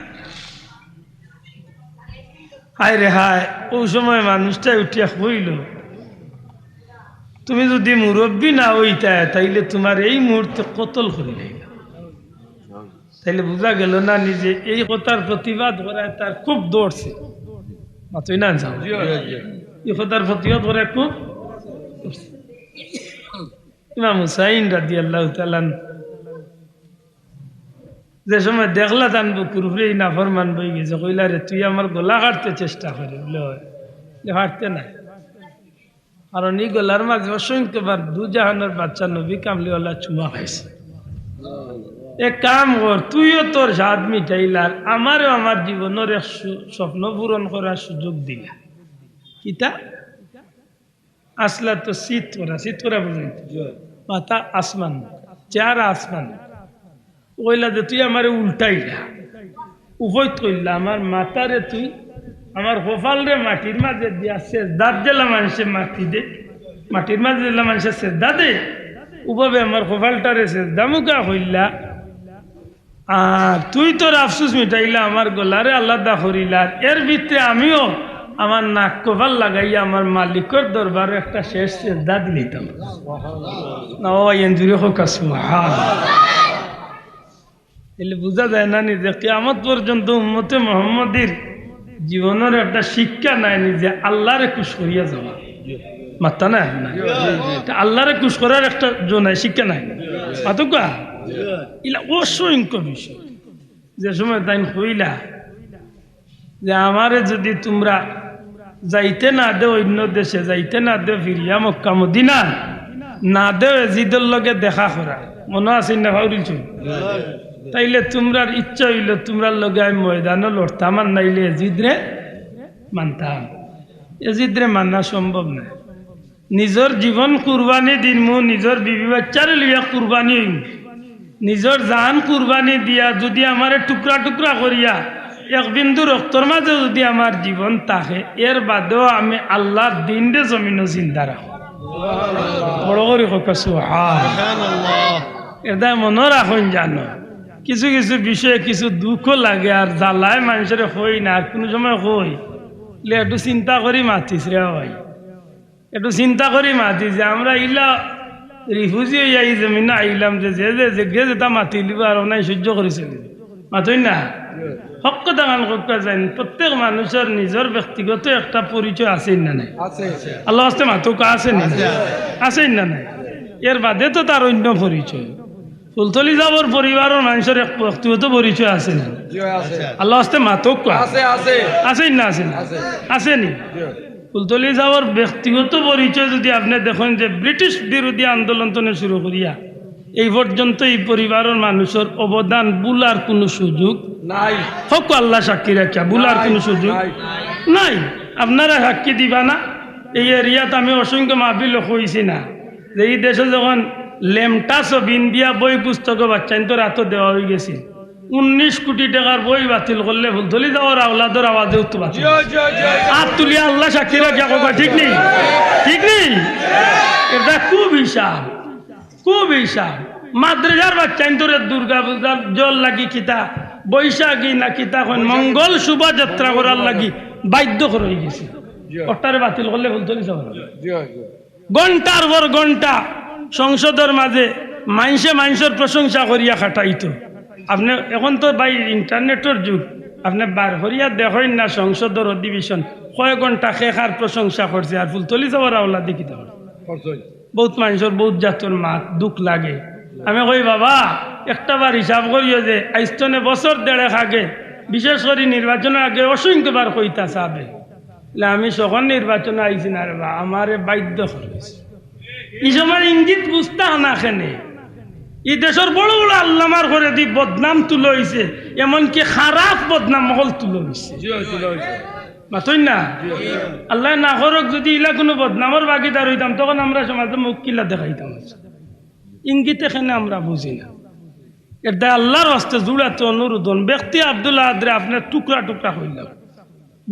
হায় রে হায়, অউ সময় মানুষটায় উঠিয়া কইলো, "তুমি যদি মুরব্বি না অইতায়, তাইলে তুমারে এই মুহূর্তে কতল করিলাইলাম।" তাইলে বুঝা গেল না নিজে এই কথার প্রতিবাদ করায় তার খুব দরছে। মাতই না যাও। এই কথার প্রতিবাদ করায় খুব দরছে। ইমাম হুসাইন রাদিয়াল্লাহু তাআলা আনহু যে সময় দেখলা তান বুকুর উপরে এই নাফরমান বই গেছে, কইলা, "রে, তুই আমার গলা কাটতে চেষ্টা করে?" বুলে, "অয়।" বুলে, "পারতে নায়।" কারণ ই গলার মাঝে অসংখ্যবার দুজাহানর বাদশা নবী কামলিওয়ালা চুমা খাইছে। এক কাম কর, তুইও তোর স্বাদ মিটাইলা, আর আমারেও আমার জীবনর এক সু-, স্বপ্ন পূরণ করার সুযোগ দিলা। কিতা? আসলা তো চিত করা, চিত করা বুঝইন তো? মাথা আসমান, চেহারা আসমান। কইলা যে, "তুই আমারে উল্টাইলা।" উফইত কইলা, "আমার মাথারে তুই, আমার কপালরে মাটির মাঝে দিয়া সেজদাত যেলা মানষে মাটি দে, মাটির মাঝে যেলা মানষে সেজদা দে, উভাবে আমার কপালটারে সেজদা মুখা কইলা।" আর তুই তোর আফসুস মিটাইলা, আমার গলারে আলাদা করিলা, আর এর ভিতরে আমিও আমার নাক কপাল লাগাইয়া আমার মালিকর দরবারো একটা শেষ সেজদা দিলিতাম। না বাবা, এন জুরে কউক্কা সুবহান। এলে বুঝা যায় না নি যে কিয়ামত পর্যন্ত উম্মতে মুহাম্মদীর জীবনর একটা শিক্ষা নাই নি যে আল্লারে খুশ করিয়া যাওয়া। মাত্তা না, না। তা আল্লারে খুশ করার একটা জো নাই, শিক্ষা নাই। মাতুক্কা? ইলা অসংখ্য বিষয়। যে সময় তাইন কইলা যে, "আমারে যুদি তুমরা যাইতে না দেও অইন্য দেশে, যাইতে না দেও ফিরিয়া মক্কা মদিনা, না দেও এজিদর লগে দেখা করা।" মনো আছে না, ফাউরিল চুল? তাইলে তুমরার ইচ্ছা অইলো তুমরার লগে আমি ময়দানো লড়তাম, আর নাইলে এজিদরে মানতাম। এজিদরে মানা সম্ভব নায়। নিজর জীবন কুরবানি দিমু, নিজর বিবি বাচ্চারে লইয়া কুরবানি অইমু। নিজর জান কুরবানি দিয়া যুদি আমারে টুকরা টুকরা করিয়া এক বিন্দু রক্তর মাঝে যুদি আমার জীবন থাকে, এর বাদেও আমি আল্লার দিনরে জমিনো জিন্দা রাখমু। বড় করি কউক্কা সুবহান। এরদায় মনো রাখইন জানো, কিছু কিছু বিষয়ে কিছু দুঃখ লাগে আর জ্বালায় মানষরে কই না, আর কুনু সময় কই, লে একটু চিন্তা করি মাতিস রে ভাই। একটু চিন্তা করি মাতি যে আমরা ইলা রিফিউজি অইয়া ই জমিনো আইলাম যে, যে, যে, যে, যে যেতা মাতিলিবা আর অনাই সইজ্য করি চলি। মাতইন না? হক কথাখান কউক্কা যাইন, প্রত্যেক মানষর নিজর ব্যক্তিগত একটা পরিচয় আছে না নাই? আছে। আল্লার ওয়াস্তে মাতউক্কা আছে নি? আছে। আছে না নাই? এর বাদে তো তার অইন্য পরিচয়। ফুলতলি সাবর পরিবারর মানষর এক ব্যক্তিগত পরিচয় আছে না? জি, আছে। আল্লার ওয়াস্তে মাতউক্কা। আছে, আছে। আছে না, আছে না? আছে। আছে নি? জি। ফুলতলি সাবর ব্যক্তিগত পরিচয় যুদি আপনে দেখইন যে ব্রিটিশ বিরোধী আন্দোলন তনে শুরু করিয়া এই পর্যন্ত ই পরিবারর মানষর অবদান ভুলার কুনু সুযোগ নাই। হক আল্লা সাক্ষী রাখিয়া, ভুলার নাই, কুনু সুযোগ নাই। নাই। আপনারা সাক্ষী দিবা না? এই এরিয়াত আমি অসংখ্য মাহফিলো কইছি না যে ই দেশো যখন লেমটা ছবি দিয়া বই পুস্তকো বাচ্চাইন্তর আতো দেওয়া অইগেছে, উনিশ কুটি টেকার বই বাতিল করলে ফুলতলি সাবর আওলাদর আওয়াজে উঠতো বাতিল। জি, জি, জি, জি। আত তুলিয়া আল্লা সাক্ষী রাখিয়া কউক্কা, ঠিক নি? ঠিক নি? ইটা খুব হিসাব, খুব হিসাব। মাদ্রাসার বাচ্চাইন্তরে দুর্গা পূজার জোর লাগি কিতা, বৈশাখী না কিতা কইন, মঙ্গল শোভাযাত্রা করার লাগি বাধ্য করা অইগেছে। জি। অটারে বাতিল করলে ফুলতলি সাব। জি, জি। ঘন্টার পর ঘন্টা সংসদর মাঝে মানষে মানষর প্রশংসা করিয়া কাটাইতো। আপনে, এখন তো ভাই ইন্টারনেটর যুগ, আপনে বার করিয়া দেখইন না সংসদর অধিবেশন, কয় ঘন্টা কে কার প্রশংসা করছে, আর ফুলতলি সাবর আওলাদে কিতা করছে। করছে। বউত মানষর বউত জাতর মাত, দুখ লাগে। আমি কই, "বাবা, একটা বার হিসাব করিও যে আইজ তনে বছর দেড়েক আগে, বিশেষ করি নির্বাচনর আগে অসংখ্য বার কইতা সাবে।" না, আমি যখন নির্বাচনো আইছি না রে বা, আমারে বাধ্য করা অইছে। ই সময় ইঙ্গিত বুঝতা না কেনে? ই দেশর বড় বড় আল্লামার ঘরেদি বদনাম তুলা অইছে, এমনকি খারাপ বদনাম অকল তুলা অইছে। জি, তুলা অইছে। মাতইন না? জি। আল্লায় না করউক, যুদি ইলা কুনু বদনামর ভাগিদার অইতাম, তখন আমরা সমাজে মুখ কিলা দেখাইতাম? ইঙ্গিতে কেনে আমরা বুঝি না। এরদায় আল্লার ওয়াস্তে জুড়াতে অনুরোধ অন, ব্যক্তি আব্দুল আহাদরে আপনে টুকরা টুকরা করিলাউক্কা,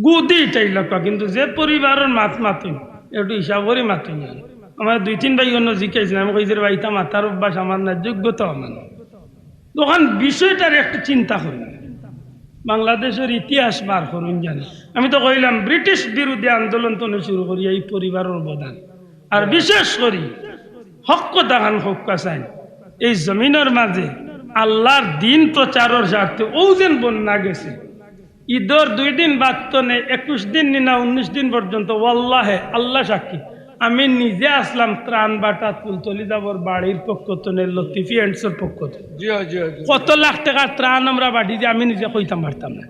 গুদি ইটাইলাউক্কা, কিন্তু যে পরিবারর মাত মাতইন, একটু হিসাব করি মাতইন। আমার দুই তিন ভাই অন্য জিকাইছইন, আমি কইছি, "রে ভাই, ইতা মাতার অভ্যাস আমার না, যোগ্যতাও আমার না।" তখন বিষয়টার একটু চিন্তা করি, বাংলাদেশর ইতিহাস বার করইন জানি। আমি তো কইলাম, ব্রিটিশ বিরোধী আন্দোলন তনে শুরু করিয়া ই পরিবারর অবদান, আর বিশেষ করি হক কথাখান কউক্কা চাইন, এই জমিনর মাঝে আল্লার দিন প্রচারর স্বার্থে অউ যেন বন্যা গেছে, ইদর দুই দিন বাদ তনে একুশ দিন নি না উনিশ দিন পর্যন্ত, ওয়াল্লাহে, আল্লা সাক্ষী, আমি নিজে আছলাম ত্রাণ বাটাত ফুলতলি সাবর বাড়ির পক্ষ তনে, লতিফি এন্ডসর পক্ষ তনে। জি, জি, জি। কত লাখ টেকার ত্রাণ আমরা বাটিছি আমি নিজে কইতাম পারতাম না।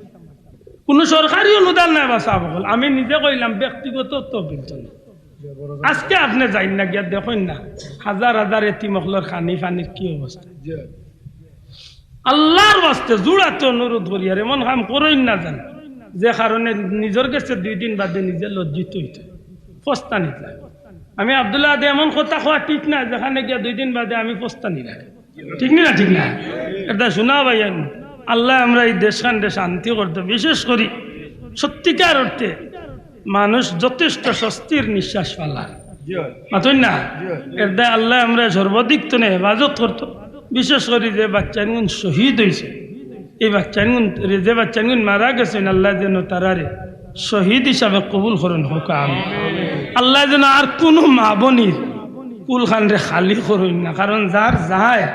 কুনু সরকারি অনুদান নাই বা সাব অকল, আমি নিজে কইলাম ব্যক্তিগত তহবিল তনে। আজকে আপনে যাইন না গিয়া দেখইন না, হাজার হাজার এতিম অকলর খানি পানির কি অবস্থা। জি। আল্লার ওয়াস্তে জুড়াতে অনুরোধ করি, আর এমন কাম করইন না যেন, যে কারণে নিজর গেছে দুই দিন বাদে নিজে লজ্জিত অইতে, পস্তানিত লাগে। আমি আব্দুল্লাহ আদে এমন কথা কওয়া ঠিক না, যেখানে গিয়া দুই দিন বাদে আমি পস্তানি লাগে। ঠিক নি না? ঠিক না? এটা শোনা ভাই, আল্লায় আমরার ই দেশখানরে শান্তি করতো, বিশেষ করি সত্যিকার অর্থে মানুষ যথেষ্ট স্বস্তির নিঃশ্বাস ফালার। মাতইন না? এর দায় আল্লায় আমরার সর্বদিক তনে হেফাজত করতো। বিশেষ করি যে বাচ্চাইনগুন শহীদ অইছে, এই বাচ্চাইনগুন, যে বাচ্চাইনগুন মারা গেছইন, আল্লায় যেন তারারে শহীদ হিসাবে কবুল করইন, কউক্কা আমিন। আল্লায় যেন আর কুনু মা বইনর কুলখানরে খালি করইন না, কারণ যার যায়,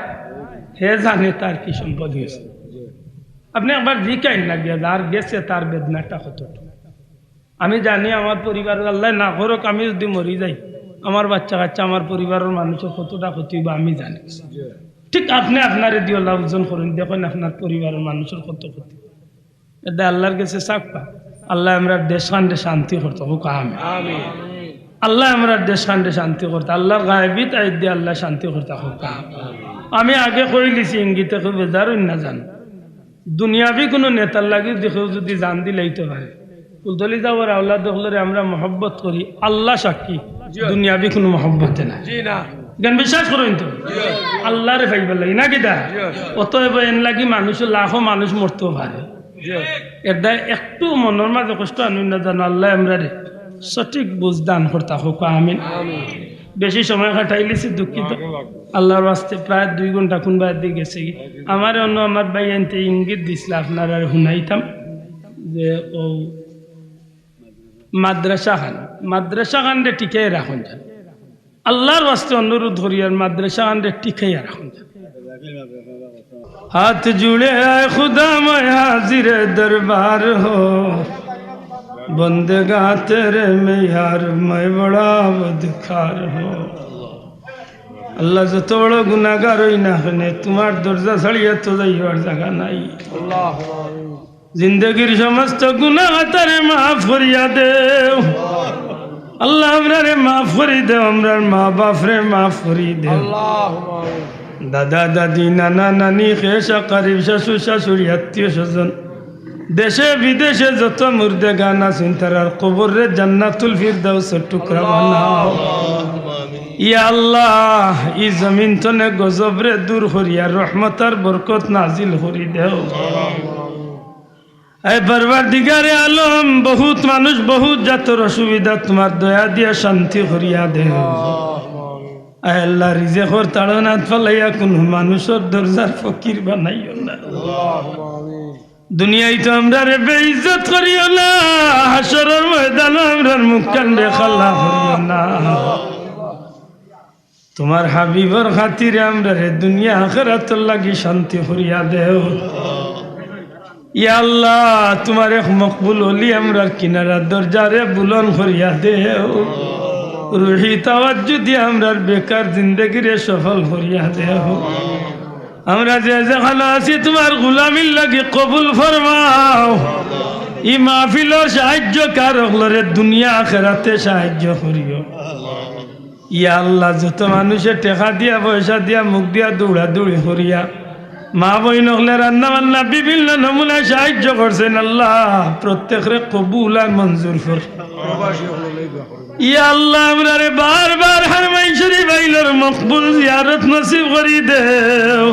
হে জানে তার কি সম্পদ অইছে। আপনে একবার জিকাইন না গিয়া, যার গেছে তার বেদনাটা কতটুকু। আমি জানি আমার পরিবারর, আল্লায় না করউক, আমি যুদি মরি যাই, আমার বাচ্চা কাচ্চা, আমার পরিবারর মানুষর কতটা ক্ষতি অইবো আমি জানি। ঠিক আপনে আপনারে দি আল্লায় ওজন করইন, দেখইন আপনার পরিবারর মানুষর কত ক্ষতি। এর দায় আল্লার গেছে চাউক্কা, আল্লায় আমরার দেশখানরে শান্তি করতো, কউক্কা আমিন। আল্লায় আমরার দেশখানরে শান্তি করতো, আল্লার গায়েবী তাইদ দিয়া আল্লায় শান্তি করতো, কউক্কা আমিন। আমি আগে কইলিছি ইঙ্গিতে, কেউ বেজার অইন না জানো। দুনিয়াবি কুনু নেতার লাগি যুদি কেউ যুদি জান দিলাইতো পারে, ফুলতলি যাওয়ার আওলাদ অকলরে আমরা মহব্বত করি, আল্লা সাক্ষী, জি। দুনিয়াবি কুনু মহব্বতে না। জি না। কেন বিশ্বাস করইন তো? জি। আল্লারে পাইবার লাগি, না কিতা? জি। অতএব এন লাগি মানুষ, লাখো মানুষ মরতো পারে। জি। এর দায় একটু মনর মাঝে কষ্ট আনইন না জানো, আল্লায় আমরারে সঠিক বুঝ দান করতা, কউক্কা আমিন। আমিন। বেশি সময় কাটাইলিছি, দুঃখিত। আল্লার ওয়াস্তে প্রায় দুই ঘন্টা কুনবায়দি গেছে। আমারে অনো আমার ভাইয়াইন্তে ইঙ্গিত দিছলা, আপনারারে হুনাইতাম যে অউ মাদ্রাসাখান, মাদ্রাসাখানরে টিকাইয়া রাখইন যান। আল্লার ওয়াস্তে অনুরোধ করিয়ার মাদ্রাসাখানরে টিকাইয়া রাখইন যান। ہاتھ جوڑے اے خدا میں حاضر دربار ہو، بندگاں تیرے میں یار میں بڑا بدکار ہو۔ আল্লা, যত বড় গুনাগার অই না কেনে, তুমার দরজা ছাড়িয়া তো যাইবার জাগা নাই। জিন্দেগির সমস্ত গুনা খাতারে মাফ করিয়া দেও। আল্লা, আমরারে মাফ করি দেও, আমরার মা বাপরে মাফ করি দেও। দাদা দাদি, নানা নানি, খেশ আকারিব, শ্বশুর শাশুড়ি, আত্মীয় স্বজন, দেশে বিদেশে যত মুর্দেগান আছইন, তারার কবররে জান্নাতুল ফিরদাউসর টুকরা বানাও। ইয়া আল্লা, ই জমিন তনে গজবরে দূর করিয়া রহমত আর বরকত নাজিল করি দেও। এ পরওয়ারদিগারে আলম, বহুত মানুষ বহুত জাতর অসুবিধা, তুমার দয়া দিয়া শান্তি করিয়া দেও। আয় আল্লা, রিজেকর তাড়নাত ফালাইয়া কুনু মানুষর দরজার ফকির বানাইও না। দুনিয়াত তো আমরারে বেইজ্জত করিও না, হাশরর ময়দানো আমরার মুখখানরে কালা করিও না। তুমার হাবিবর খাতিরে আমরারে দুনিয়া আখেরাতর লাগি শান্তি করিয়া দেও। ইয়া আল্লা, তুমার এক মকবুল ওলি আমরার কিনারা দরজারে বুলন্দ করিয়া দেও। রুহি তাওয়াজ্জু দিয়া আমরার বেকার জিন্দেগিরে সফল করিয়া দেও। আমরা যে যেখানো আছি তুমার গুলামির লাগি কবুল ফরমাও। ই মাহফিলর সাহায্যকার অকলরে দুনিয়া আখেরাতে সাহায্য করিও। ইয়া আল্লা, যত মানুষে টেকা দিয়া, পয়সা দিয়া, মুখ দিয়া দৌড়াদৌড়ি করিয়া, মা বইন অকলে রান্না বান্না বিভিন্ন নমুনায় সাহায্য করছইন, আল্লা, প্রত্যেকরে কবুল আর মঞ্জুর কর। ইয়া আল্লা, আমরারে বারবার হারমাইন শরীফ আইলর মকবুল জিয়ারত নসিব করি দেও।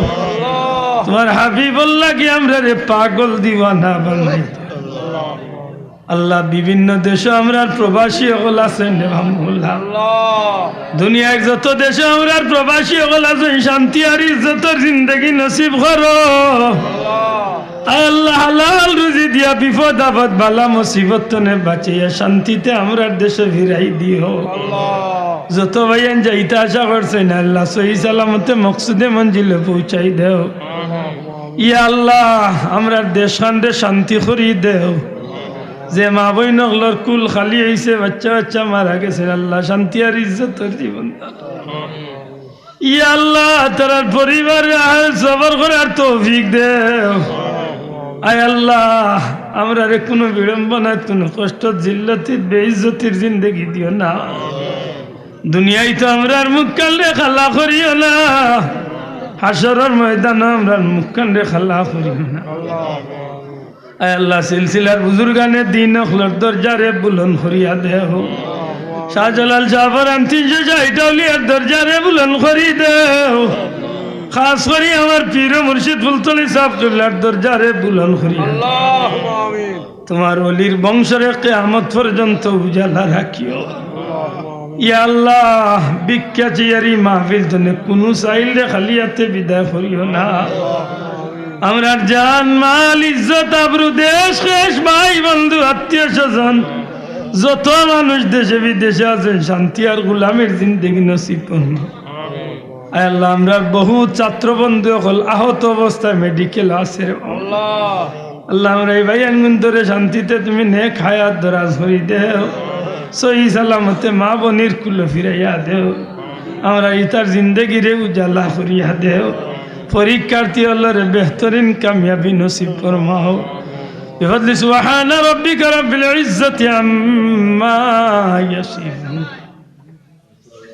তুমার হাবিবর লাগি আমরারে পাগল দিওয়ানা বানাই দেও। আল্লা, বিভিন্ন দেশো আমরার প্রবাসী অকল আছইন রে মাওলা। দুনিয়ার যত দেশো আমরার প্রবাসী অকল আছইন, শান্তি আর ইজ্জতর জিন্দেগি নসিব করো। আয় আল্লা, হালাল রুজি দিয়া বিপদ আপদ বালা মুসিবত তনে বাঁচাইয়া শান্তিতে আমরার দেশো ফিরাই দিও। যত ভাইয়াইন যাইতা আশা করছইন, আল্লা, সহি সালামতে মকসুদে মঞ্জিলে পৌঁছাই দেও। ইয়া আল্লা, আমরার দেশখানরে শান্তি করি দেও। যে মা বইন অকলর কুল খালি অইছে, বাচ্চা বাচ্চা মারা গেছইন, আল্লা, শান্তি আর ইজ্জতর জীবন দাও। ইয়া আল্লা, তারার পরিবাররে আহেল সবর করার তৌফিক দেও। আয় আল্লা, আমরারে কুনু বিড়ম্বনাত, কুনু কষ্টত, জিল্লতিত, বেইজ্জতির জিন্দেগি দিও না। দুনিয়াত তো আমরার মুখখানরে কালা করিও না, হাশরর ময়দানো আমরার মুখখানরে কালা করিও না। আয় আল্লা, সিলসিলার বুজুর্গানে দিন অকলর দরজারে বুলন্দ করিয়া দেও। শাহজালাল শাহপরান তিনশো ষাইট আউলিয়ার দরজারে বুলন্দ করি দেও। খাস করি আমার পীর ও মুর্শিদ ফুলতলি ছাব কিবলার দরজারে বুলন্দ করি দেও। আল্লাহুম্মা আমিন। তুমার ওলির বংশরে কিয়ামত পর্যন্ত উজালা রাখিও। আল্লাহুম্মা আমিন। ইয়া আল্লাহ, ভিক্ষা চাইয়ার ই মাহফিল তনে কুনু সাইলরে খালি আতে বিদায় করিও না। আমরার জান, মাল, ইজ্জত, আবরু, দেশ, খেশ, ভাই, বন্ধু, আত্মীয় স্বজন, যত মানুষ দেশে বিদেশে আছইন, শান্তি আর গোলামির জিন্দেগি নসিব ফরমাও। আয় আল্লাহ, আমরার বহুত ছাত্র বন্ধু অকল আহত অবস্থায় মেডিকেল আছে রে বাবা। আল্লাহ, আমরা ই ভাইয়াইনগুনতরে শান্তিতে তুমি নেক হায়াত দরাজ করি দেও, সহি সালামতে মা বইনর কুলো ফিরাইয়া দেও, আমরা ইতার জিন্দেগিরে উজালা করিয়া দেও, পরীক্ষার্থী অকলরে বেহতরিন কামিয়াবি নসিব ফরমাও। بفضل سبحان ربك رب العزة عما يصفون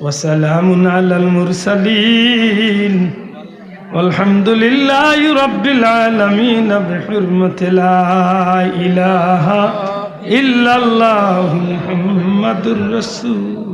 وسلام على المرسلين والحمد لله رب العالمين بحرمة لا إله إلا الله محمد رسول